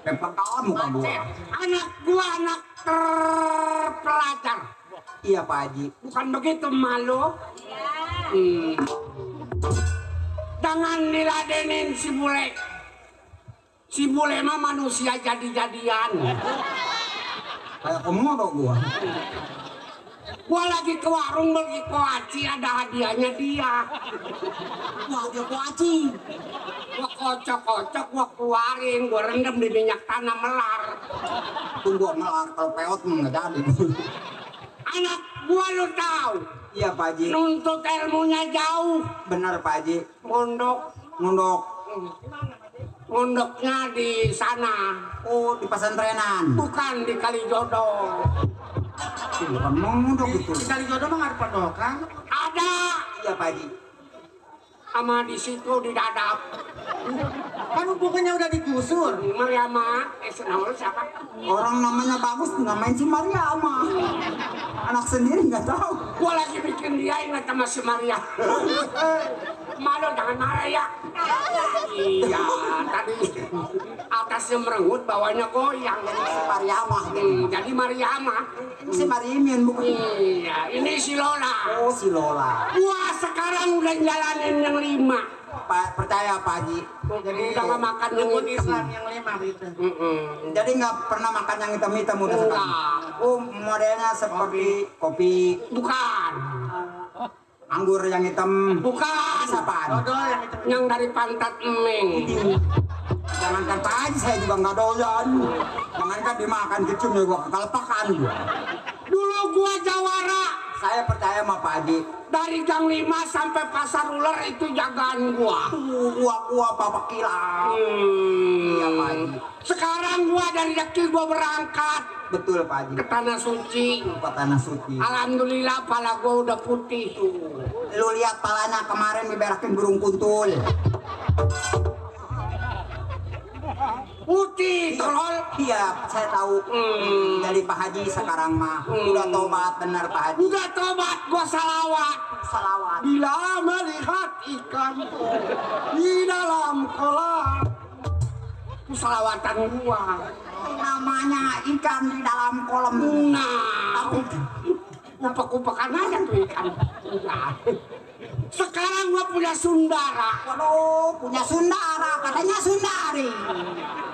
Pepek kamu kan gua. Anak gua anak terpelajar. Iya Pak Haji. Bukan begitu, malu? Jangan diladenin si bule. Si bule mah manusia jadi-jadian. Kayak komodo gua. Gua lagi ke warung beli koaci, ada hadiahnya dia. Wah, dia Bu Haji. Gua kocok-kocok, gua keluarin, gua rendam di minyak tanah melar. Tunggu melar, kalau peot mah nggak jadi. Anak gua lu tahu, Iya Pak Haji. nuntut ilmunya jauh. Benar Pak Haji. Ngondok, ngondoknya di sana, Oh, di pesantrenan. bukan di Kalijodo. Bukan mondok itu. Di Kalijodo mah nggak ada pondokan? Ada, Iya Pak Haji. sama di situ di Dadap. Kan bukannya udah digusur. Mariama, senang siapa? Orang namanya bagus, namain si Mariama. Anak sendiri nggak tahu. Gua lagi bikin dia ingat sama si Maria. Malu jangan marah ya. Iya, tadi atasnya merengut, bawahnya goyang. Jadi si Mariama. Jadi Mariama. Ini si Marimin bukan? Iya, ini si Lola. Oh, si Lola. Gua sekarang udah jalanin yang 5. percaya Pak Haji. Jadi udah nggak makan yang Islam yang 5 itu. Jadi nggak pernah makan yang hitam-hitam udah sekarang. Modelnya seperti kopi. Bukan. Anggur yang hitam. Bukan. Apaan? Yang dari pantat emeng. Jangankan Pak Haji saya juga nggak doyan. Jangankan dimakan kecium ya gua kekalpakan gua. Dulu gua jawara. Saya percaya sama Pak Haji. Dari Gang 5 sampai Pasar Ular itu jagaan gua. Gua Bapak Kilau. Iya Pak Haji. Sekarang gua dari Jaki gua berangkat Betul Pak Haji. ke Tanah Suci. Ke Tanah Suci. Alhamdulillah pala gua udah putih. Lu lihat palanya kemarin diberakin burung kuntul. Putih, tolol. Iya, saya tahu. Dari Pak Haji sekarang mah udah tobat benar Pak Haji. Udah tobat, gua salawat. Salawat. Bila melihat ikan di dalam kolam, itu salawatan gua. Namanya ikan di dalam kolam. Nah, upek-upekan aja tuh ikan. Nah. Sekarang gua punya Sundara. Waduh, punya Sundara, katanya Sundari.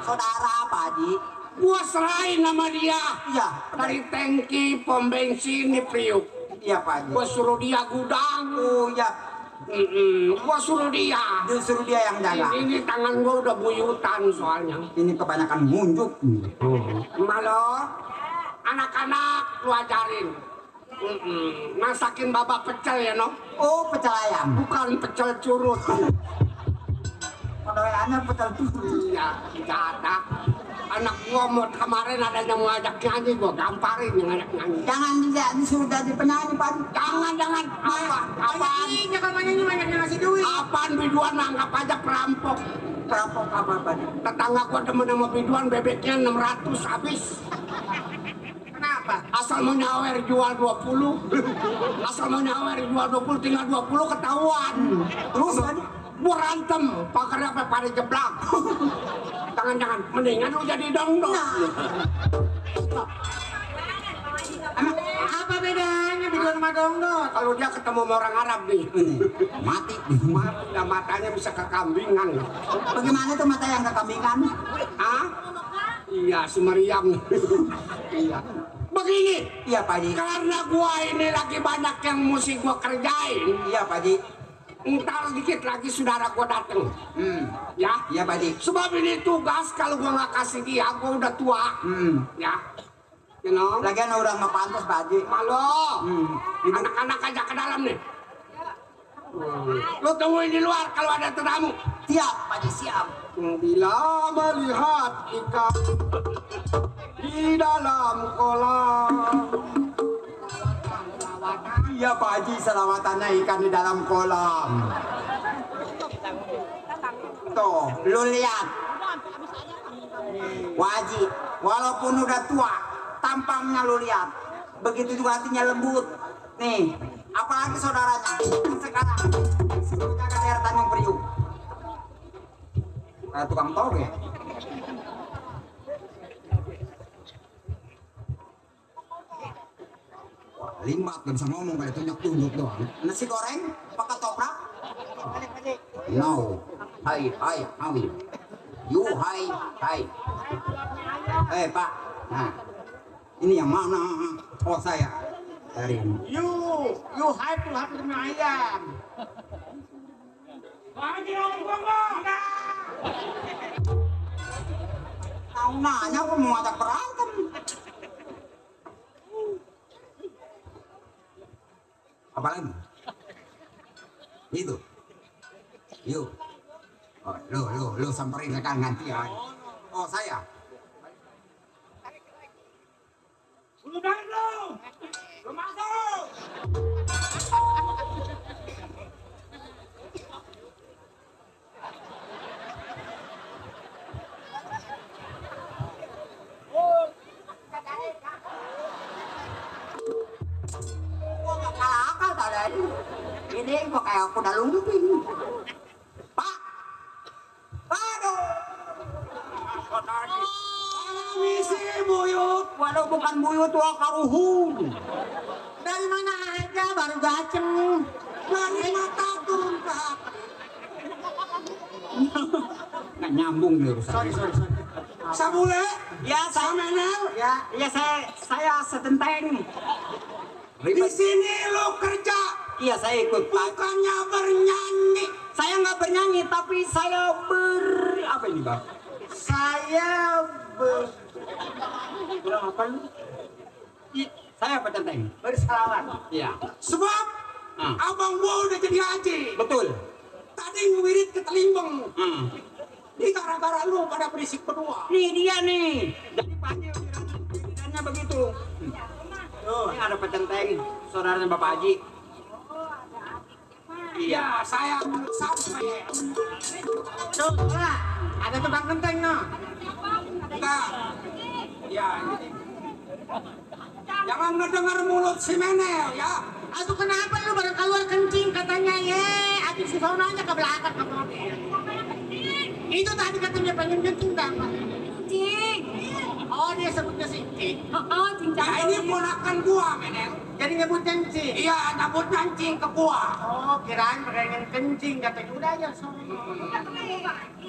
Saudara Pak Haji. Gua serahin nama dia. Iya. Dari tangki pom bensin di Priuk. Iya Pak Haji. Gua suruh dia gudang. Oh iya. Gua suruh dia. Justru dia yang jaga. Ini tangan gua udah buyutan soalnya. Ini kebanyakan munjuk. Malo, anak-anak lu ajarin. Masakin babak pecel ya no? Oh pecel ayam. Bukan pecel curut. Pedoyannya pecel curut. Iya, tidak ada. Anak gua mau kemarin ada yang mau ajak nyanyi, gua gamparin yang ajak nyanyi. Jangan dia disuruh jadi penyanyi Pak. Jangan. Apaan? Ini kalau nyanyi banyak yang ngasih duit. Apaan biduan anggap aja perampok. Perampok apa Pak? Tetangga gua demen sama biduan bebeknya 600 habis. Kenapa? Asal mau nyawer jual 20. Asal mau nyawer jual 20 tinggal 20 ketahuan. Terus kan? Berantem, pakarnya apa pada jeblak. Jangan, mendingan lu jadi dongdong. Apa bedanya biduan sama dongdot? Kalau dia ketemu sama orang Arab nih, Mati. nah matanya bisa kekambingan. Bagaimana tuh mata yang kekambingan? Ah? Iya, si Maryam. Iya. Begini. Iya Pak Haji. Karena gua ini lagi banyak yang mesti gua kerjain. Iya Pak Haji. Ntar dikit lagi saudara gua dateng. Ya. Iya Pak Haji. Sebab ini tugas kalau gua nggak kasih dia, gua udah tua. Ya. You know? Lagian udah nggak pantas Pak Haji. Malo. Anak-anak aja ke dalam nih. Lu tungguin di luar kalau ada tamu. Siap Pak Haji, siap. Bila melihat ikan di dalam kolam. Iya Pak Haji, selawatannya ikan di dalam kolam. Tuh, lu lihat. Wajib, walaupun udah tua, tampangnya lu lihat. Begitu juga hatinya lembut. Nih, apalagi saudaranya yang sekarang suruh jaga daerah Tanjung Priuk. Kayak tukang toge. Limbat, gak bisa ngomong kayak tunjuk-tunjuk doang. Nasi goreng pakai toprak? No. Hai, how are you? You, hi. Pak. Nah, ini yang mana? Oh, saya. Dari ini. You hype tuh HP sama ayam. Tahu nanya aku mau ajak berantem. Apa lagi? Itu. Yuk. Oh, lu samperin sekarang gantian. Oh, saya. Lu masuk. Akal kalian. Ini kok kayak kuda lumping. Pak. Aduh. Misi buyut. Waduh, bukan buyut, wah karuhun. Dari mana aja baru gaceng. Dari mata turun ke hati. Nggak nyambung nih urusan. Sorry. Sabule? Ya, Samenel? ya saya setenteng. Di sini lo kerja, Iya, saya ikut. bukannya bernyanyi. Saya nggak bernyanyi, tapi saya apa ini, Bang? Saya kurang apa lu? Saya petenteng. Bersalawat. Iya. Sebab abang gua udah jadi haji. Betul. Tadi ngewirit ke Telimbang. Hmm. Ini gara-gara lu pada berisik berdua. Nih dia nih. Jadi Panji pikirannya begitu. Tuh, ini ada petenteng, saudaranya Bapak Haji. Iya, saya sampai. Tuh, lah, ada tukang genteng no. Enggak. Ya, ini. Jangan ngedengar mulut si Menel ya. Aduh kenapa lu baru keluar kencing katanya ye. Aduh si sononya ke belakang ke mobil. Itu tadi katanya pengen kencing apa? Kencing. Oh dia sebutnya kencing. Oh cincang. Ya ini ponakan gua Menel. Jadi nyebut kencing. Iya, nyebut kencing ke gua. Oh kirain pengen kencing katanya udah aja sono.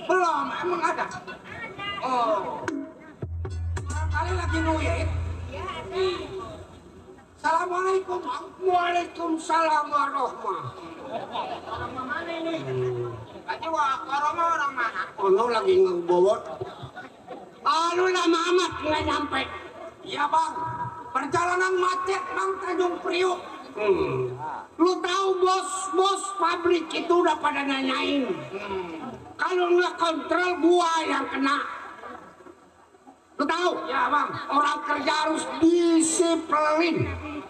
Belum, emang ada. Oh. Barangkali lagi nuit. Assalamualaikum. Waalaikumsalam warahmatullahi. Orang mana ini? Aja orang mana? Oh, lu lagi ngebobot. Lu lama amat nggak nyampe. Iya bang. Perjalanan macet bang Tanjung Priuk. Lu tahu bos pabrik itu udah pada nanyain. Kalau nggak kontrol gua yang kena. Lu tahu? Ya bang, orang kerja harus disiplin.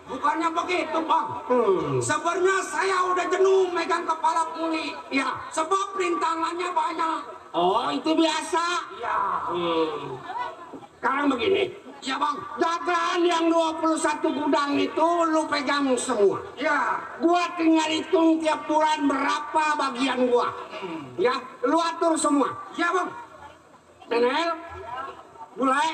Bukannya begitu bang. Sebenarnya saya udah jenuh megang kepala kuli. Ya, sebab rintangannya banyak. Oh, itu biasa. Ya. Sekarang begini. Ya bang, dagangan yang 21 gudang itu lu pegang semua. Ya. Gua tinggal hitung tiap bulan berapa bagian gua. Ya, lu atur semua. Ya bang. Menel. Mulai,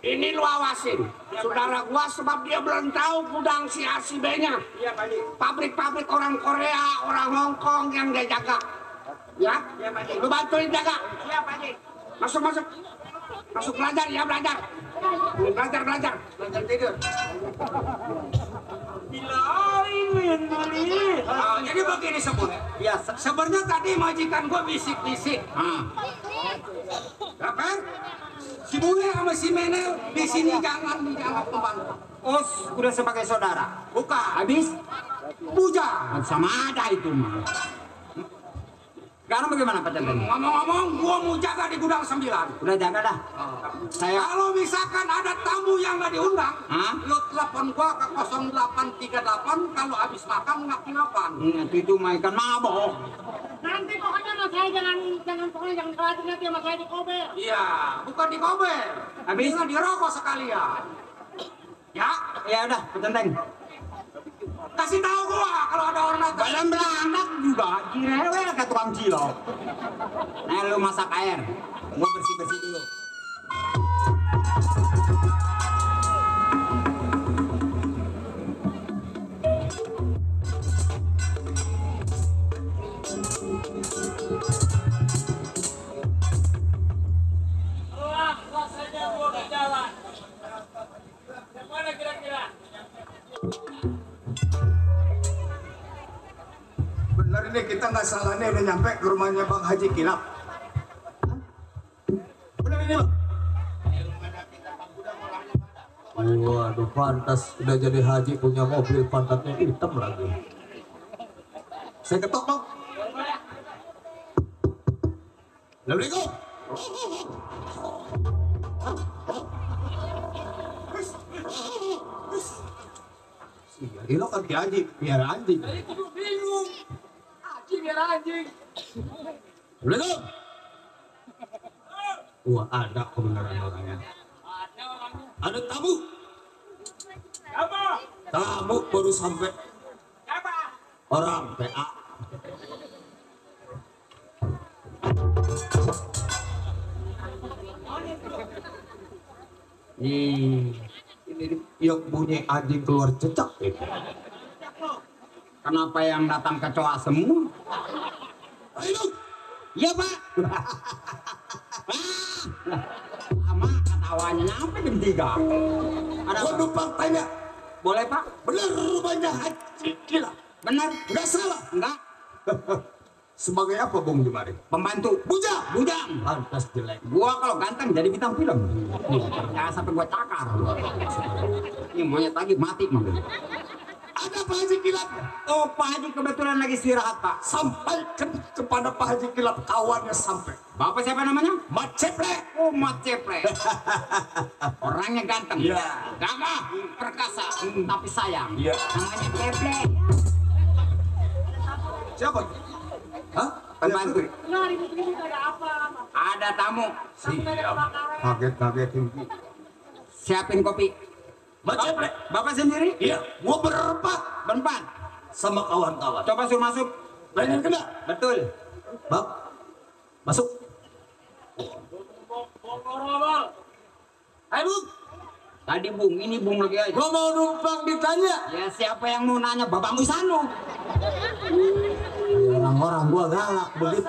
ini lu awasin. Saudara gua sebab dia belum tahu gudang si A si B-nya. Iya, Pak Haji. Pabrik-pabrik orang Korea, orang Hong Kong yang dia jaga. Ya? Iya, Pak Haji. Lu bantuin jaga. Iya, Pak Haji. Masuk. Masuk belajar, ya belajar. Belajar. Belajar tidur. Jadi begini sebut. Ya, Sebenarnya tadi majikan gua bisik-bisik. Apa? Si Bule sama si Menel di sini jangan dianggap pembantu. Os udah sebagai saudara. Bukan. Habis Bujang. sama ada itu mah. Sekarang bagaimana Pak Tenten? Ngomong-ngomong, gua mau jaga di gudang 9. Udah jaga dah. Saya Kalau misalkan ada tamu yang nggak diundang, lu telepon gua ke 0838 kalau habis makan ngap-ngapan. itu mah ikan mabok. Nanti pokoknya mas saya jangan khawatir nanti mas saya dikober. Iya, bukan dikober. Habis? Bisa dirokok sekalian. Ya, Ya udah Pak Tenten. kasih tahu gua kalau ada orang datang. Badan beranak juga, cirewe ke tukang cilok. Nah lu masak air, gua bersih-bersih dulu. Rasanya gua ke jalan. Mana kira-kira? Bener ini kita nggak salah nih udah nyampe ke rumahnya Bang Haji Kilap. Bener ini Bang. Waduh, pantas udah jadi haji punya mobil pantatnya hitam lagi. Saya ketok bang. Assalamualaikum. Ini kan di haji, biar anjing. Bingung. Anjing biar anjing. Assalamualaikum. Wah, ada kebenaran orangnya. Ada orangnya. Ada tamu. Apa? Tamu baru sampai. Apa? Orang PA. Ini yang bunyi anjing keluar cecak itu. Kenapa yang datang kecoa semua? Ayo, Iya Pak. Lama ketawanya nyampe jam 3. Ada Gua apa? numpang tanya, Boleh Pak? bener rumahnya Haji Kilap? Benar? Nggak salah. Enggak. Sebagai apa Bung di mari? Pembantu. Bujang. Bujang. Pantas jelek. Gua kalau ganteng jadi bintang film. Nih, jangan sampai gua cakar. Ini monyet lagi mati mobil. Ada Pak Haji Kilap. Oh, Pak Haji kebetulan lagi istirahat, Pak. Sampaikan kepada Pak Haji Kilap kawannya sampai. Bapak siapa namanya? Mat Ceplek. Oh, Mat Ceplek. Orangnya ganteng. Iya. Gagah, perkasa, tapi sayang. Iya. Namanya Ceplek. Siapa? Hah? Pembantu. Ada tamu. Kaget-kaget ini. Siapin kopi. Mat Ceplek. Bapak sendiri? Iya, gua berempat Berempat. sama kawan-kawan. Coba suruh masuk. Pengen kena. Betul. Bang, masuk. Hai Bung, Tadi Bung, ini Bung lagi aja. gua mau numpang ditanya. Ya siapa yang mau nanya? Bapak Musano. Orang-orang gua galak begitu.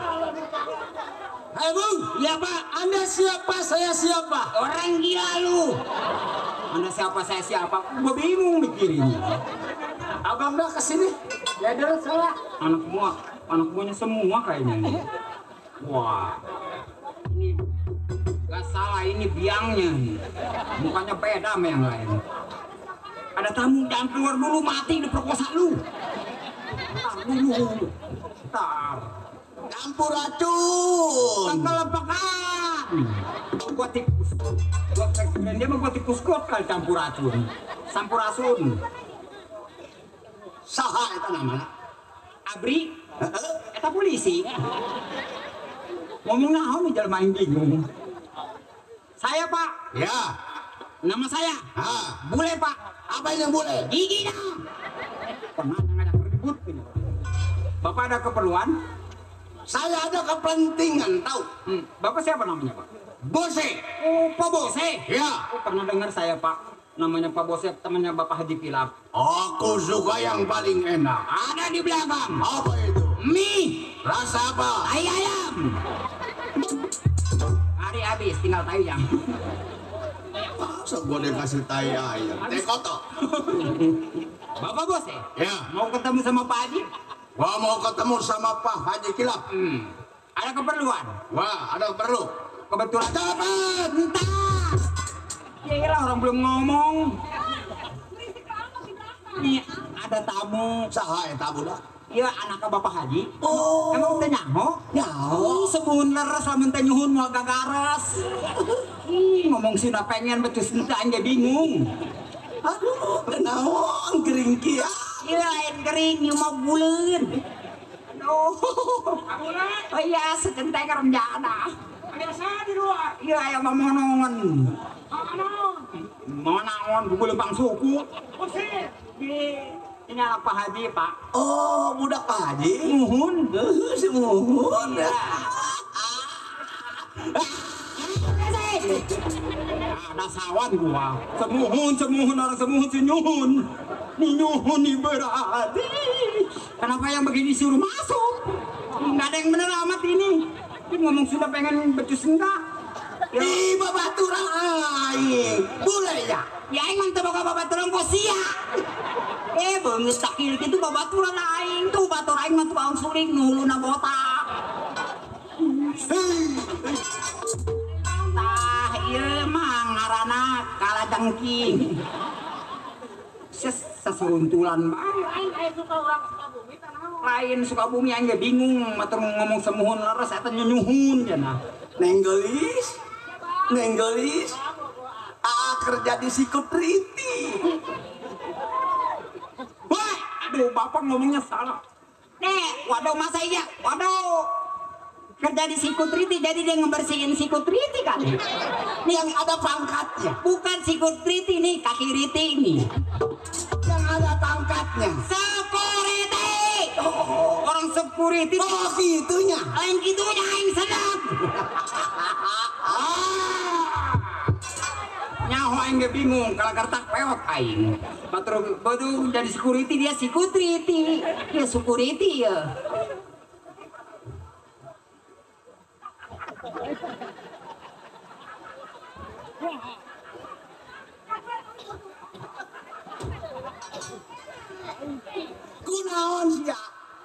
Hai Bung, Iya Pak. Anda siapa? Saya siapa? Orang gila lu. Anda siapa, saya siapa? Gua bingung mikirin. Abang dah kesini. Ya udah salah. Anak buahnya semua kayaknya ini. Wah. Ini gak salah, ini biangnya nih. Mukanya beda sama yang lain. Ada tamu, jangan keluar dulu, mati diperkosa lu. Ntar dulu. Ntar. Campur racun. Kelepakan. Gua tikus. Dan dia mau gua tikus kot kali campur racun. Sampurasun. Saha eta namanya? Abri. Eta polisi. Ngomong naon nih jelema aing bingung. Saya Pak. Ya. Nama saya. Bule Pak. Apa yang boleh? Giginya. Pernah ada ribut ini. Bapak ada keperluan? Saya ada kepentingan tahu. Bapak siapa namanya Pak? Bose. Oh, Pak Bose. Ya. Oh, pernah dengar saya Pak. Namanya Pak Bose, temannya Bapak Haji Kilap. Aku suka yang paling enak. Ada di belakang. Apa itu? Mie. Rasa apa? Tai ayam. Hari habis tinggal tai ayam. Masa gua dikasih tai ayam? Teh kotok. Bapak Bose. Ya. Mau ketemu sama Pak Haji? Gua mau ketemu sama Pak Haji Kilap. Ada keperluan? Wah, ada perlu. Kebetulan. Cepat. Entar. Ya orang belum ngomong. Nih ada tamu. Saha eta budak? Iya anaknya Bapak Haji. Oh. Emang teh nyaho? Nyaho. Sebulan leres lamun teh nyuhun moal gagares. Ngomong sina pengen becus ente aja bingung. Aduh, kenaon kering kieu? Iya lain kering ieu mah buleun. Aduh. Oh iya secenteng renjana. Biasa di luar. Iya aya mah monongan. Monongan bubul lempang suku. Ini anak Pak Haji, Pak. Oh, budak Pak Haji. Muhun. Si Muhun. Ada sawan gua. Semuhun orang semuhun senyuhun. Nih nyuhun nih berarti. Kenapa yang begini suruh masuk? Nggak ada yang bener amat ini. Ini ngomong sudah pengen becus enggak? Ya. Di babaturan aing. Boleh ya? Ya aing mah teu boga babaturan kok sia. Beungeut takil kitu babaturan aing tuh batur aing mah tukang suling nu huluna botak. Tah ieu mah ngaranna kalajengking. Seseruntulan aing suka urang Sukabumi tah naon. Lain Sukabumi aing ge bingung matur ngomong semuhun leres eta nyunyuhun cenah. Neng Gelis. Kerja di Psikotriti. Wah, aduh bapak ngomongnya salah. Waduh masa iya? Waduh. Kerja di Psikotriti jadi dia ngebersihin Psikotriti kan? Yang ada pangkatnya. Bukan Psikotriti nih, kaki riti ini. Yang ada pangkatnya. Security. Orang security. Oh gitunya. Lain gitunya aing sedap. Nyaho aing ge bingung kalau kertak peot aing. Batur jadi security dia security. Dia security ya.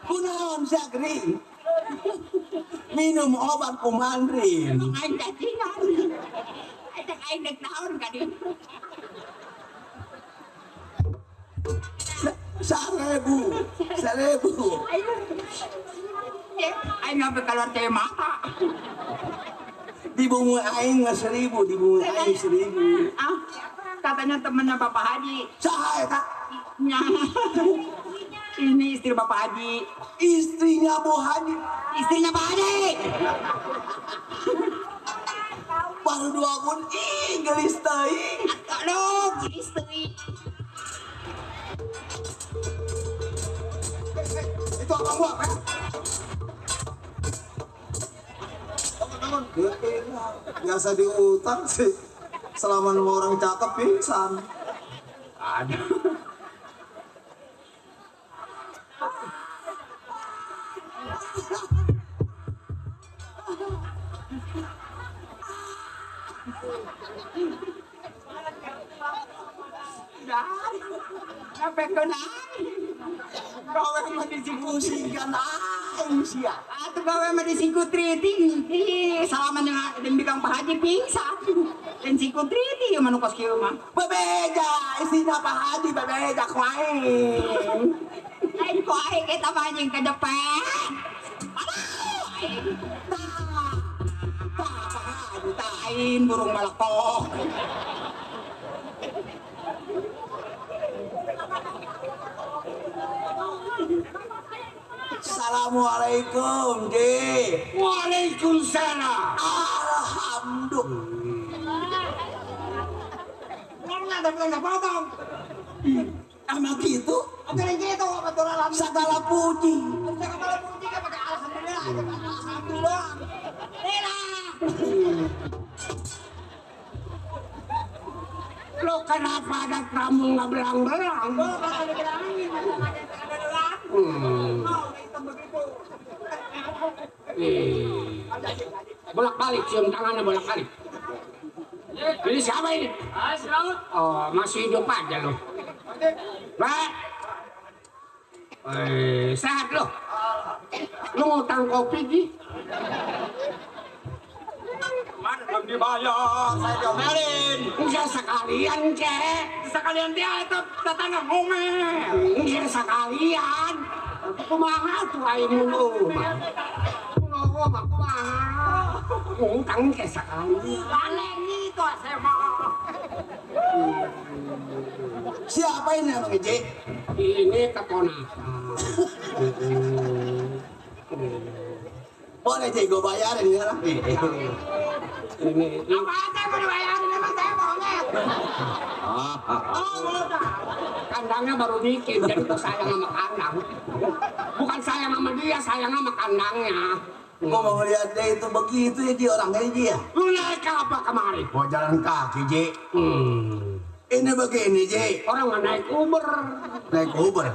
Kunaon sia gering. Minum obat kumandrin. Aing cacingan. Aing dek naon ka dia. 1000. Aing ngabe keluar teh mata. Di bunga aing 1000, di bunga aing 1000. Ah, katanya temennya Bapak Haji. Saha eta? Nya. Ini istri Bapak Haji. Istrinya Bu Haji. Istrinya Pak Haji. Baru 2 bulan, gelis teuing. Aduh, gelis teuing. Itu abang gua, kan? Biasa di hutan sih. Selama nemu orang cakep pingsan. Aduh. Sampai kenal. Gawe mah disikusikan aing sia. Atuh gawe mah disikutriti. Salaman yang bikang Pak Haji pingsan. Dan sikutriti manu kos kieu mah. Bebeja, istrinya Pak Haji bebeja ku aing. Aing ku aing eta mah jeung ke depan. Aduh, aing. Pak Haji Tain burung malakok. Assalamualaikum, Ji. Waalaikumsalam. Alhamdulillah. Nggak ada yang potong. Emang gitu? Ada yang gitu, betul alhamdulillah. Segala puji. Segala puji kan pakai alhamdulillah. Alhamdulillah. Lo kenapa ada tamu nggak belang-belang? Bolak-balik, cium tangannya bolak-balik. Ini siapa ini? Oh, masih hidup aja lo. Pak, sehat lo. Lo ngutang kopi, Ji? Belum dibayar, saya diomelin. Enggak sekalian, Cek. Sekalian dia itu tetangga ngomel. Enggak sekalian. Kumaha tuh aing mulu mah. Kumaha mah kumaha. Ngutang ke sekali. Baleng itu saya mau. Siapa ini Bang Ji? Ini keponakan. Boleh Ji, gue bayarin ya. Ini Apa aja mau dibayarin emang saya monyet. oh, udah. Kandangnya baru bikin, jadi tuh sayang sama kandang. Bukan sayang sama dia, sayang sama kandangnya. Gue mau lihat dia itu begitu ya Ji, orangnya Ji ya. Lu naik apa kemari? Mau jalan kaki Ji. Ini begini Ji. Orang nggak naik Uber. Naik Uber.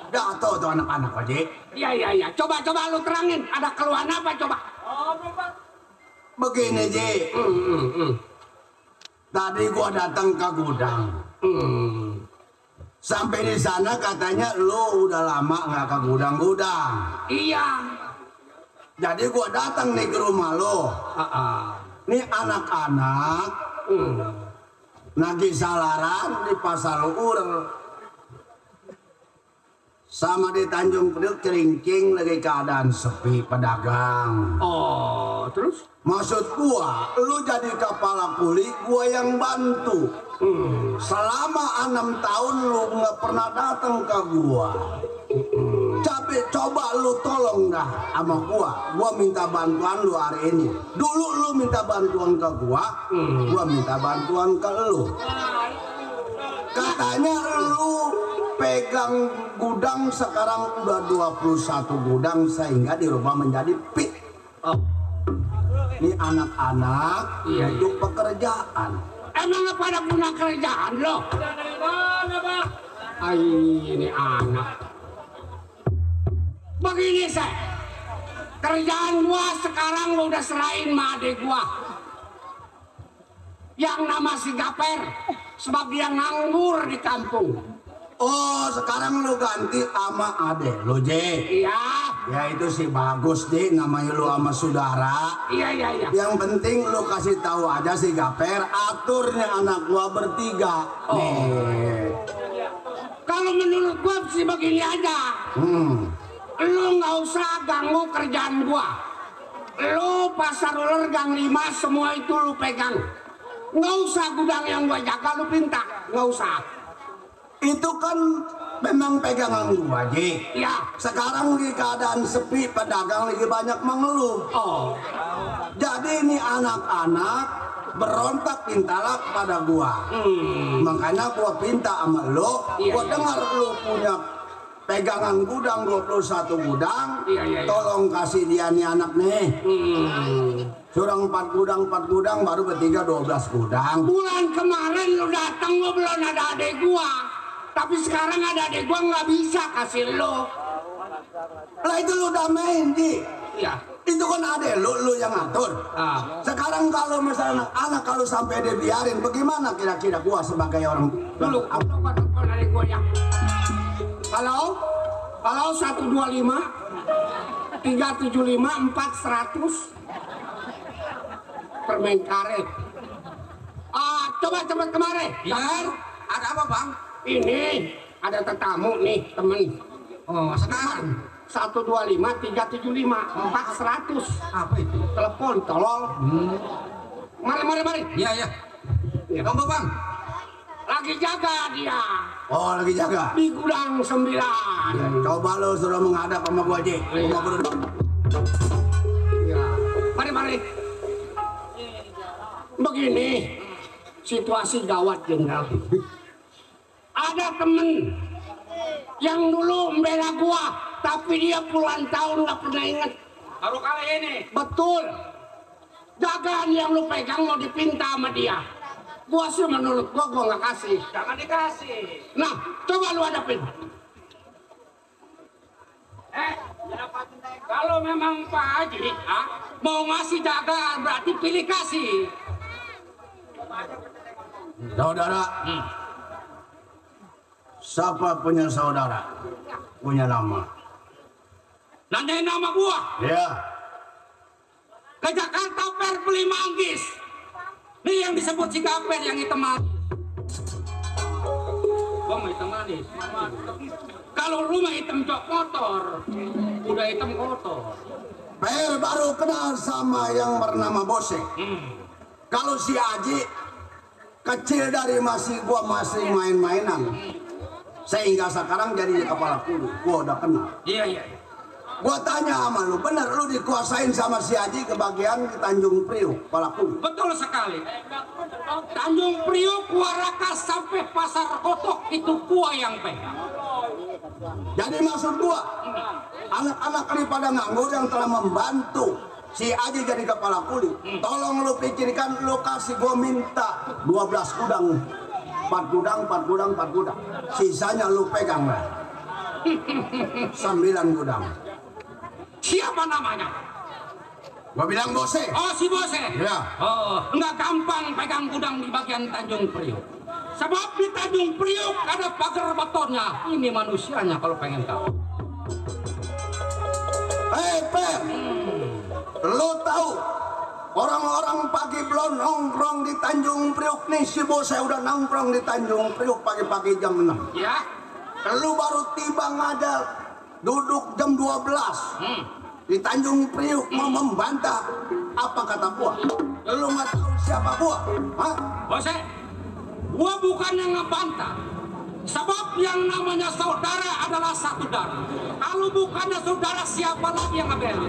Jatuh tuh anak-anak Pak Ji. Iya. Coba lu terangin. Ada keluhan apa coba? Begini Ji. Tadi gua datang ke gudang. Sampai di sana katanya lu udah lama nggak ke gudang-gudang. Iya. Jadi gua datang nih ke rumah lo. Nih anak-anak lagi salaran di pasar Urel. Sama di Tanjung Priok Ceringking lagi keadaan sepi pedagang. Oh, terus? Maksud gua, lu jadi kepala kuli, gua yang bantu. Selama 6 tahun lu nggak pernah datang ke gua. Tapi coba lu tolong dah sama gua minta bantuan lu hari ini. Dulu lu minta bantuan ke gua minta bantuan ke lu. Katanya lu pegang gudang sekarang udah 21 gudang sehingga dirubah menjadi pit. Ini anak-anak hidup pekerjaan. Emang apa ada punya kerjaan lo? Ini anak. Begini saya, kerjaan gua sekarang gua udah serahin sama adik gua. yang nama si Gaper sebab dia nganggur di kampung. Oh, sekarang lu ganti sama adek lu, J. Iya. Ya itu sih bagus, J. Namanya lu sama saudara. Iya. Yang penting lu kasih tahu aja si Gaper aturnya anak gua bertiga. Nih. Kalau menurut gua sih begini aja. Lu nggak usah ganggu kerjaan gua. Lu pasar ular gang 5 semua itu lu pegang. Nggak usah gudang yang gua jaga lu pinta. Nggak usah. Itu kan memang pegangan gua, Ji. Ya. Sekarang di keadaan sepi, pedagang lagi banyak mengeluh. Oh. Jadi ini anak-anak berontak pintalah pada gua. Makanya gua pinta sama lo, gua dengar lo punya pegangan gudang 21 gudang. Iya. Tolong kasih dia nih anak nih. Curang 4 gudang baru bertiga 12 gudang. Bulan kemarin lu datang lu belum ada adek gua. Tapi sekarang ada adek gua nggak bisa kasih lo. Lah itu lu udah main, Ji. Iya. Itu kan adek lu yang ngatur. Sekarang kalau misalnya anak kalau sampai dia biarin, bagaimana kira-kira gua sebagai orang dulu gua telepon adek gua ya. Halo 125 375 400 permen karet. Coba cepet kemarin. Ya, ada apa bang? Ini ada tetamu nih temen. Oh sekarang 125 375 400. apa itu? Telepon tolol. Mari. Iya. Tunggu bang. Lagi jaga dia Oh, lagi jaga. di gudang 9. Coba lu suruh menghadap sama gua, Ji. Gua berdua. Mari. Begini situasi gawat, Jenderal. Ada temen yang dulu membela gua, tapi dia puluhan tahun nggak pernah inget. Baru kali ini. Betul. Jagaan yang lu pegang mau dipinta sama dia. Gua sih menurut gua nggak kasih. Jangan dikasih. Nah, coba lu hadapin. Kalau memang Pak Haji mau ngasih jagaan berarti pilih kasih. Saudara. Siapa punya saudara? Punya nama. Nandain nama gua. Ya. Ke Jakarta per beli manggis. Nih yang disebut si Gaper yang hitam manis. Gua mah hitam manis. Kalau lu mah hitam jok motor, udah hitam kotor. Per baru kenal sama yang bernama Bose. Kalau si Aji kecil dari gua masih main-mainan. Sehingga sekarang jadi kepala kudu. Gua udah kenal. Iya. Gua tanya sama lu, bener lu dikuasain sama si Haji kebagian di Tanjung Priuk, kepala kudu? Betul sekali. Tanjung Priuk, Warakas sampai Pasar Kotok itu gua yang pegang. Jadi maksud gua, anak-anak ini pada nganggur yang telah membantu si Haji jadi kepala kudu. Tolong lu pikirkan, lu kasih gua minta 12 gudang. 4 gudang. Sisanya lu pegang lah. 9 gudang. Siapa namanya? Gua bilang Bose. Oh, si Bose. Ya. Oh, nggak gampang pegang gudang di bagian Tanjung Priuk. Sebab di Tanjung Priuk ada pagar betonnya. Ini manusianya kalau pengen tahu. Per, lu tahu orang-orang pagi belum nongkrong di Tanjung Priuk nih, si Bose udah nongkrong di Tanjung Priuk pagi-pagi jam 6. Ya. Lu baru tiba ngajak duduk jam 12 di Tanjung Priuk mau membantah. Apa kata gua? Lu nggak tahu siapa gua? Hah? Bose, gua bukan yang ngebantah. Sebab yang namanya saudara adalah satu darah. Kalau bukannya saudara, siapa lagi yang ngebela?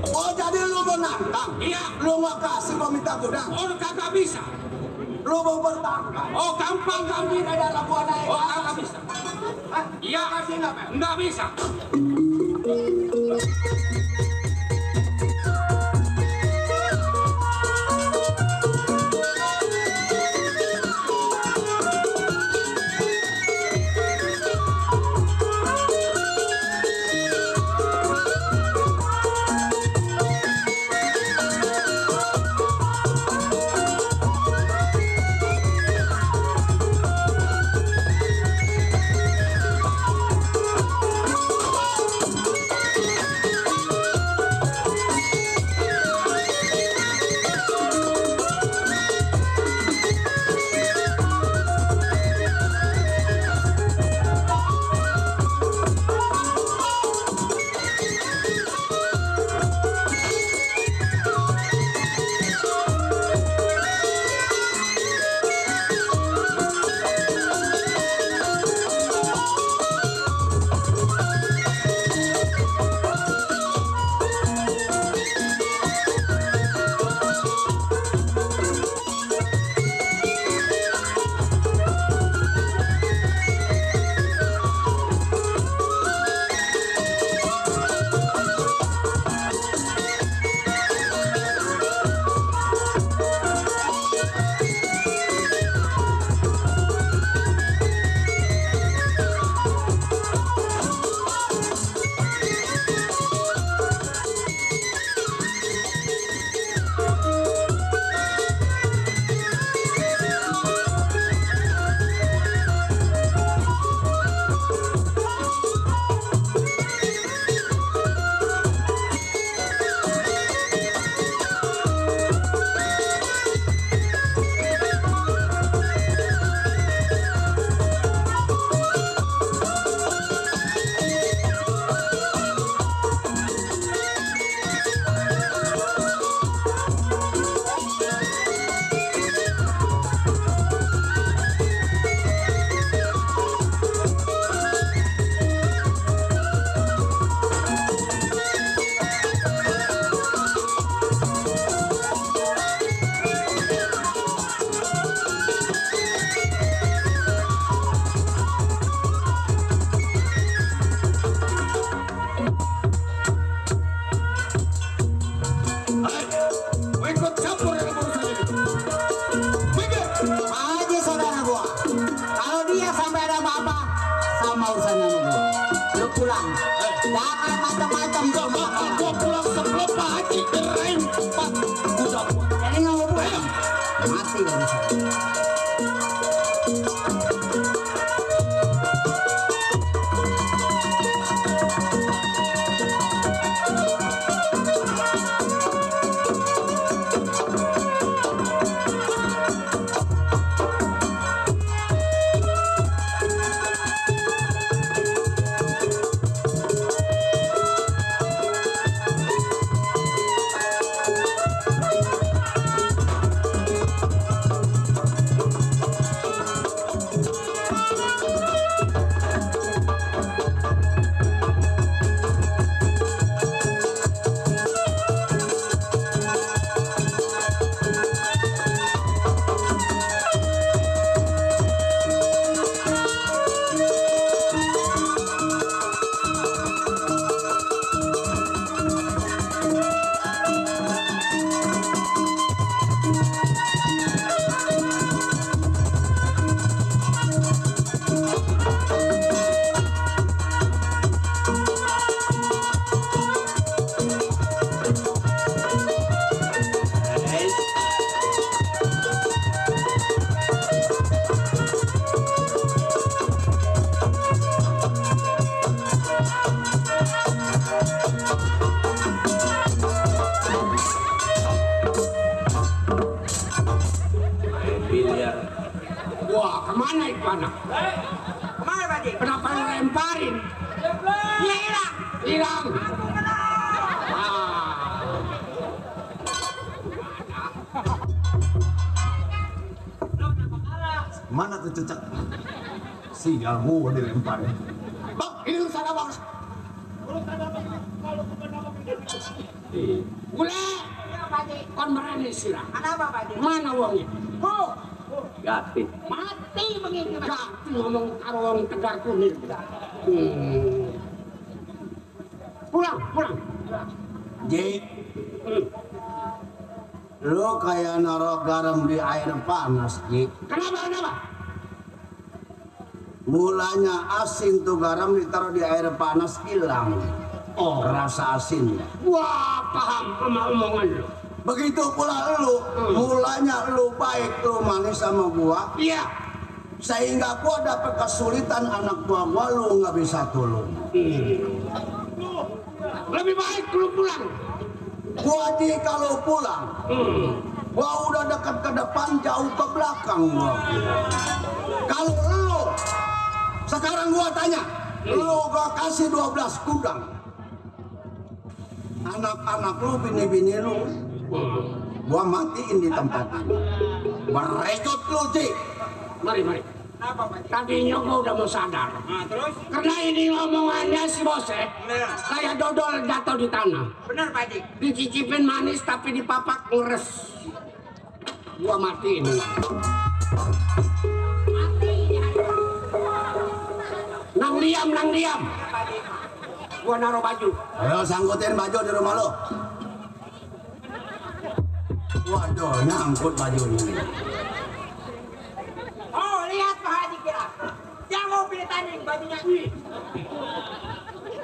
Oh, jadi lu mau nantang? Iya. Lu nggak kasih gua minta gudang? Oh, kagak bisa. Lu mau bertangkap? Oh, gampang. Tidak ada gua naik. Oh, kagak bisa. Iya, nggak bisa. Pokoknya sampai ada apa-apa sama urusannya sama gua. Lu pulang. Jangan macam-macam. Gak bakal gua pulang sebelum Pak Haji dirempat kuda gua. Jadi nggak mau pulang. Mati dari sana. Wah, kemana itu anak? Kemana Pak Haji? Kenapa lu lemparin? Dia hilang. Hilang. Mana tuh cecak? Sial gua dilemparin. Bang, ini lu sana bang. Ule, kon merene sirah. Ada apa Pak Haji? Mana uangnya? Oh, Gati. mati begitu. Gati ngomong karo wong Tegar Kuning. Pulang, pulang. Ji, lu kayak naruh garam di air panas, Ji. Kenapa, kenapa? Mulanya asin tuh garam ditaruh di air panas hilang. Oh, Rasa asinnya. wah paham sama omongan lu. Begitu pula lu, mulanya lu baik, lu manis sama gua. Iya. Sehingga gua dapet kesulitan anak gua lu nggak bisa tolong. Lebih baik lu pulang. Gua Ji kalau pulang, gua udah dekat ke depan jauh ke belakang gua. Kalau lu, sekarang gua tanya, lu gua kasih 12 kudang. Anak-anak lu, bini-bini lu, gua matiin di tempat ini. Berekut lu, Ji. Mari, mari. Tadinya gua udah mau sadar. Terus? Karena ini ngomongannya si Bose, kayak dodol jatuh di tanah. Benar Pak Haji. Dicicipin manis tapi dipapak ngeres. Gua matiin. Nang diam, nang diam. Gua naruh baju. Ayo sangkutin baju di rumah lu. Waduh, nyangkut bajunya. Oh, lihat Pak Haji kira. Yang mau pilih tanding bajunya.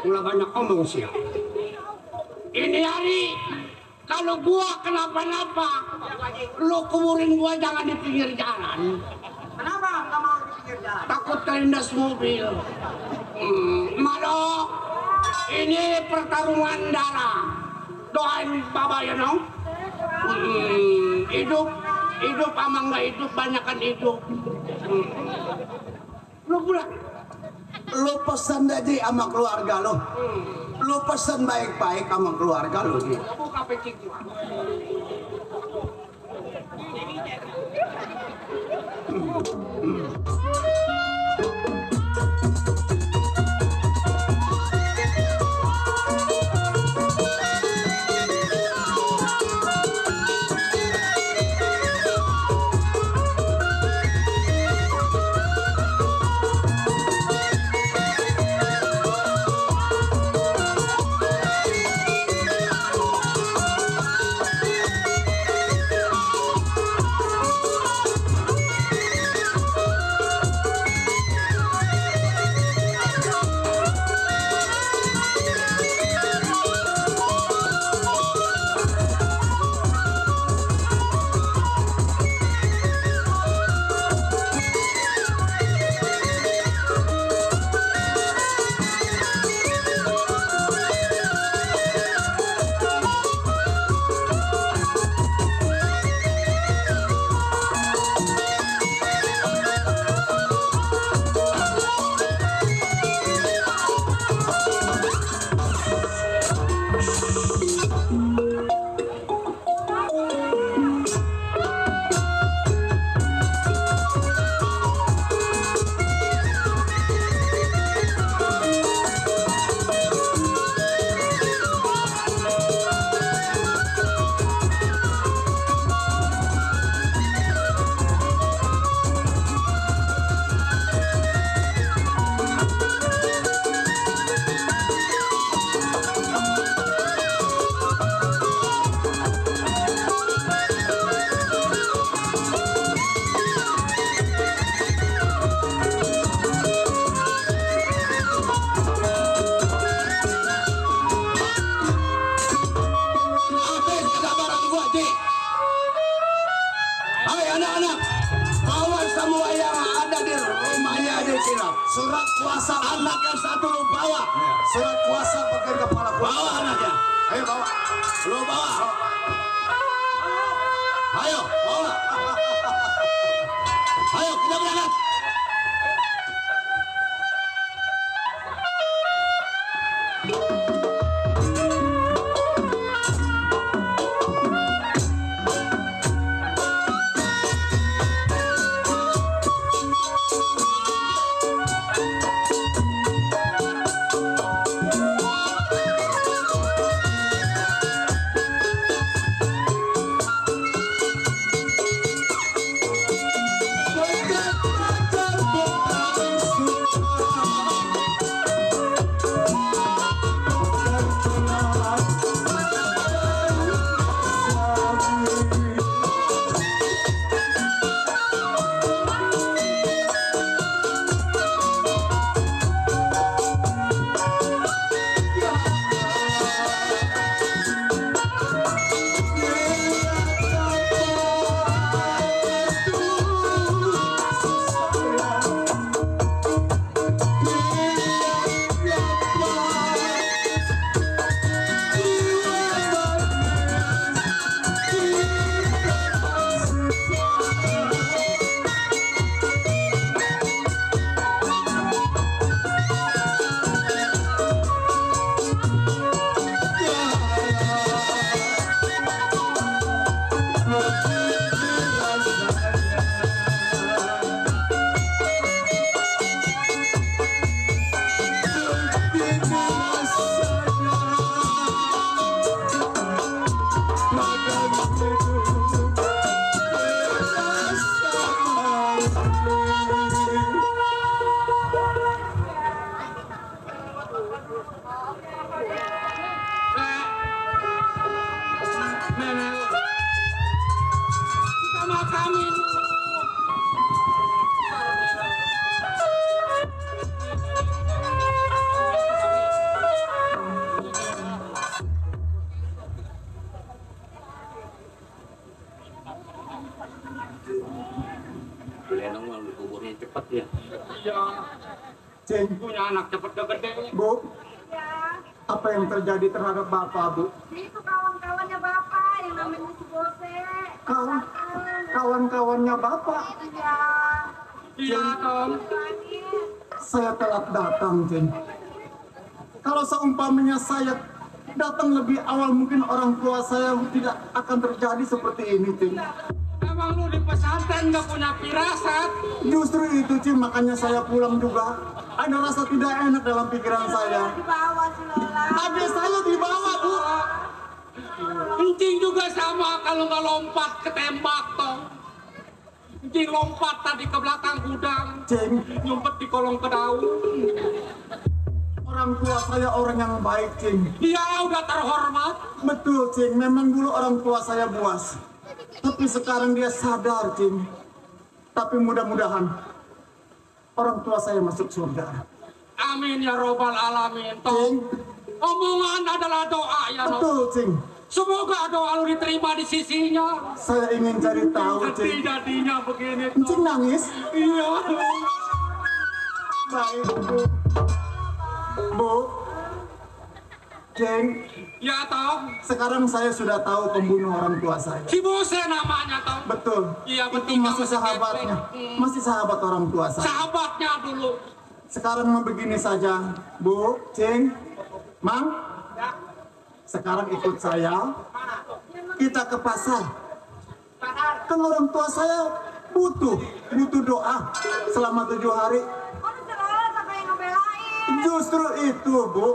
Mulai banyak omong sih. Ini hari kalau gua kenapa-napa, lu kuburin gua jangan di pinggir jalan. Kenapa nggak mau di pinggir jalan? Takut kelindas mobil. Malo, ini pertarungan darah. Doain Bapak ya no. Hidup ama nggak hidup, banyakan hidup. Lu pulang. Lu pesan aja sama keluarga lu. Lu pesan baik-baik sama keluarga lu. Ji. Buka pecik gua. silap. Surat kuasa Anak yang satu lu bawa. Surat kuasa bagian kepala gua. Bawa anaknya. Ayo bawa. Lu bawa. Ayo, bawa. Ayo, kita berangkat. Lenong mah kuburnya cepet ya. Iya. Cing, Punya anak cepet gede. Bu, apa yang terjadi terhadap Bapak, Bu? Itu kawan-kawannya Bapak yang namanya si Bose. Kawan-kawannya Bapak. Iya. Iya, Tom. Saya telat datang, Cing. Kalau seumpamanya saya datang lebih awal, mungkin orang tua saya tidak akan terjadi seperti ini, Cing. Emang lu di pesantren gak punya firasat? Justru itu, Cing, makanya saya pulang juga. Ada rasa tidak enak dalam pikiran saya. Dibawa si Lola. Adik saya dibawa, Bu. Encing juga sama kalau nggak lompat ketembak toh. Encing lompat tadi ke belakang gudang, Cing, nyumpet di kolong kedaung. orang tua saya orang yang baik, Cing. Dia udah terhormat. Betul, Cing. Memang dulu orang tua saya buas. Tapi sekarang dia sadar, Cing. Tapi mudah-mudahan orang tua saya masuk surga. Amin ya robbal alamin. Toh. Cing, Omongan adalah doa ya no. betul, Cing. Semoga doa lu diterima di sisinya. Saya ingin cari tahu, Cing. Jadinya begini Cing toh. nangis? Iya. Baik, Bu. Bu. Cing, Ya toh. sekarang saya sudah tahu pembunuh orang tua saya. Si Bose namanya toh. Betul. Iya, Itu betul. masih sahabatnya. Masih sahabat orang tua saya. Sahabatnya dulu. Sekarang mau begini saja, Bu, Cing, Mang. Sekarang ikut saya. Kita ke pasar. Kan orang tua saya butuh doa selama 7 hari. Oh, si Lola sampai yang ngebelain. Justru itu, Bu.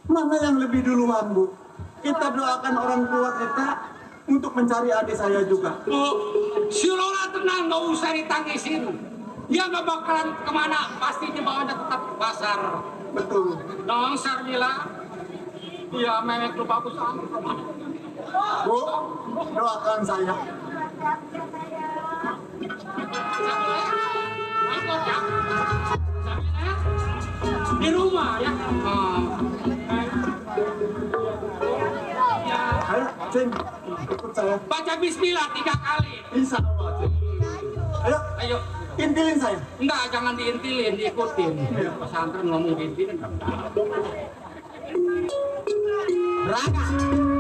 Mana yang lebih duluan, Bu? Kita doakan orang tua kita untuk mencari adik saya juga. Bu, si Lola tenang, nggak usah ditangisin. Dia nggak bakalan kemana, pasti dibawanya tetap ke pasar. Betul. Dong, Sarmila. Iya, memek lu bagus amat. Bu, doakan saya. Di rumah ya. Ya. Ayo, Cing, ikut saya. Baca bismillah 3 kali. Insya Allah, Cing. Ayo. Ayo. Intilin saya. Enggak, jangan diintilin, diikutin. Pesantren ngomong diintilin. Berangkat.